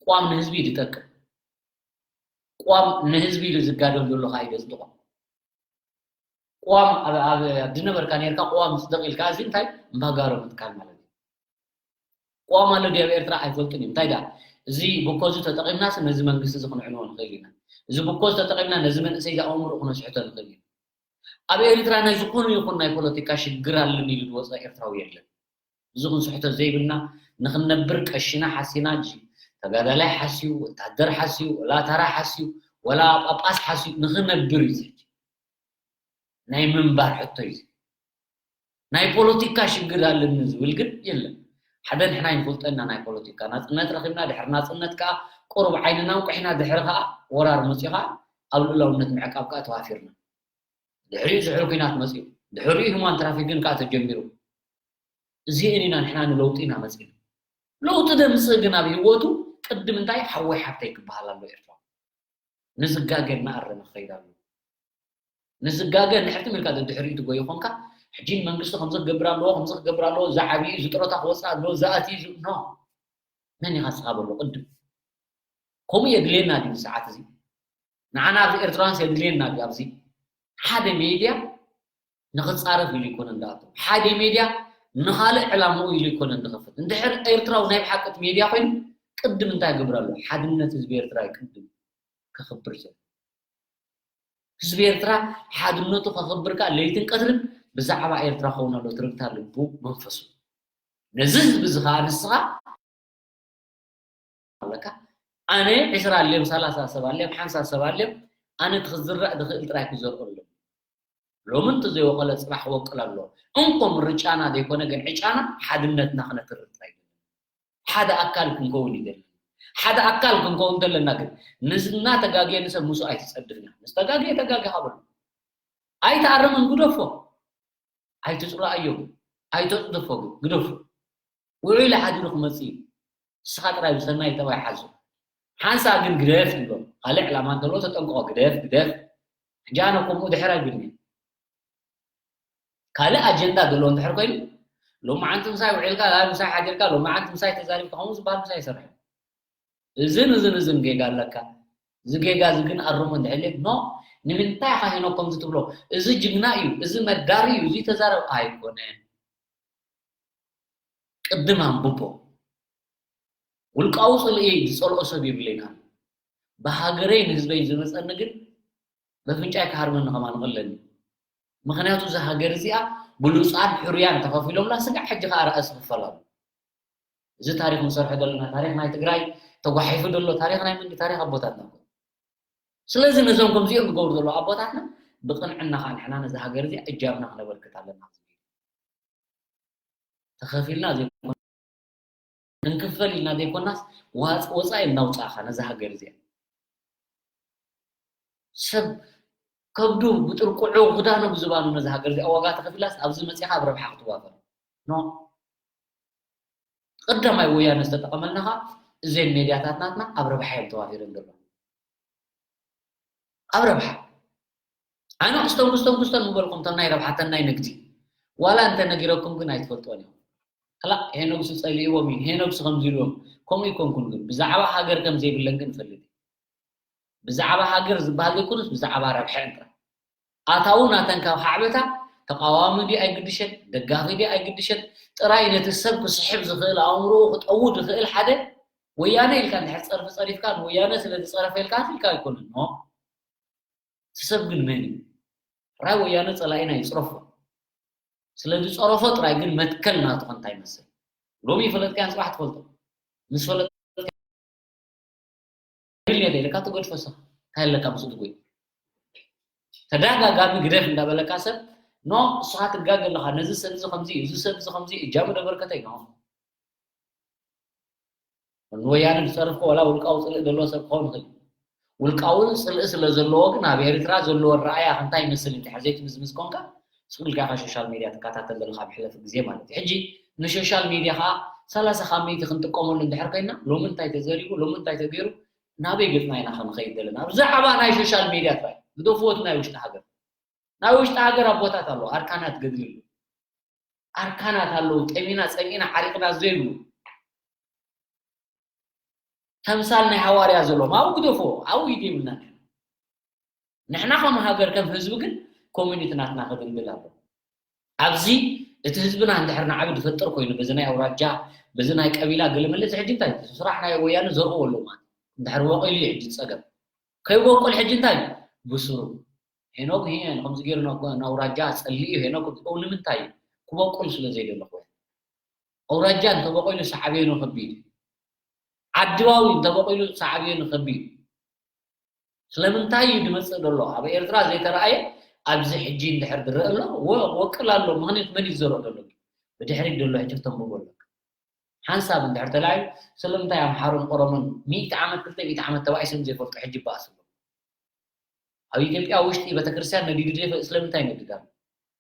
ቅዋም ንህዝቢ እዩ ዝጠቅም። ቅዋም ንህዝቢ ኢሉ ዝጋደል ዘሎ ከኣ እዩ ዘጽድቖ። ቅዋም ኣብ፣ ኣብ፣ ኣብ ዝነበርካ ኔርካ ቅዋም ጽደቕ ኢልካ፣ እዚ እንታይ? እምባጋሮ ምትካል ማለት እዩ። ቅዋም ኣሎ ድዩ ኣብ ኤርትራ? ኣይፈልጥን እዩ። እንታይ ደኣ? እዚ ብኮ እዚ ተጠቒምናስ ነዚ መንግስቲ እዚ ክንዕንዎ ንኽእል ኢና። እዚ ብኮ እዚ ተጠቒምና ነዚ መንእሰይ እዚ ኣእምሮኡ ክነስሕቶ ንኽእል ኢና። ኣብ ኤርትራ ናይ ዝኾነ ይኹን ናይ ፖለቲካ ሽግር ኣለኒ ኢሉ ዝወጸ ኤርትራዊ የለን። እዚ ክንስሕቶ ዘይብልና፣ ንኽንነብር ቀሺና ሓሲና፣ ጂ-፣ ተጋዳላይ ሓስዩ፣ ወታደር ሓስዩ፣ ወላ ተራ ሓስዩ፣ ወላ ጳጳስ ሓስዩ ንኽነብር እዩ እዚ። ናይ ምንባር ሕቶ እዩ። ናይ ፖለቲካ ሽግር ኣለኒ ዝብል ግን የለን። ሓደ ንሕና ኣይንፈልጦ ኢና ናይ ፖለቲካ። ናጽነት ረኺብና፣ ድሕሪ ናጽነት ከኣ ቁሩብ ዓይንና እንቋሒና፣ ድሕሪ ከኣ ወራር መጺኡ ከኣ ኣብ ልኡላውነት ምዕቃብ ከኣ ተዋፊርና። ድሕሪኡ ዝሑል ኲናት መጺኡ። ድሕሪኡ ሁማን ትራፊኪንግ ከኣ ተጀሚሩ። እዚኤን ኢና ንሕና ንለውጢ ኢና መጺና። ለውጢ ደምጽእ ግን ኣብ ህይወቱ ቅድም እንታይ ሓወይ ሓብተይ ክበሃል ኣሎ ኤርትራ። ንዝጋገ እናኣረመ ክኸይድ ኣለዎ። ንዝጋገ እንድሕር ትም ኢልካ ደድሕሪኡ ትጎይ ኾንካ፣ ሕጂ ንመንግስቲ ከምዚ ክገብር ኣለዎ፣ ከምዚ ክገብር ኣለዎ፣ እዚ ዓብዩ፣ እዚ ጥሮታ ክወፅእ ኣለዎ፣ እዚ ኣትዩ፣ እዚ፣ ኖ። መን ኢኻ ንስኻ በሎ ቅድም። ከምኡ የድልየና ድዩ ሰዓት እዚ? ንዓና ኣብዚ ኤርትራውያንስ የድልየና ድዩ ኣብዚ? ሓደ ሜድያ ንኽጻረፍ ኢሉ ኣይኮነን ዝኣቱ። ሓደ ሜድያ ንኻልእ ዕላምኡ ኢሉ ኣይኮነን ዝኸፍት። እንድሕር ኤርትራዊ ናይ ብሓቂ እቲ ሜድያ ኮይኑ፣ ቅድም እንታይ ይገብር ኣሎ? ሓድነት ህዝቢ ኤርትራ እዩ ቅድም ከኽብር ዘሎ። ህዝቢ ኤርትራ ሓድነቱ ከኽብር ከኣ ለይትን ቀትርን ብዛዕባ ኤርትራ ክኸውን ኣሎ ትርግታ ልቡ መንፈሱ። ነዚ ህዝቢ እዚ ከኣ ንስኻ ኣለካ። ኣነ ዕስራ ኣልዮም፣ ሰላሳ ሰብ ኣልዮም፣ ሓምሳ ሰብ ኣልዮም፣ ኣነ እቲ ክዝራእ ዝኽእል ጥራይ ክዘርኦ ኣለኒ። ሎሚ እንተዘይወቐለ ጽባሕ ክወቅል ኣለዎ። እንኮ ምርጫና ዘይኮነ ግን ዕጫና ሓድነትና ክነትርር ጥራይ እዩ። ሓደ ኣካል ክንከውን ይደሊ። ሓደ ኣካል ክንከውን እንተለና ግን ንዝና ተጋግየ ንሰብ ምስኡ ኣይትጸድፍና። ምስ ተጋግየ ተጋግኻ በሉ። ኣይትኣርምን ግደፎ። ኣይትጽላኣዮ። ኣይተጽድፎ ግን ግደፎ። ውዒሉ ሓዲሩ ክመጽእ እዩ። ንስኻ ጥራይ ብሰናይ ጠባይ ሓዞ። ሓንሳእ ግን ግደፍ ትብሎ። ካልእ ዕላማ እንተሎ ተጠንቅቖ። ግደፍ፣ ግደፍ። ሕጂ ኣነ ከምኡ ድሕር ኣይብልኒ። ካልእ ኣጀንዳ ዘሎ እንድሕር ኮይኑ፣ ሎማዓንቲ ምሳይ ውዒልካ፣ ላብ ምሳይ ሓዲርካ፣ ሎማዓንቲ ምሳይ ተዛሪብካ፣ ከምኡ ዝበሃል ምሳይ ይሰርሕ። እዝን እዝን እዝን ጌጋ ኣለካ። እዚ ጌጋ እዚ ግን ኣርሞ እንድሕር ኢለ፣ ኖ፣ ንምንታይ ኢኻ ሄኖክ ከምዚ ትብሎ? እዚ ጅግና እዩ፣ እዚ መዳሪ እዩ፣ እዚ ተዛረብ ኣይኮነን። ቅድም ኣንብቦ። ውልቃዊ ጽልኢ ዝጸልኦ ሰብ የብለይን ኣነ። ብሃገረይ ንህዝበይ ዝመጸኒ ግን በፍንጫይ ክሃርመኒ ከማን እኽእለኒ። ምኽንያቱ እዛ ሃገር እዚኣ ብሉጻን ሕሩያን ተኸፊሎምላ ስጋዕ ሕጂ ከኣ ራእሲ ክፈል ኣሎ። እዚ ታሪኽ ንሰርሖ ዘለና ታሪኽ ናይ ትግራይ ተጓሒፉ ዘሎ ታሪኽ ናይ መንዲ ታሪኽ ኣቦታትና እኮ። ስለዚ ነዞም ከምዚኦም ዝገብሩ ዘለዉ ኣቦታትና ብቕንዕና ከኣ ንሕና ነዛ ሃገር እዚኣ እጃምና ክነበርክት ኣለና። ተኸፊልና ዘይኮን ክንክፈል ኢልና ዘይኮናስ ዋፅ-፣ ወፃኢ እናውፃእኻ ነዛ ሃገር እዚኣ ሰብ ከብዱ ብጥርቁዑ ክዳኑ ብዝባኑ ነዛ ሃገር እዚኣ ዋጋ ተኸፊላስ ኣብዚ መፂኻ ኣብ ረብሓ ክትዋፈር ኖ። ቀዳማይ ወያነ ዝተጠቐመልና ኸዓ እዘን ሜድያታት ናትና ኣብ ረብሓ እዮም ተዋፊረን ዘለዋ። ኣብ ረብሓ። ኣነ ክስቶም ክስቶም ክስቶም ምበልኩም፣ እቶም ናይ ረብሓ፣ እተን ናይ ንግዲ። ዋላ እንተ ነጊረኩም ግን ኣይትፈልጥዎን ኢኹም። ክላእ ሄኖግሲ ጸሊእዎም እዩ፣ ሄኖግሲ ከምዚ ኢልዎም። ከምኡ ኣይኮንኩን ግን፣ ብዛዕባ ሃገር ከም ዘይብለን ግን እፈልጥ እየ። ብዛዕባ ሃገር ዝበሃል ዘይኮነስ፣ ብዛዕባ ረብሐ እንጥራ። ኣታዊ ናተን ካብ ሃዕበታ፣ ተቓዋሚ ድዩ ኣይግድሸን፣ ደጋፊ ድዩ ኣይግድሸን፣ ጥራይ ነቲ ሰብ ክስሕብ ዝኽእል፣ ኣእምሮኡ ክጠውድ ዝኽእል ሓደ፣ ወያነ ኢልካ እንድሕር ጸርፊ ጸሪፍካ፣ ንወያነ ስለ ዝጸረፈ ኢልካ ኢልካ ኣይኮነን፣ ኖ። እቲ ሰብ ግን መን እዩ? ጥራይ ወያነ ጸላኢና ይጽረፎ። ስለ ዝጸረፎ ጥራይ ግን መትከል ናቱ ከ እንታይ ይመስል? ሎሚ ይፈለጥካያን ጽባሕ ትፈልጦ። ምስ ፈለጥካ ኢልካ ትገድፎ ንስኻ። እንታይ ኣለካ ምስ ዝጎይ? ተደጋጋሚ ግደፍ እንዳበለካ ሰብ፣ ኖ፣ ንስኻ ትጋገ ኣለኻ፣ ነዚ ሰብ እዚ ከምዚ እዩ፣ እዚ ሰብ እዚ ከምዚ እዩ፣ እጃሙ ደበርከተይ፣ ኖ። ንወያነ ዝጸርፍ ዋላ ውልቃዊ ጽልኢ ዘለዎ ሰብ ክኸውን ይኽእል። ውልቃዊ ጽልኢ ስለ ዘለዎ ግን ኣብ ኤርትራ ዘለዎ ኣረኣእያ እንታይ ይመስል እንድሕር ዘይትምዝምዝ ኮንካ፣ ስቕ ኢልካ ኢኻ ሶሻል ሜድያ ትከታተል ዘለኻ ኣብ ሕለፊ ግዜ ማለት እዩ። ሕጂ ንሶሻል ሜድያ ኸኣ ሰላሳ ካብ ሚእቲ ክንጥቀመሉ እንድሕር ኮይና፣ ሎሚ እንታይ ተዘሪቡ፣ ሎሚ እንታይ ተገይሩ፣ ናበይ ገጽና ኢና ክንኸይድ ዘለና? ብዛዕባ ናይ ሶሻል ሜድያ ጥራይ ግደፍዎ፣ እቲ ናይ ውሽጢ ሃገር። ናይ ውሽጢ ሃገር ኣቦታት ኣለዉ፣ ኣርካናት ገድሊ ኣለዉ። ኣርካናት ኣለዉ፣ ጠሚና፣ ጸሚእና፣ ዓሪቕና ዘይብሉ። ተምሳል ናይ ሃዋርያ ዘለዎም፣ ኣብኡ ግደፍዎ፣ ኣብኡ ኢድ የብልናን። ንሕና ከም ሃገር፣ ከም ህዝቢ ግን ኮሚኒቲ ናትና ክድልድል ኣለዎ። ኣብዚ እቲ ህዝብና እንድሕር ንዓቢ ዝፈጥር ኮይኑ፣ በዚ ናይ ኣውራጃ፣ በዚ ናይ ቀቢላ ገለመለ፣ እዚ ሕጂ እንታይ እዩ? ስራሕ ናይ ወያነ ዘርእዎ ኣለዉ ማለት እዩ። እንድሕር በቂሉ እዩ ሕጂ ጸገም። ከይበቁል ሕጂ እንታይ እዩ? ብስሩ። ሄኖክ ይሄ ከምዚ ገይሩ ናብ፣ ናብ ኣውራጃ ጸሊኡ ሄኖክ፣ እው ንምንታይ እዩ? ክበቁል ስለ ዘይደለኹ። ኣውራጃ እንተበቂሉ ሳዕቤኑ ከቢድ እዩ። ዓድባዊ እንተበቂሉ ሳዕቤኑ ከቢድ እዩ። ስለምንታይ እዩ ዝመጽእ ዘሎ? ኣብ ኤርትራ ዘይተረኣየ ኣብዚ ሕጂ እንድሕር ዝረአ ኣሎ፣ ወ-፣ ወቅል ኣሎ። ምኽንያቱ መን እዩ ዝዘርኦ ዘሎ? ብድሕሪት ዘሎ ሕጂ ክተንብቦ ኣለካ። ሓንሳብ እንድሕር ተላዒሉ፣ ስለምንታይ ኣምሓሩን ኦሮሞን ሚእቲ ዓመት፣ ክልተ ሚእቲ ዓመት ተባኢሶም ዘይፈልጡ ሕጂ ይበኣሱ ኣለዉ? ኣብ ኢትዮጵያ ውሽጢ ቤተክርስትያን ነዲዱ ዘይፈልጥ ስለምንታይ ይነድድ ኣሎ?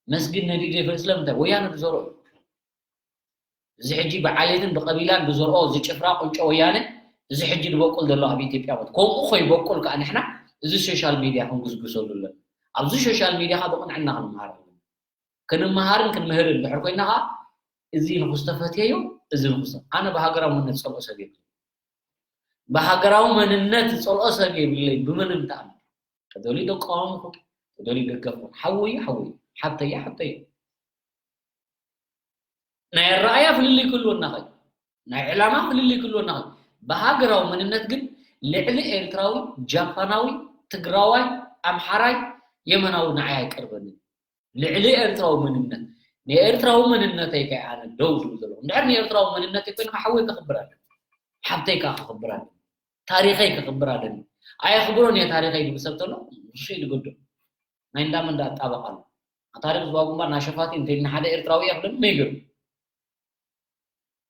መስጊድ ነዲዱ ዘይፈልጥ ስለምንታይ? ወያነ ዝዘርኦ እዩ። እዚ ሕጂ ብዓሌትን ብቀቢላን ዝዘርኦ፣ እዚ ጭፍራ ቁንጮ ወያነ፣ እዚ ሕጂ ዝበቁል ዘሎ ኣብ ኢትዮጵያ ማለት። ከምኡ ከይበቁል ከኣ ንሕና እዚ ሶሻል ሚድያ ክንጉስጉሰሉ ኣለና። ኣብዚ ሶሻል ሚድያ ከኣ ብቕንዕና ክንመሃር ኣለና። ክንመሃርን ክንምህርን እንድሕር ኮይና ከኣ፣ እዚ ንኹስ ተፈትየዮ፣ እዚ ንኹስ፣ ኣነ ብሃገራዊ መንነት ዝጸልኦ ሰብ የብለይን። ብሃገራዊ መንነት ዝጸልኦ ሰብ የብለይን፣ ብምንም ተኣምር። ተደልዩ ደቃወምኩ፣ ተደልዩ ደገፍኩ። ሓወይ እዩ፣ ሓወይ እዩ። ሓብተይ እዩ፣ ሓብተይ እዩ። ናይ ኣረኣእያ ፍልልይ ክህልወና ኸዩ፣ ናይ ዕላማ ፍልልይ ክህልወና ኸዩ፣ ብሃገራዊ መንነት ግን ልዕሊ ኤርትራዊ፣ ጃፓናዊ፣ ትግራዋይ፣ ኣምሓራይ፣ የመናዊ ንዓይ ኣይቀርበንን። ልዕሊ ኤርትራዊ መንነት፣ ንኤርትራዊ መንነተይ ከ ኣነ ደው ዝብል ዘለኹ። እንድሕር ንኤርትራዊ መንነተይ ኮይነ፣ ሓወይ ከኽብር ኣለኒ፣ ሓብተይ ከኣ ከኽብር ኣለኒ፣ ታሪኸይ ከኽብር ኣለኒ። ኣየኽብሮን እየ ታሪኸይ ዝብል ሰብ ተሎ፣ ንሱ እዩ ዝጎድእ። ናይ እንዳ መን ደኣ ጣበቃ ኣሎ? ታሪኽ ዝዋጉ እምበር ናሸፋቲ እንተ ኢልና ሓደ ኤርትራዊ እየ ክብል መይገርም።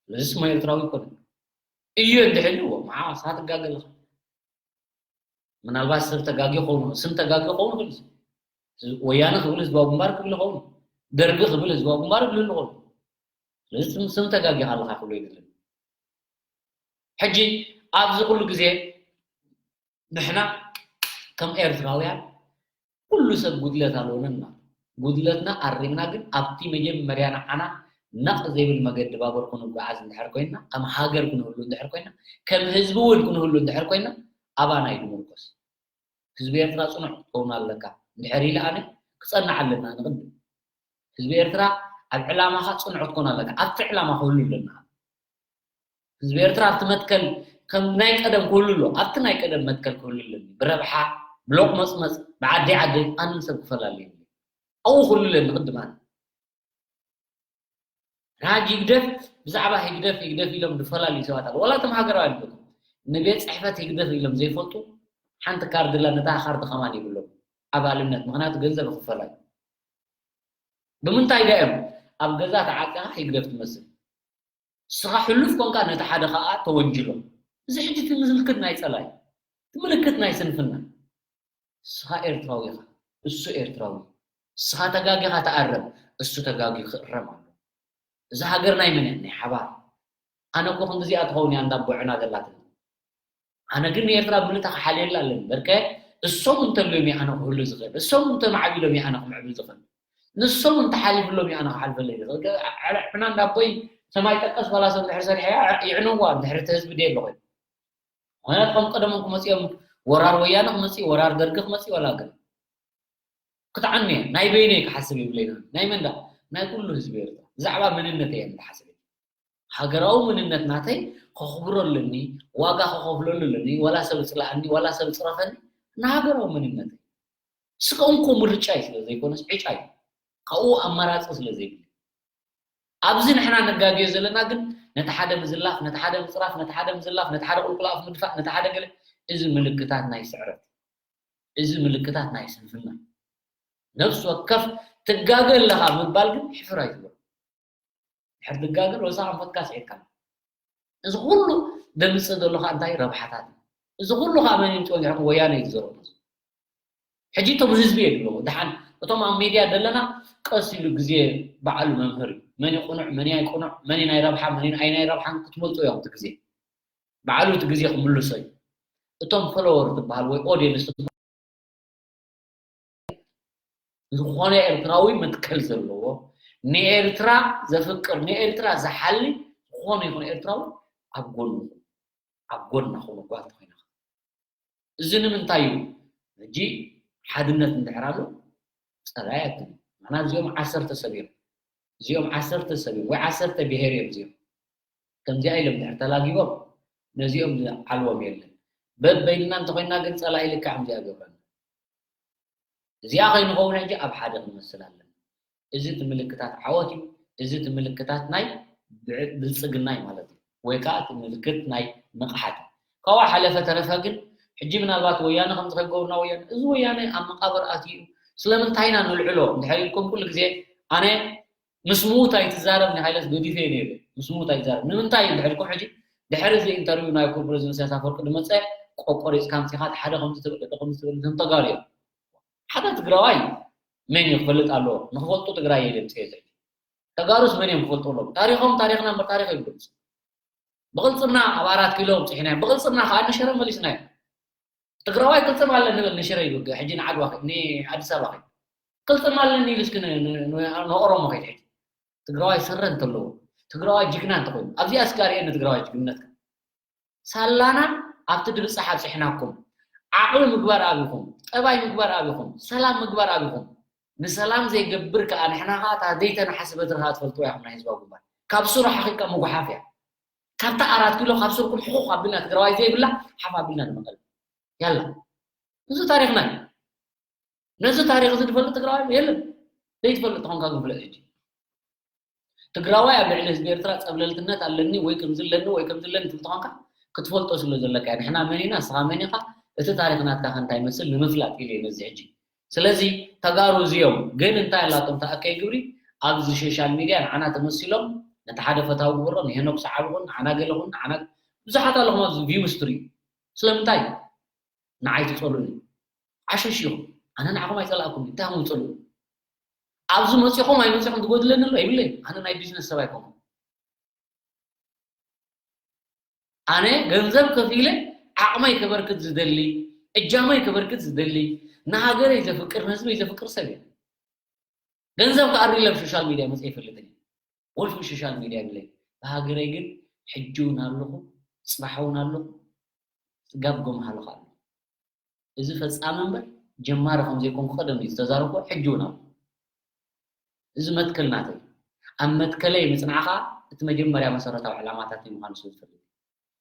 ስለዚ ስሞ ኤርትራዊ ይኮነ። እዩ እንድሕልዎ፣ መዓ ሳትጋገ ኣለኻ። ምናልባት ሰብ ተጋጊ ኾኑ፣ ስም ተጋጊ ኾኑ ክብል። ወያነ ክብል ህዝባዊ ግንባር ክብል ኾኑ። ደርጊ ክብል ህዝባዊ ግንባር ክብል ኾኑ። ስለዚ ስም፣ ስም ተጋጊኻ ኣለኻ ክብሎ ይደልን። ሕጂ ኣብዚ ኩሉ ግዜ ንሕና ከም ኤርትራውያን ኩሉ ሰብ ጉድለት ኣለዎ ንና። ጉድለትና ኣሪምና ግን ኣብቲ መጀመርያ ንዓና ነቕ ዘይብል መገዲ ባቡር ክንጓዓዝ እንድሕር ኮይንና፣ ከም ሃገር ክንህሉ እንድሕር ኮይንና፣ ከም ህዝቢ እውን ክንህሉ እንድሕር ኮይንና፣ ኣባና እዩ ዝምርኮስ። ህዝቢ ኤርትራ ጽኑዕ ክትከውን ኣለካ። እንድሕር ኢለ ኣነ ክጸንዕ ኣለና ንቕድም። ህዝቢ ኤርትራ ኣብ ዕላማኻ ጽኑዕ ክትኮን ኣለካ። ኣብቲ ዕላማ ክህሉ ኣለና። ህዝቢ ኤርትራ ኣብቲ መትከል ከም ናይ ቀደም ክህሉ ኣሎ። ኣብቲ ናይ ቀደም መትከል ክህሉ ኣለኒ። ብረብሓ፣ ብሎቕመጽመጽ፣ ብዓዲ ዓዲ ኣንን ሰብ ክፈላለ የብለይ። ኣብኡ ክህሉ ኣለኒ ቅድም ኣነ። ሕጂ ህግደፍ፣ ብዛዕባ ህግደፍ፣ ህግደፍ ኢሎም ዝፈላለዩ ሰባት ኣለዉ። ዋላ እቶም ሃገራውያን ኣለዉ። ንቤት ጽሕፈት ህግደፍ ኢሎም ዘይፈልጡ ሓንቲ ካርድ ኣላ፣ ነታ ካርድ ከማን ይብሎም ኣባልነት፣ ምኽንያቱ ገንዘብ ይኽፈላ እዩ። ብምንታይ ዳ እዮም ኣብ ገዛ ተዓጢኻ ህግደፍ ትመስል? ንስኻ ሕሉፍ ኮንካ ነቲ ሓደ ኸኣ ተወንጅሎ። እዚ ሕጂ እቲ ምልክት ናይ ጸላይ፣ እቲ ምልክት ናይ ስንፍና። ንስኻ ኤርትራዊ ኢኻ፣ እሱ ኤርትራዊ። ንስኻ ተጋጊኻ ተኣረም፣ እሱ ተጋጊ ክእረም ኣሎ። እዛ ሃገር ናይ መን እያ? ናይ ሓባር። ኣነ እኮ ክንድዚኣ ትኸውን እያ እንዳ ኣቦዕና ዘላትኒ። ኣነ ግን ንኤርትራ ብምልእታ ክሓልየላ ኣለኒ። በርከ እሶም እንተልዮም እየ ኣነ ክህሉ ዝኽእል። እሶም እንተማዕቢሎም እየ ኣነ ክምዕብል ዝኽእል። ንሶም እንተሓሊፍሎም እየ ኣነ ክሓልፈለይ ዝኽእል። ዕዕና እንዳቦይ ሰማይ ጠቀስ ዋላ ሰብ እንድሕር ሰሪሐ ይዕንዋ እንድሕር እቲ ህዝቢ ድየ ኣሎ ኮይኑ። ምኽንያቱ ከም ቀደሞም ክመፅኦም ወራር ወያነ ክመፅእ ወራር ደርጊ ክመፅእ ዋላ ግን ክትዓኒ እየ። ናይ በይነይ ክሓስብ ይብለይና። ናይ መን ዳ? ናይ ኩሉ ህዝቢ ኤርትራ። ብዛዕባ መንነት እየ ዝሓስብ። ሃገራዊ መንነት ናተይ ከኽብሮ ኣለኒ፣ ዋጋ ከኸፍለሉ ኣለኒ፣ ዋላ ሰብ ይፅላኣኒ፣ ዋላ ሰብ ይፅረፈኒ፣ ንሃገራዊ መንነተይ። ስቀ እንኮ ምርጫ እዩ ስለ ዘይኮነስ ዕጫ እዩ። ካብኡ ኣማራፂ ስለ ዘይብለይ። ኣብዚ ንሕና ነጋግዮ ዘለና ግን ነቲ ሓደ ምዝላፍ፣ ነቲ ሓደ ምፅራፍ፣ ነቲ ሓደ ምዝላፍ፣ ነቲ ሓደ ቁልቁል ኣፍ ምድፋእ፣ ነቲ ሓደ ገለ፣ እዚ ምልክታት ናይ ስዕረት፣ እዚ ምልክታት ናይ ስንፍና። ነፍሲ ወከፍ ትጋገ ኣለኻ ምባል ግን ሕፍር ኣይትበል። ድሕር ትጋገ ርእሳ ኣንፈትካ ስዒድካ። እዚ ኩሉ ደምፅእ ዘሎ ከዓ እንታይ ረብሓታት እዩ? እዚ ኩሉ ከዓ መን ይምፅኦ እንዲሕኩም ወያነ እዩ ዝዘረቡ። ሕጂ እቶም ህዝቢ የድልዎ። ደሓን እቶም ኣብ ሜድያ ዘለና ቀስ ኢሉ ግዜ በዓሉ መምህር እዩ። መን ይቁኑዕ፣ መን ኣይቁኑዕ፣ መን ናይ ረብሓ፣ መን ኣይ ናይ ረብሓን ክትመፁ እዮም እቲ ግዜ። በዓሉ እቲ ግዜ ክምልሶ እዩ። እቶም ፎሎወር ዝበሃል ወይ ኦዲየንስ ዝኾነ ኤርትራዊ መትከል ዘለዎ ንኤርትራ ዘፍቅር ንኤርትራ ዝሓሊ ዝኾነ ይኹን ኤርትራዊ ኣብ ጎንኹም ኣብ ጎንኹም ጓል ተኾይንኻ እዚ ንምንታይ እዩ ሕጂ ሓድነት እንድሕር ኣሎ ጸላኢ ኣትኒ ምክንያት እዚኦም ዓሰርተ ሰብ እዮም እዚኦም ዓሰርተ ሰብ እዮም ወይ ዓሰርተ ብሄር እዮም እዚኦም ከምዚኣ ኢሎም ድሕር ተላጊቦም ነዚኦም ዝዓልዎም የለን በበይንና እንተኮይንና ግን ጸላኢ ልክዕ ከምዚኣ ገብረና እዚኣ ከይንኸውን ሕጂ ኣብ ሓደ ክንመስል ኣለና። እዚ እቲ ምልክታት ዓወት እዩ። እዚ እቲ ምልክታት ናይ ብልፅግና እዩ ማለት እዩ። ወይ ከዓ እቲ ምልክት ናይ ንቕሓት እዩ። ካብኡ ሓለፈ ተረፈ ግን ሕጂ ምናልባት ወያነ ከምዚ ከይገብሩና ወያነ እዚ ወያነ ኣብ መቃብር ኣትዩ እዩ። ስለምንታይ ኢና ንልዕሎ እንድሕር ኢልኩም ኩሉ ግዜ ኣነ ምስ ምዉት ኣይትዛረብ ንሃይለስ ገዲፈ እየ ነይረ ምስ ምዉት ኣይትዛረብ ንምንታይ እዩ እንድሕር ኢልኩም ሕጂ ድሕሪ እዚ ኢንተርቪው ናይ ክቡር ፕሬዚደንት ኢሳያስ ኣፈወርቂ ዝመፀ ቆቆሪፅካ ኣምፂኻ ሓደ ከምዚ ትብል ከምዚ ትብል እዞም ተጋሩ እዮም ሓደ ትግራዋይ መን እዩ ክፈልጥ ኣለዎ ንክፈልጡ ትግራይ እየ ደምፅየ ዝሕጂ ተጋሩስ መን እዮም ክፈልጡ ኣለዎም ታሪኮም ታሪክና እምበር ታሪክ ይብሉምስ ብቅልፅምና ኣብ ኣራት ኪሎ ኣብፅሒና ብቅልፅምና ከዓ ንሽረ መሊስናዮ ትግራዋይ ቅልፅም ኣለ ንብል ንሽረ ይብገ ሕጂ ንዓድዋ ንኣዲስ ኣበባ ከይድ ቅልፅም ኣለኒ ኢሉ እስኪ ንኦሮሞ ከይድ ሕጂ ትግራዋይ ስረ እንተለዎ ትግራዋይ ጅግና እንተኮይኑ ኣብዚኣ እስኪ ኣርእየኒ ትግራዋይ ጅግንነትካ ሳላና ኣብቲ ድብፃሕ ኣብፅሕናኩም ዓቕሊ ምግባር ኣቢኹም ጠባይ ምግባር ኣቢኹም ሰላም ምግባር ኣቢኹም ንሰላም ዘይገብር ከዓ ንሕና ከዓ እታ ዘይተናሓስበት ርሃ ትፈልጥዋ ኢኹም ናይ ህዝባዊ ግንባር ካብ ሱሩ ሓኺብካ ምጉሓፍ እያ ካብታ ኣራት ኪሎ ካብ ሱርኩም ሕኹኽ ኣቢልና ትግራዋይ ዘይብላ ሓፍ ኣቢልና ንመቐል ያላ እዚ ታሪኽና እዩ ነዚ ታሪኽ እዚ ዝፈልጥ ትግራዋይ የለን ዘይትፈልጥ ተኾንካ ግን ፍለጥ ሕጂ ትግራዋይ ኣብ ልዕሊ ህዝቢ ኤርትራ ፀብለልትነት ኣለኒ ወይ ከምዚ ኣለኒ ወይ ከምዚ ኣለኒ ትብል ተኾንካ ክትፈልጦ ስለ ዘለካ ንሕና መን ኢና ንስኻ መን ኢኻ እቲ ታሪኽ ናትካ ከ እንታይ ይመስል ንምፍላጥ ኢለ ነዚ ሕጂ ስለዚ ተጋሩ እዚኦም ግን እንታይ ኣላቶም ተኣከይ ግብሪ ኣብዚ ሶሻል ሚድያ ንዓና ተመሲሎም ነቲ ሓደ ፈታዊ ግበሮ ንሄኖክ ሰዓቢ ኩን ንዓና ገለ ኩን ንዓና ብዙሓት ኣለኹም ኣብዚ ቪውስ ትርእዩ ስለምንታይ ንዓይ ትፀሉኒ ዓሸሽ ኢኹም ኣነ ንዓኹም ኣይፀላእኩም እንታይ ኹም ትፀሉኒ ኣብዚ መፂኹም ኣይመፂኹም ትጎድለኒ ኣሎ የብለይ ኣነ ናይ ቢዝነስ ሰብ ኣይኮንኩም ኣነ ገንዘብ ከፊለ ዓቕመይ ከበርክት ዝደሊ እጃመይ ከበርክት ዝደሊ ንሃገረይ ዘፍቅር ንህዝበይ ዘፍቅር ሰብ እየ ገንዘብ ክኣሪ ኢለ ኣብ ሶሻል ሚድያ መፅእ ይፈልጥን እዩ ወልፊ ሶሻል ሚድያ ይብለይ ብሃገረይ ግን ሕጂ እውን ኣለኹ ፅባሕ እውን ኣለኹ ስጋብ ጎምሃሉ ከኣ እዚ ፈጻሚ እምበር ጀማሪ ከም ዘይኮንኩ ቀደም እዩ ዝተዛረብኩ ሕጂ እውን ኣሎ እዚ መትከል ናተይ ኣብ መትከለይ ምጽናዕኻ እቲ መጀመርያ መሰረታዊ ዕላማታተይ ምዃኑ ስለ ዝፈልጥ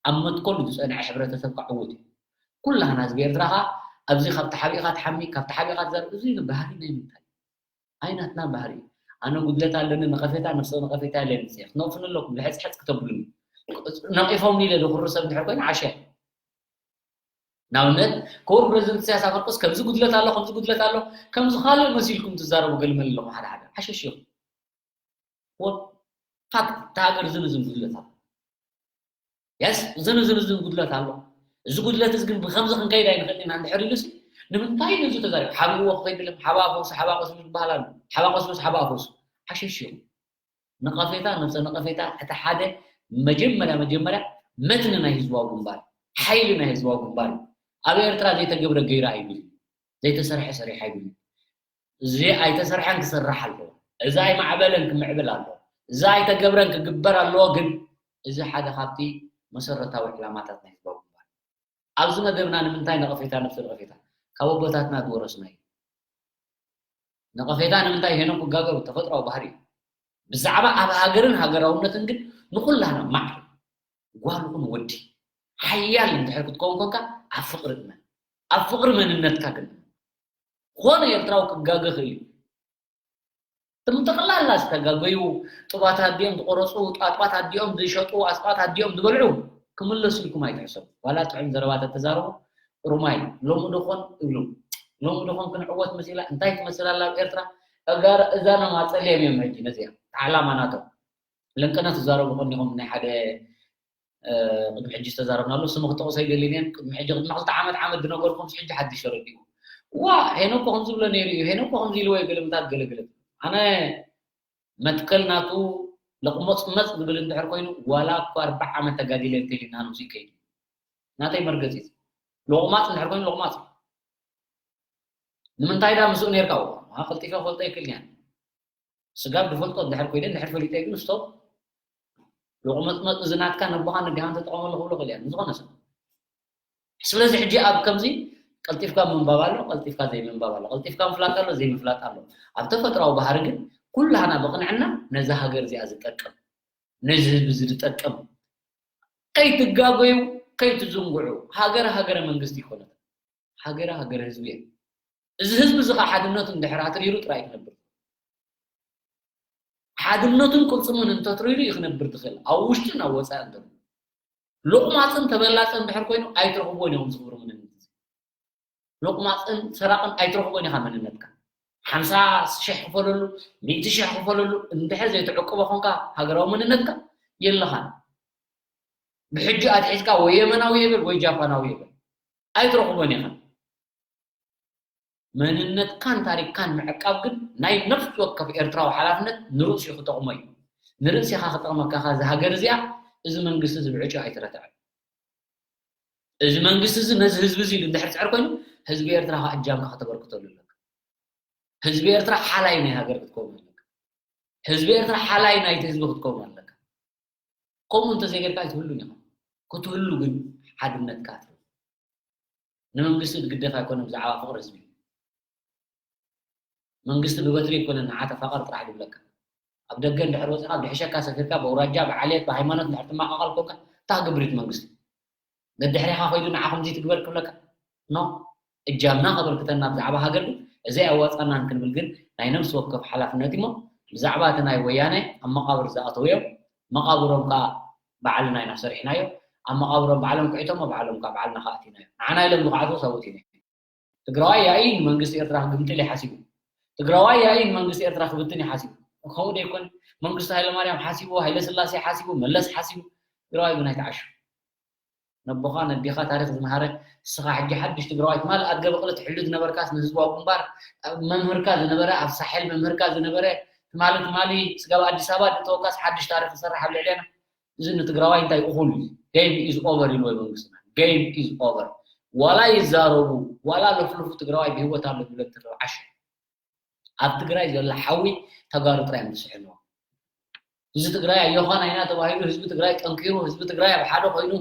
ኣብ መትከሉ ዝጸንዐ ሕብረተሰብ ከዕውት እዩ ኩላህና ህዝቢ ኤርትራ ኸኣ ኣብዚ ካብ ተሓቢእኻ ትሓሚ ካብ ተሓቢእኻ ትዛረብ እዚ ባህሪ ናይ ምንታይ ኣይናትና ባህሪ ኣነ ጉድለት ኣለኒ ነቐፌታ ነፍሰ ነቐፌታ የለኒ ክትነቕፉኒ ኣለኩም ልሕፅሕፅ ክተብሉኒ ነቒፎምኒ ኢለ ዝኹሪ ሰብ እንድሕር ኮይኑ ዓሸ ንኣብነት ክቡር ፕሬዚደንት ኢሳያስ ኣፈወርቅስ ከምዚ ጉድለት ኣሎ ከምዚ ጉድለት ኣሎ ከምዚ ካልእ መሲልኩም ትዛረቡ ገልመል ኣለኹም ሓደ ሓደ ዓሸሽ ኢኹም ፋክት እታ ሃገር ዝን ዝን ጉድለት ኣሎ የስ ዝን ዝን ዝን ጉድለት ኣሎ እዚ ጉድለት እዚ ግን ብከምዚ ክንከይድ ኣይንኽእል ኢና እንድሕር ኢሉሲ ንምንታይ ነዚ ተዛሪቡ ሓቢእዎ ክኸይድ ለም ሓባ ፈውሱ ሓባ ቀስሉስ ዝበሃል ኣሎ ሓባ ቀስሉስ ሓባ ፈውሱ ሓሸሽ ኢኹም ነቐፌታ ነብሰ ነቐፌታ እቲ ሓደ መጀመርያ መጀመርያ መትኒ ናይ ህዝባዊ ግንባር ሓይሊ ናይ ህዝባዊ ግንባር እዩ። ኣብ ኤርትራ ዘይተገብረ ገይራ ኣይብል፣ ዘይተሰርሐ ሰሪሓ ኣይብል። እዚ ኣይተሰርሐን ክስራሕ ኣለዎ። እዚ ኣይማዕበለን ክምዕብል ኣለዎ። እዚ ኣይተገብረን ክግበር ኣለዎ። ግን እዚ ሓደ ካብቲ መሰረታዊ ዕላማታት ናይ ህዝባዊ ግንባር። ኣብዚ መደብና ንምንታይ ነቐፌታ፣ ነብሰ ነቐፌታ ካብ ኣቦታትና ዝወረስናዮ? ነቐፌታ ንምንታይ ሄኖም ክጋገሩ ተፈጥሮኣዊ ባህሪ እዩ። ብዛዕባ ኣብ ሃገርን ሃገራውነትን ግን ንኹላና ማዕረ ጓል ይኹን ወዲ ሓያል እንድሕር ክትከውን ኮንካ ኣብ ፍቕሪ እመን። ኣብ ፍቕሪ መንነትካ ግን ኮነ ኤርትራዊ ክጋገ ክእል እዩ። እቶም ጠቕላላ ዝተጋገዩ ጡባት ኣዲኦም ዝቆረፁ፣ ጣጥባት ኣዲኦም ዝሸጡ፣ ኣስጣት ኣዲኦም ዝበልዑ ክምለሱ ኢልኩም ኣይትሕሰቡ። ዋላ ጥዑም ዘረባ ተተዛረቡ ሩማይ ሎሚ ዶኾን እብሉ። ሎሚ ዶኾን ክንዕወት መሲላ እንታይ ትመስል ኣላ ኣብ ኤርትራ? እዛ ነማፀልዮም እዮም ሕጂ ነዚኣ ዓላማ ናቶም። ልንቅነት ዝዛረቡ ከኒኹም ናይ ሓደ ቅድሚ ሕጂ ዝተዛረብናሉ ስሙ ክጠቕሶ ኣይደልን እየ። ቅድሚ ሕጂ ቅድሚ ክልተ ዓመት ዓመት ዝነገርኩም ሕጂ ሓድሽ ተረዲኡ። ዋ ሄኖ እኮ ከምዚ ብሎ ነይሩ እዩ፣ ሄኖ እኮ ከምዚ ኢልዎ እዩ ገለምታት ገለገለ። ኣነ መትከል ናቱ ለቕመጽመጽ ዝብል እንድሕር ኮይኑ ዋላ እኮ ኣርባዓ ዓመት ተጋዲለ እንተኢልና ነብሱ ይከይድ። ናተይ መርገጺ ሎቕማጽ እንድሕር ኮይኑ ሎቕማጽ። ንምንታይ ዳ ምስኡ ነርካ? ዋ ቀልጢፈ ክፈልጦ ይክእል እያ። ስጋብ ዝፈልጦ እንድሕር ኮይነ እንድሕር ፈሊጠ ግን ስቶፕ። ሎቕመጥመጥ እዚ ናትካ ነቦኻ ነዲኻ እንተጠቐመሉ ክብሎ ክእል እያ ንዝኾነ ሰብ። ስለዚ ሕጂ ኣብ ከምዚ ቀልጢፍካ ምንባብ ኣሎ፣ ቀልጢፍካ ዘይምንባብ ኣሎ፣ ቀልጢፍካ ምፍላጥ ኣሎ፣ ዘይምፍላጥ ኣሎ። ኣብ ተፈጥራዊ ባህሪ ግን ኩላህና ብቕንዕና ነዛ ሃገር እዚኣ ዝጠቅም፣ ነዚ ህዝቢ እዚ ዝጠቅም ከይትጋገዩ፣ ከይትዝንግዑ። ሃገር ሃገረ መንግስቲ ይኮነት። ሃገር ሃገረ ህዝቢ እያ። እዚ ህዝቢ እዚ ከዓ ሓድነቱ እንድሕር ኣትሪሩ ጥራይ ክነብር። ሓድነቱን ቅልጽሙን እንተትሪሩ እዩ ክነብር ትኽእል። ኣብ ውሽጥን ኣብ ወፃእን ዘሎ። ሎቕማፅን ተበላፅን እንድሕር ኮይኑ ኣይትረኽብዎን ኢኹም ዝኽብሩ መንነት እዚ። ሎቕማፅን ሰራቕን ኣይትረኽቦን ኢኻ መንነትካ። ሓምሳ ሽሕ ክፈለሉ፣ ሚእቲ ሽሕ ክፈለሉ፣ እንድሕር ዘይትዕቅቦ ኾንካ ሃገራዊ መንነትካ የለኻን። ብሕጂ ኣትሒዝካ ወይ የመናዊ ይበል ወይ ጃፓናዊ ይበል ኣይትረኽቦን ኢኻ። መንነትካን ታሪክካን ምዕቃብ ግን ናይ ነፍሲ ወከፍ ኤርትራዊ ሓላፍነት ንርእሱ ክጠቕሞ እዩ። ንርእስኻ ክጠቕመካ ከኣ እዛ ሃገር እዚኣ፣ እዚ መንግስቲ እዚ ብዕጭ ኣይትረትዐን። እዚ መንግስቲ እዚ ነዚ ህዝቢ እዚ ኢሉ እንድሕር ዝጽዕር ኮይኑ፣ ህዝቢ ኤርትራ ከኣ እጃምካ ከተበርክተሉ ኣለካ። ህዝቢ ኤርትራ ሓላይ ናይ ሃገር ክትከውን ኣለካ። ህዝቢ ኤርትራ ሓላይ ናይቲ ህዝቢ ክትከውን ኣለካ። ከምኡ እንተዘይጌርካ ኣይትህሉን ኢኻ። ክትህሉ ግን ሓድነትካ ኣትርፍ። ንመንግስቲ ዝግደፍ ኣይኮነን ብዛዕባ ፍቕሪ ህዝቢ። መንግስቲ ብበትሪ ኣይኮነን ንዓ ተፋቐር ጥራሕ ዝብለካ። ኣብ ደገ እንድሕር ወፂኻ ብድሕሸካ ሰፊርካ ብኣውራጃ ብዓሌት ብሃይማኖት እንድሕር ትመቓቐል ኮንካ እንታይ ክገብር እዩ እቲ መንግስቲ? ደድሕሬኻ ከይዱ ንዓ ከምዚ ትግበር ክብለካ? ኖ። እጃምና ከበርክተና ብዛዕባ ሃገር ግን እዚ ኣዋፃናን ክንብል ግን ናይ ነፍሲ ወከፍ ሓላፍነት እሞ ብዛዕባ እቲ ናይ ወያነ ኣብ መቓብር ዝኣተውዮም መቓብሮም ከዓ ባዕልና ኢና ሰሪሕናዮ። ኣብ መቓብሮም ባዕሎም ክዒቶሞ ባዕሎም ከዓ ባዕልና ከዓ ኣቲናዮ። ንዓና ኢሎም ዝኸዓቱ ሰብኡት ኢና። ትግራዋይ ያኢ ንመንግስቲ ኤርትራ ክግምጥል እዩ ሓሲቡ። ትግራዋይ ያኢ ንመንግስቲ ኤርትራ ክብትን እዩ ሓሲቡ። ከምኡ ደይኮን መንግስቲ ሃይለማርያም ሓሲቡ፣ ሃይለስላሴ ሓሲቡ፣ መለስ ሓሲቡ፣ ትግራዋይ ግን ኣይተዓሹ። ነቦኻ ነዲኻ ታሪኽ ዝመሃረ ንስኻ ሕጂ ሓድሽ ትግራዋይ ትማሊ ኣድገ በቕሊ ትሕሉ ዝነበርካስ ንህዝባዊ ግንባር መምህርካ ዝነበረ ኣብ ሳሕል መምህርካ ዝነበረ ትማሊ ትማሊ ስጋብ ኣዲስ ኣበባ ድእተወካስ ሓድሽ ታሪኽ ዝሰርሕ ኣብ ልዕሌና እዚ ንትግራዋይ እንታይ እኹል እዩ game is over ኢልዎ መንግስትና game is over ዋላ ይዛረቡ ዋላ ለፍልፉ ትግራዋይ ብህይወት ኣሎ ዝብለ ትረብዓሽ ኣብ ትግራይ ዘሎ ሓዊ ተጋሩ ጥራይ እዮም ዝስሕልዎ። ህዝቢ ትግራይ ኣዮኻን ኣይና ተባሂሉ ህዝቢ ትግራይ ጠንኪሩ ህዝቢ ትግራይ ኣብ ሓደ ኮይኑ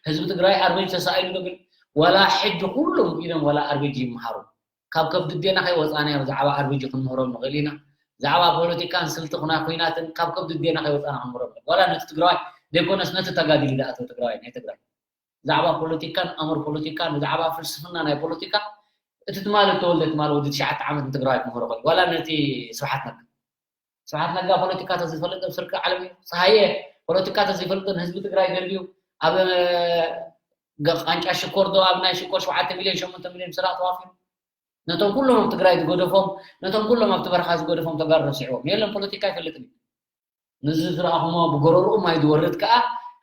ህዝቢ ትግራይ ኣርበጅ ተሳኢሉ ዶ ግን ዋላ ሕጂ ኩሎም ኢሎም ዋላ ኣርበጅ ይምሃሩ ካብ ከብዲ ዴና ከይወፃና ብዛዕባ ኣርበጅ ክንምህሮም ንኽእል ኢና ብዛዕባ ፖለቲካን ስልቲ ኩና ኩናትን ካብ ከብዲ ዴና ከይወፃና ክንምህሮም ዋላ ነቲ ትግራዋይ ዘይኮነስ ነቲ ተጋዲሉ ዝኣተወ ትግራዋይ ናይ ትግራይ ብዛዕባ ፖለቲካን ኣምር ፖለቲካን ብዛዕባ ፍልስፍና ናይ ፖለቲካ እቲ ትማሊ እተወልደ ትማሊ ወዲ ትሽዓተ ዓመት ንትግራዋይ ክምህሮ ከሎ ዋላ ነቲ ስብሓት ነጋ ስብሓት ነጋ ፖለቲካ ተዝፈልጥ ኣብ ስርቂ ዓለም እዩ ፀሃየ ፖለቲካ ተዝፈልጥ ንህዝቢ ትግራይ ደርብዩ ኣብ ቃንጫ ሽኮር ዶ ኣብ ናይ ሽኮር ሸውዓተ ሚልዮን ሸሞንተ ሚልዮን ስራቅ ተዋፊሩ ነቶም ኩሎም ኣብ ትግራይ ዝገደፎም ነቶም ኩሎም ኣብቲ በረኻ ዝገደፎም ተጋሩ ረሲዕዎም የለን ፖለቲካ ኣይፈልጥን እዩ ንዚ ዝረኣኹሞ ብጎረርኡ ማይ ዝወርድ ከኣ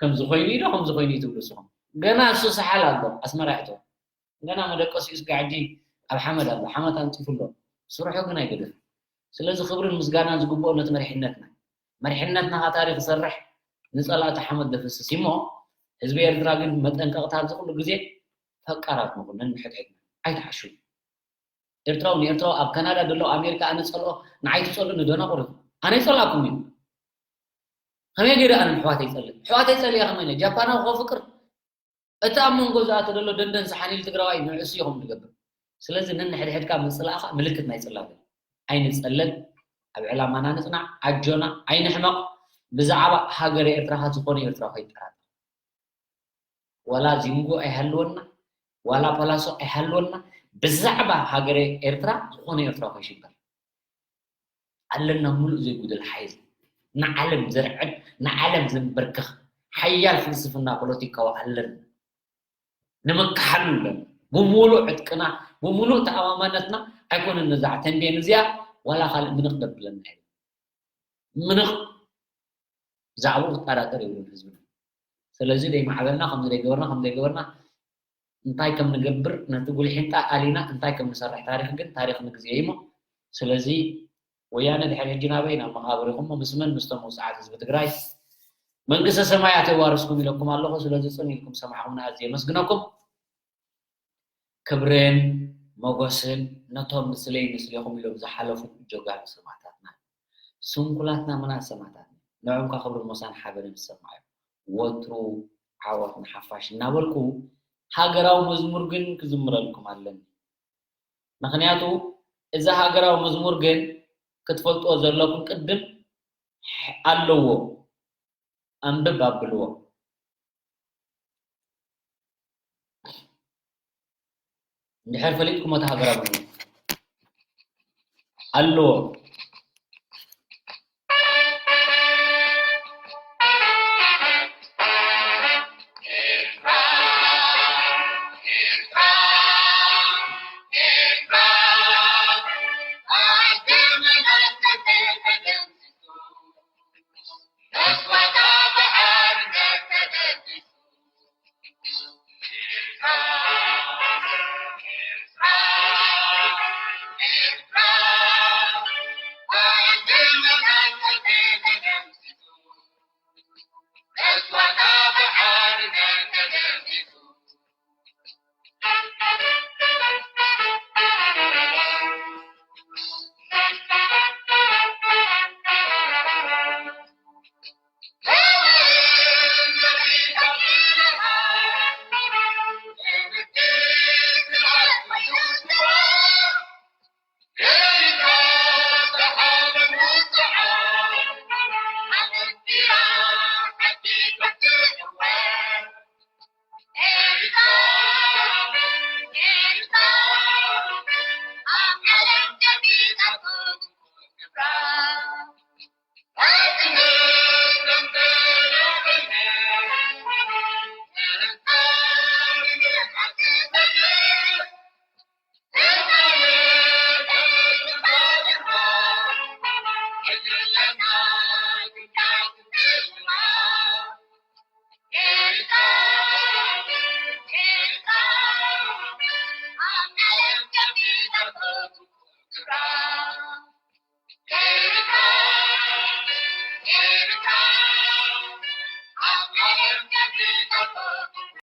ከምዚ ኮይኑ ኢዶ ከምዚ ኮይኑ እዩ ትብሉ ንስኹም ገና እሱ ሰሓል ኣሎ ኣስመራ ይእትዎ ገና መደቀሲኡ ስጋ ሕጂ ኣብ ሓመድ ኣሎ ሓመድ ኣንፂፉ ኣሎ ስርሑ ግን ኣይገደፍን ስለዚ ክብርን ምስጋናን ዝግብኦ ነቲ መሪሕነትና መሪሕነትና ከኣ ታሪኽ ይሰርሕ ንፀላእቱ ሓመድ ዘፍስስ እሞ ህዝቢ ኤርትራ ግን መጠንቀቕታ ኣብዚ ኩሉ ግዜ ፈቃራት ንኹን ነንሕድሕድና ኣይትሓሹ። ኤርትራዊ ንኤርትራዊ ኣብ ካናዳ ዘሎ ኣሜሪካ ኣነ ጸልኦ ንዓይ ትጸልኡ ንደናቑር ኣነ ይጸልኣኩም እዩ። ከመይ ገይረ ኣነ ንሕዋተይ ይጸልእ? ሕዋተይ ጸልያ ከመይ ነ ጃፓናዊ ከፍቅር እቲ ኣብ መንጎ ዝኣተ ዘሎ ደንደን ሰሓን ኢሉ ትግራዋይ ንዕሱ ኢኹም ትገብር። ስለዚ ነንሕድሕድካ ምጽላእኻ ምልክት ናይ ጽላለ ኣይንጸለል። ኣብ ዕላማና ንጽናዕ፣ ኣጆና ኣይንሕመቕ። ብዛዕባ ሃገረ ኤርትራኻ ዝኾነ ኤርትራዊ ከይጠራጠር። ዋላ ዚንጎ ኣይሃልወና፣ ዋላ ፓላሶ ኣይሃልወና፣ ብዛዕባ ሃገረ ኤርትራ ዝኾነ ኤርትራዊ ከይሽበር ኣለና። ሙሉእ ዘይጉደል ሓይል ንዓለም ዘርዕድ ንዓለም ዘንበርክኽ ሓያል ፍልስፍና ፖለቲካዊ ኣለና። ንምክሓሉ ኣለና። ብምሉእ ዕጥቅና ብምሉእ ተኣማማነትና ኣይኮነን ነዛ ተንቤን እዚኣ ዋላ ካልእ ምንቕ ደብለና የለን። ምንቕ ብዛዕባኡ ክጠራጠር የብሉን ህዝብና። ስለዚ ደይማዕበልና ከምዚ ደይገበርና ከምዚ ደይገበርና እንታይ ከም ንገብር ነቲ ጉልሒንጣ ኣሊና እንታይ ከም ንሰርሕ ታሪኽ ግን ታሪኽ ንግዜ እዩ እሞ ስለዚ ወያነ ድሕሪ ሕጂ ናበይ ናብ መቓብር ኢኹም ምስ መን ምስቶም ውፅዓት ህዝቢ ትግራይ መንግስተ ሰማያት የዋርስኩም ኢለኩም ኣለኹ። ስለዚ ፅን ኢልኩም ሰማዕኹምና ኣዝየ የመስግነኩም። ክብርን ሞጎስን ነቶም ምስለይ ምስሌኹም ኢሎም ዝሓለፉ ጀጋኑ ሰማእታትና። ስንኩላትና ምና ሰማእታትና። ንዕኦም ከ ክብርን ሞሳን ሓበንን ዝሰማዕ እዩ። ወትሩ ዓወት ንሓፋሽ እናበልኩ ሃገራዊ መዝሙር ግን ክዝምረልኩም ኣለኒ። ምኽንያቱ እዚ ሃገራዊ መዝሙር ግን ክትፈልጥዎ ዘለኩም ቅድም ኣለዎ። ኣንብብ ኣብልዎ። እንድሕር ፈሊጥኩም እቲ ሃገራዊ ኣለዎ።